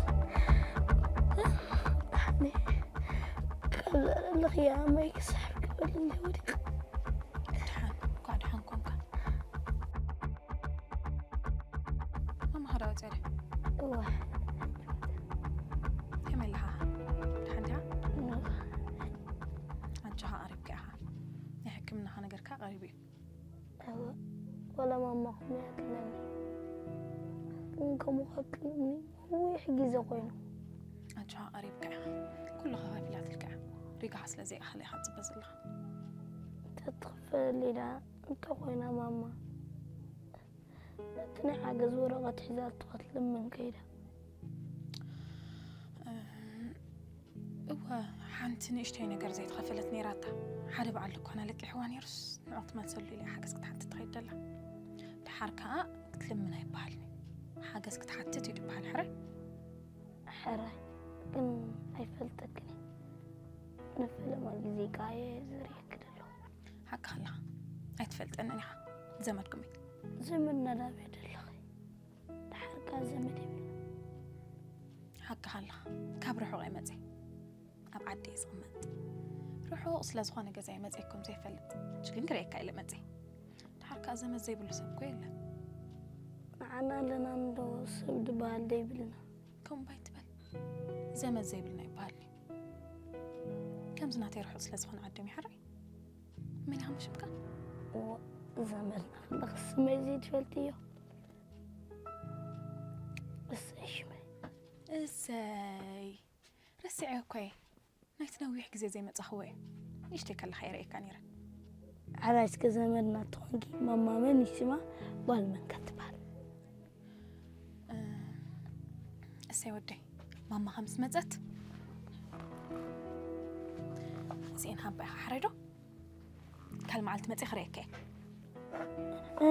ካብ ዘለኽያ ማይ ክስሕር ክብል እንደ ወዲቕ። ደሓን፣ እንኳዕ ደሓን ኮንካ። ማማ ኸዳ ወፂኣ ድያ? እወ። ከመይ ኣለኻ? ደሓን ዲኻ? እወ። ኣጆኻ፣ ቀሪብካ ኢኻ። ናይ ሕክምናኻ ነገርካ ቀሪቡ እዩ። እወ፣ ወላ ማማ ከመይ ኣትለኒ። ግን ከምኡ ከትልኒ ነዊሕ ግዜ ኮይኑ። ኣጆኻ፣ ቀሪብካ ኢኻ። ኩሉ ከፋፊላትልካ እያ። ሪጋኻ ስለ ዘይኣኽለ ኢኻ ትጽበ ዘለኻ። ተትኽፈለለይ ደኣ እንታይ ኮይና ማማ? ነቲ ናይ ሓገዝ ወረቐት ሒዛቶ ክትልምን ከይዳ። እም፣ እወ፣ ሓንቲ ንእሽተይ ነገር ዘይተኸፈለት ነይራታ። ሓደ በዓል ድኳን ኣለቂሕዋ ነይሩስ፣ ንዑ ክትመልሰሉ ኢለ ሓገዝ ክትሓትት ትኸይድ ደላ። ደሓር ከኣ ክትልምን ኣይበሃልን እዩ። ሓገዝ ክትሓትት እዩ ዝበሃል፣ ሕራይ? ሕራይ፣ ግን ኣይፈልጠክን እየ። ንፈለማ ግዜ ከኣ እየ ዝርእየኪ ዘለኹ። ሓቅኻ ኣለኻ። ኣይትፈልጠንን ኢኻ። ዘመድኩም እየ። ዘመድና ዳበይ ደለኺ? ደሓር ከኣ ዘመድ የብልና። ሓቅኻ ኣለኻ። ካብ ርሑቕ እየ መጺአ። ኣብ ዓዲ እየ ዝቕመጥ። ርሑቕ ስለ ዝኾነ ገዛይ መጺአ ከም ዘይፈልጥ፣ ሕጂ ግን ክርእየካ ኢለ መጺአ። ደሓር ከኣ ዘመድ ዘይብሉ ሰብ እኮ የለን። ንዓና ኣለና እንዶ ሰብ ዝበሃል ዘይብልና። ከምኡ እባ ኣይትበል። ዘመድ ዘይብልና ይበሃል እዩ። ከምዚ ናተይ ርሑቕ ስለ ዝኾነ ዓዶም ይሓርይ። መን ኢኻ ሽምካ? እዎ፣ ዘመድና ከለኺ ስመይ ዘይትፈልጥዮ? እሰይ ሽመይ። እሰይ። ረሲዐ እኮ እየ። ናይቲ ነዊሕ ግዜ ዘይመጻኽዎ እየ። ንእሽተይ ከለኻ እየ ርእየካ ነይረ። ዓራይ እስከ ዘመድና ትኾንኪ፣ ማማ መን ይስማ? ጓል መን ከ ትበሃል? እሰይ ወደይ፣ ማማ ከም ዝመጸት እዚኤን ሃባ ኢኻ ሓረዶ። ካል መዓልቲ መጺ ክርእየካ እየ። እ፣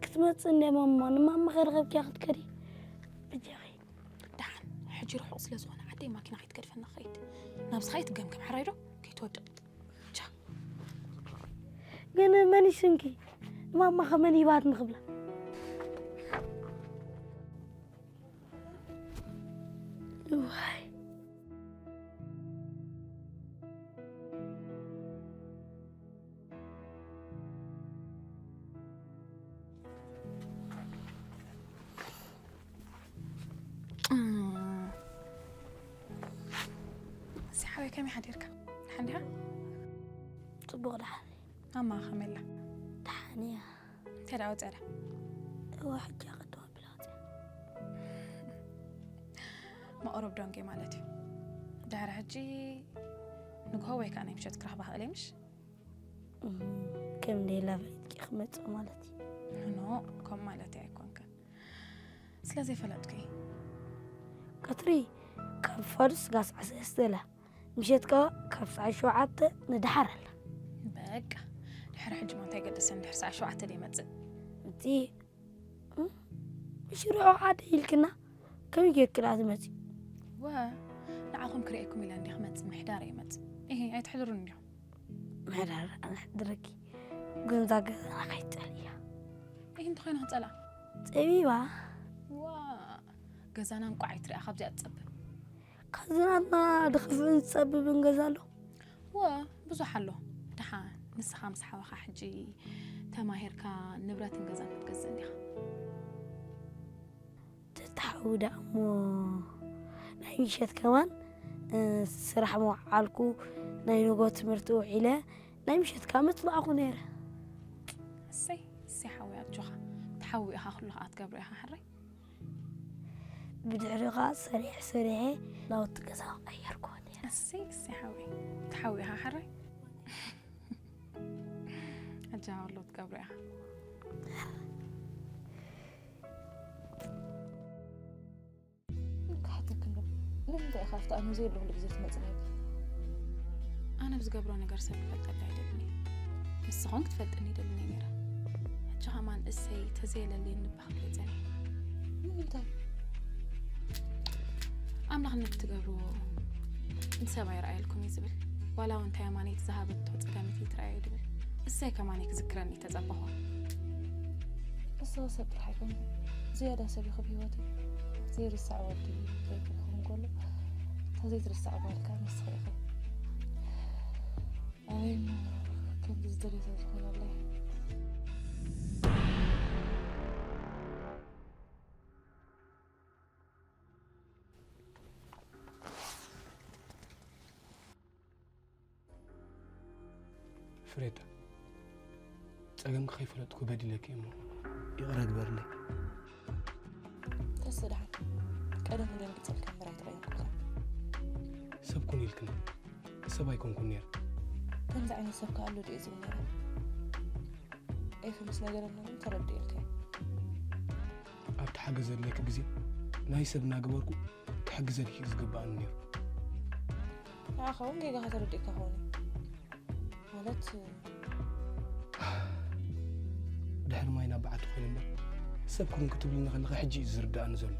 ክትመጽእ እንድያ ማማ፣ ንማማ ከይረኸብክያ ክትከዲ። በጃኺ። ደሓን፣ ሕጂ ርሑቕ ስለ ዝኾነ ዓደይ ማኪና ከይትገድፈና ክኸይድ። ናብዚ ኸይትገምገም ሓራይ ዶ? ከይትወድቕ። ቻ። ግን መን ይስምኪ? ንማማ ከመን ይባት ንኽብላ። እዋይ። እዚ ሓወይ ከመይ ሓዲርካ? ደሓን ዲኻ? ጽቡቕ ደሓን። ማማ ከመይ ኣላ? ደሓን እያ። እንታይ ደኣ ወጸ ደኣ? እዋ ሕጂ ቅድም ኣቢላ ወጽያ። መቕረብ ዶንጌ ማለት እዩ። ድሕሪ ሕጂ ንግሆ ወይ ከዓ ናይ ምሸት ክረኽባ ክእል እየ ምሽ? እም፣ ከም ደላ ፈሊጥኪ ክመጽእ ማለት እዩ። ኖ፣ ከም ማለት ኣይኮንከን። ስለ ዘይፈለጥኩ እዩ። ቀትሪ ካብ ፋዱስ ጋስ ዓሰርተ ሰለስተ ኣላ። ምሸት ከኣ ካብ ሰዓት ሸውዓተ ንደሓር ኣላ። በቃ፣ ድሕሪ ሕጂ ማ እንታይ ገደሰን? ድሕሪ ሰዓት ሸውዓተ ደይመጽእ። እቲ፣ እም፣ ሽሮ ሓደ ኢልክና ከመይ ጌርክና ትመጺ? ወ፣ ንዓኹም ክርእየኩም ኢለ እንዲየ ክመጽእ፣ ምሕዳር እየ መጽእ። እሂ፣ ኣይትሕድሩን እንዲኹም። ምሕዳር ኣነ ሕድረኪ፣ ግን እዛ ገዛና ከይትጸልእያ። እሂ፣ እንተኾይኑ ክጸልኣ። ጸቢባ። ዋ፣ ገዛና እንቋዕ ኣይትሪኣ፣ ካብዚኣ ትጸብብ። ካብዚ ናትና ድኽፍእን ዝጸብብን ገዛ ኣሎ? ወ፣ ብዙሕ ኣሎ። ደሓን ንስኻ ምስ ሓወኻ ሕጂ ተማሂርካ ንብረትን ገዛን ክትገዝእ እንዲኻ። ተተሓዊ ደኣ እሞ ናይ ምሸት ከማን፣ እ፣ ስራሕ ምውዓልኩ፣ ናይ ንጎ ትምህርቲ ውዒለ፣ ናይ ምሸት ከኣ ምጽናዕኩ ነይረ። እሰይ፣ እሰይ ሓወይ ኣጆኻ። ተሓዊ ኢኻ ኩሉ ከኣ ትገብሮ ኢኻ ሓራይ። ብድሕሪ ከኣ ሰሪሐ ሰሪሐ ናውቲ ገዛ ቀየርኩ ነይረ። እሰይ፣ እሰይ ሓወይ። ተሓዊ ኢኻ ሓራይ። ኣጃ ወሎ ትገብሮ ኢኻ። ክሓተክን ዶ? ንምንታይ ኢኻ ኣብቲ ኣነ ዘይብለኹሉ ግዜ ትመጽእ ነይርካ? ኣነ ብዝገብሮ ነገር ሰብ ክፈልጠኒ ኣይደልን እየ። ንስኹም ክትፈልጥኒ ይደልን እየ ነይረ። ሕጂ ኸማን እሰይ ተዘየለልየኒ እባ ክብሎ ይጸንሕ። ንምንታይ? ኣምላኽነት ትገብርዎ ንሰብ ኣይረኣየልኩም እዩ ዝብል። ዋላ እውን እንታይ ኣማነይቲ ዝሃበቶ ጸጋሚት ይትረኣየ ድብል። እሰይ ከማን ክዝክረኒ ተጸበኹ። እሱ ሰብ ጥራሕ ኣይኮነ ዝያዳ ሰብ ይኹብ ህይወቱ ዘይርሳዕ ወዲ ዘይክልኩም ከሎ እታ ዘይትርሳዕ ጓልካ ንስኺ ኢኺ። ኣበይ እሞ ከምዚ ዝደልዮ ሰብ ዝኾነለይ? ፍሬዳ፣ ጸገምኪ ከይፈለጥኩ በዲለኪ እሞ ይቕረ ግበርለይ። ተስእ ደሓን ቀደም ንደንግጸልካ እምበር ኣይተቐየምኩልካን። ሰብ ኩን ኢልክኒ፣ ሰብ ኣይኮንኩን ነይረ። ከምዚ ዓይነት ሰብ ከ ኣሎ ድዩ ዝብል ነይረ? ኤፊ ምስ ነገረኒ እውን ተረዲኤልካ እየ። ኣብቲ ሓገዝ ዘድልየኪ ግዜ ናይ ሰብ እናገበርኩ ክሕግዘልኪ ዝግብኣኒ ነይሩ። ንዓኻ እውን ጌጋኻ ተረዲእካ ክኸውን እዩ። ማለት ድሕሪ ማይ ናብ በዓቲ ኮይኑ እምበር ሰብ ክውን ክትብልኒ ከለኻ ሕጂ እዩ ዝርዳእኒ ዘሎ።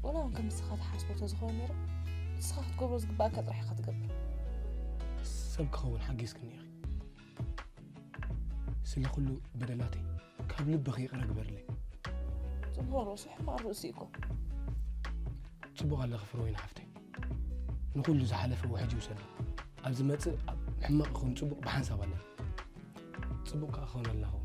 ወላ እውን ከም ንስኻ ትሓስቦ ተዝኸውን ነይሩ ንስኻ ክትገብሮ ዝግባእካ ጥራሕ ኢኻ ትገብር። ሰብ ክኸውን ሓጊዝክኒ ኢኺ። ስለ ኩሉ በደላተይ ካብ ልብኺ ይቕረ ግበርለይ። ጽቡቕ ርእሱ ሕማቕ ርእሱ እዩ እኮ። ጽቡቕ ኣለኺ ፍረወይኒ ሓፍተይ። ንኹሉ ዝሓለፈ ውሕጅ ይውሰዶ። ኣብ ዝመጽእ ኣብ ሕማቕ ይኹን ጽቡቕ ብሓንሳብ ኣለና። ጽቡቕ ከኣ ክኾነልና ኸውን።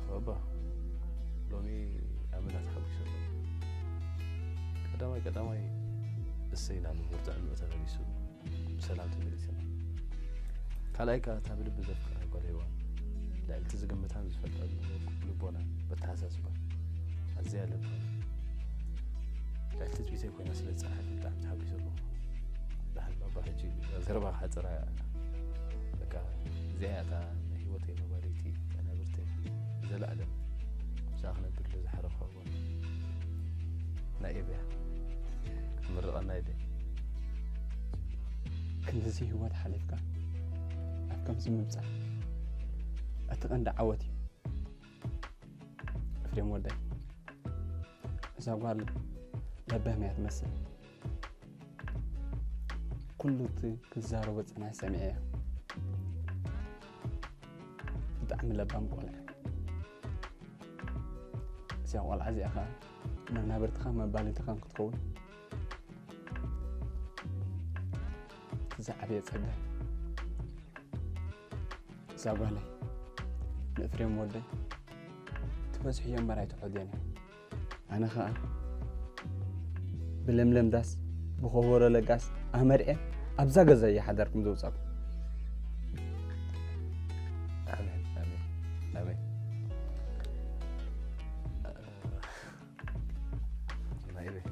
ባባ ሎሚ ኣመና ተሓጒሰ ኣለኹ። ቀዳማይ ቀዳማይ እሰይ ናብ ምርትዕ ዕልምዑ ተመሊሱ ብሰላም ተመሊስና። ካልኣይ ከኣ እታ ብልቢ ዘፍቅራ ልዕሊ እቲ ዝግምታን ዝፈልጠሉ ልቦና፣ በተሓሳስባ ኣዝያ ለባም፣ ልዕሊ ትጽቢተይ ኮይና ስለ ዝጸንሐት ብጣዕሚ ተሓጒሰ ኣለኹ። ደሓን ባባ፣ ሕጂ ዘረባ ክሓጽራ፣ በቃ እዚኣ እያ እታ ናይ ህይወተይ መባልይቲ፣ እታ ነብርተይ፣ ዘለኣለም ምስኣ ክነብር ኢለ ዝሓረኹዋ ጓል። ናይ ኤብያ ክትምርቐና ኢለ። ክንድዚ ህይወት ሓሊፍካ ኣብ ከምዚ ምብጻሕ እቲ ቀንዲ ዓወት እዩ። ኤፍሬም ወደይ፣ እዛ ጓል ለባም እያ ትመስል። ኩሉ እቲ ክትዛረቦ ዝጸናሕካ ሰሚዐያ። ብጣዕሚ ለባም ቆልዓ። እዚኣ ቆልዓ እዚኣ ኸኣ መናብርትኻን መባልትኻን ክትከውን ዝዓበየ ጸጋ። እዛ ጓለይ ንኤፍሬም ወደይ ትበዝሕዮ እምበር ኣይትሖልዮን እያ። ኣነ ኸኣ ብለምለም ዳስ ብኸበሮ ለጋስ ኣመርኤ ኣብዛ ገዛ እየ ሓዳርኩም ዘውጻኩም። ኣሜን፣ ኣሜን፣ ኣሜን። ናይ ቤት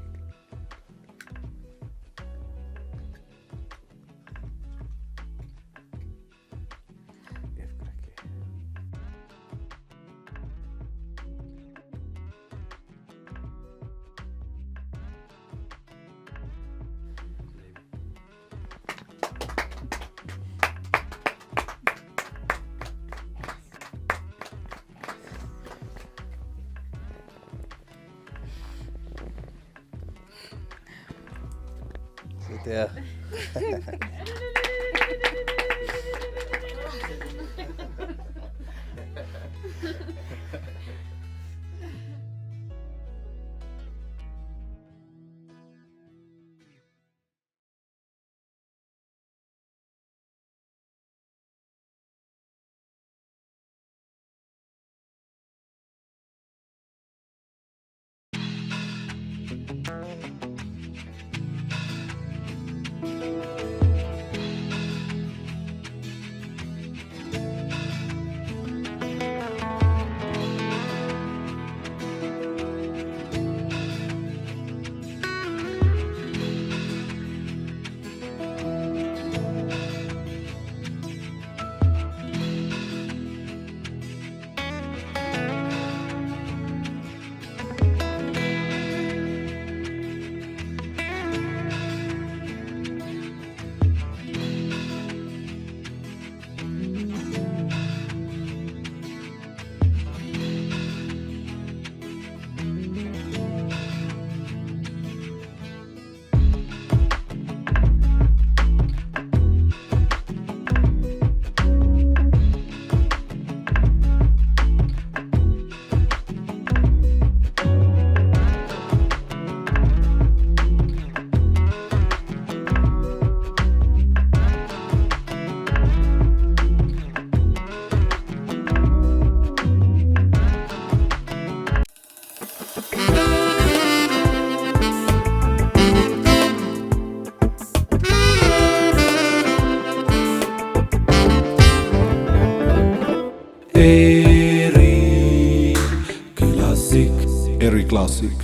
ኤሪ ክላሲክ፣ ኤሪ ክላሲክ።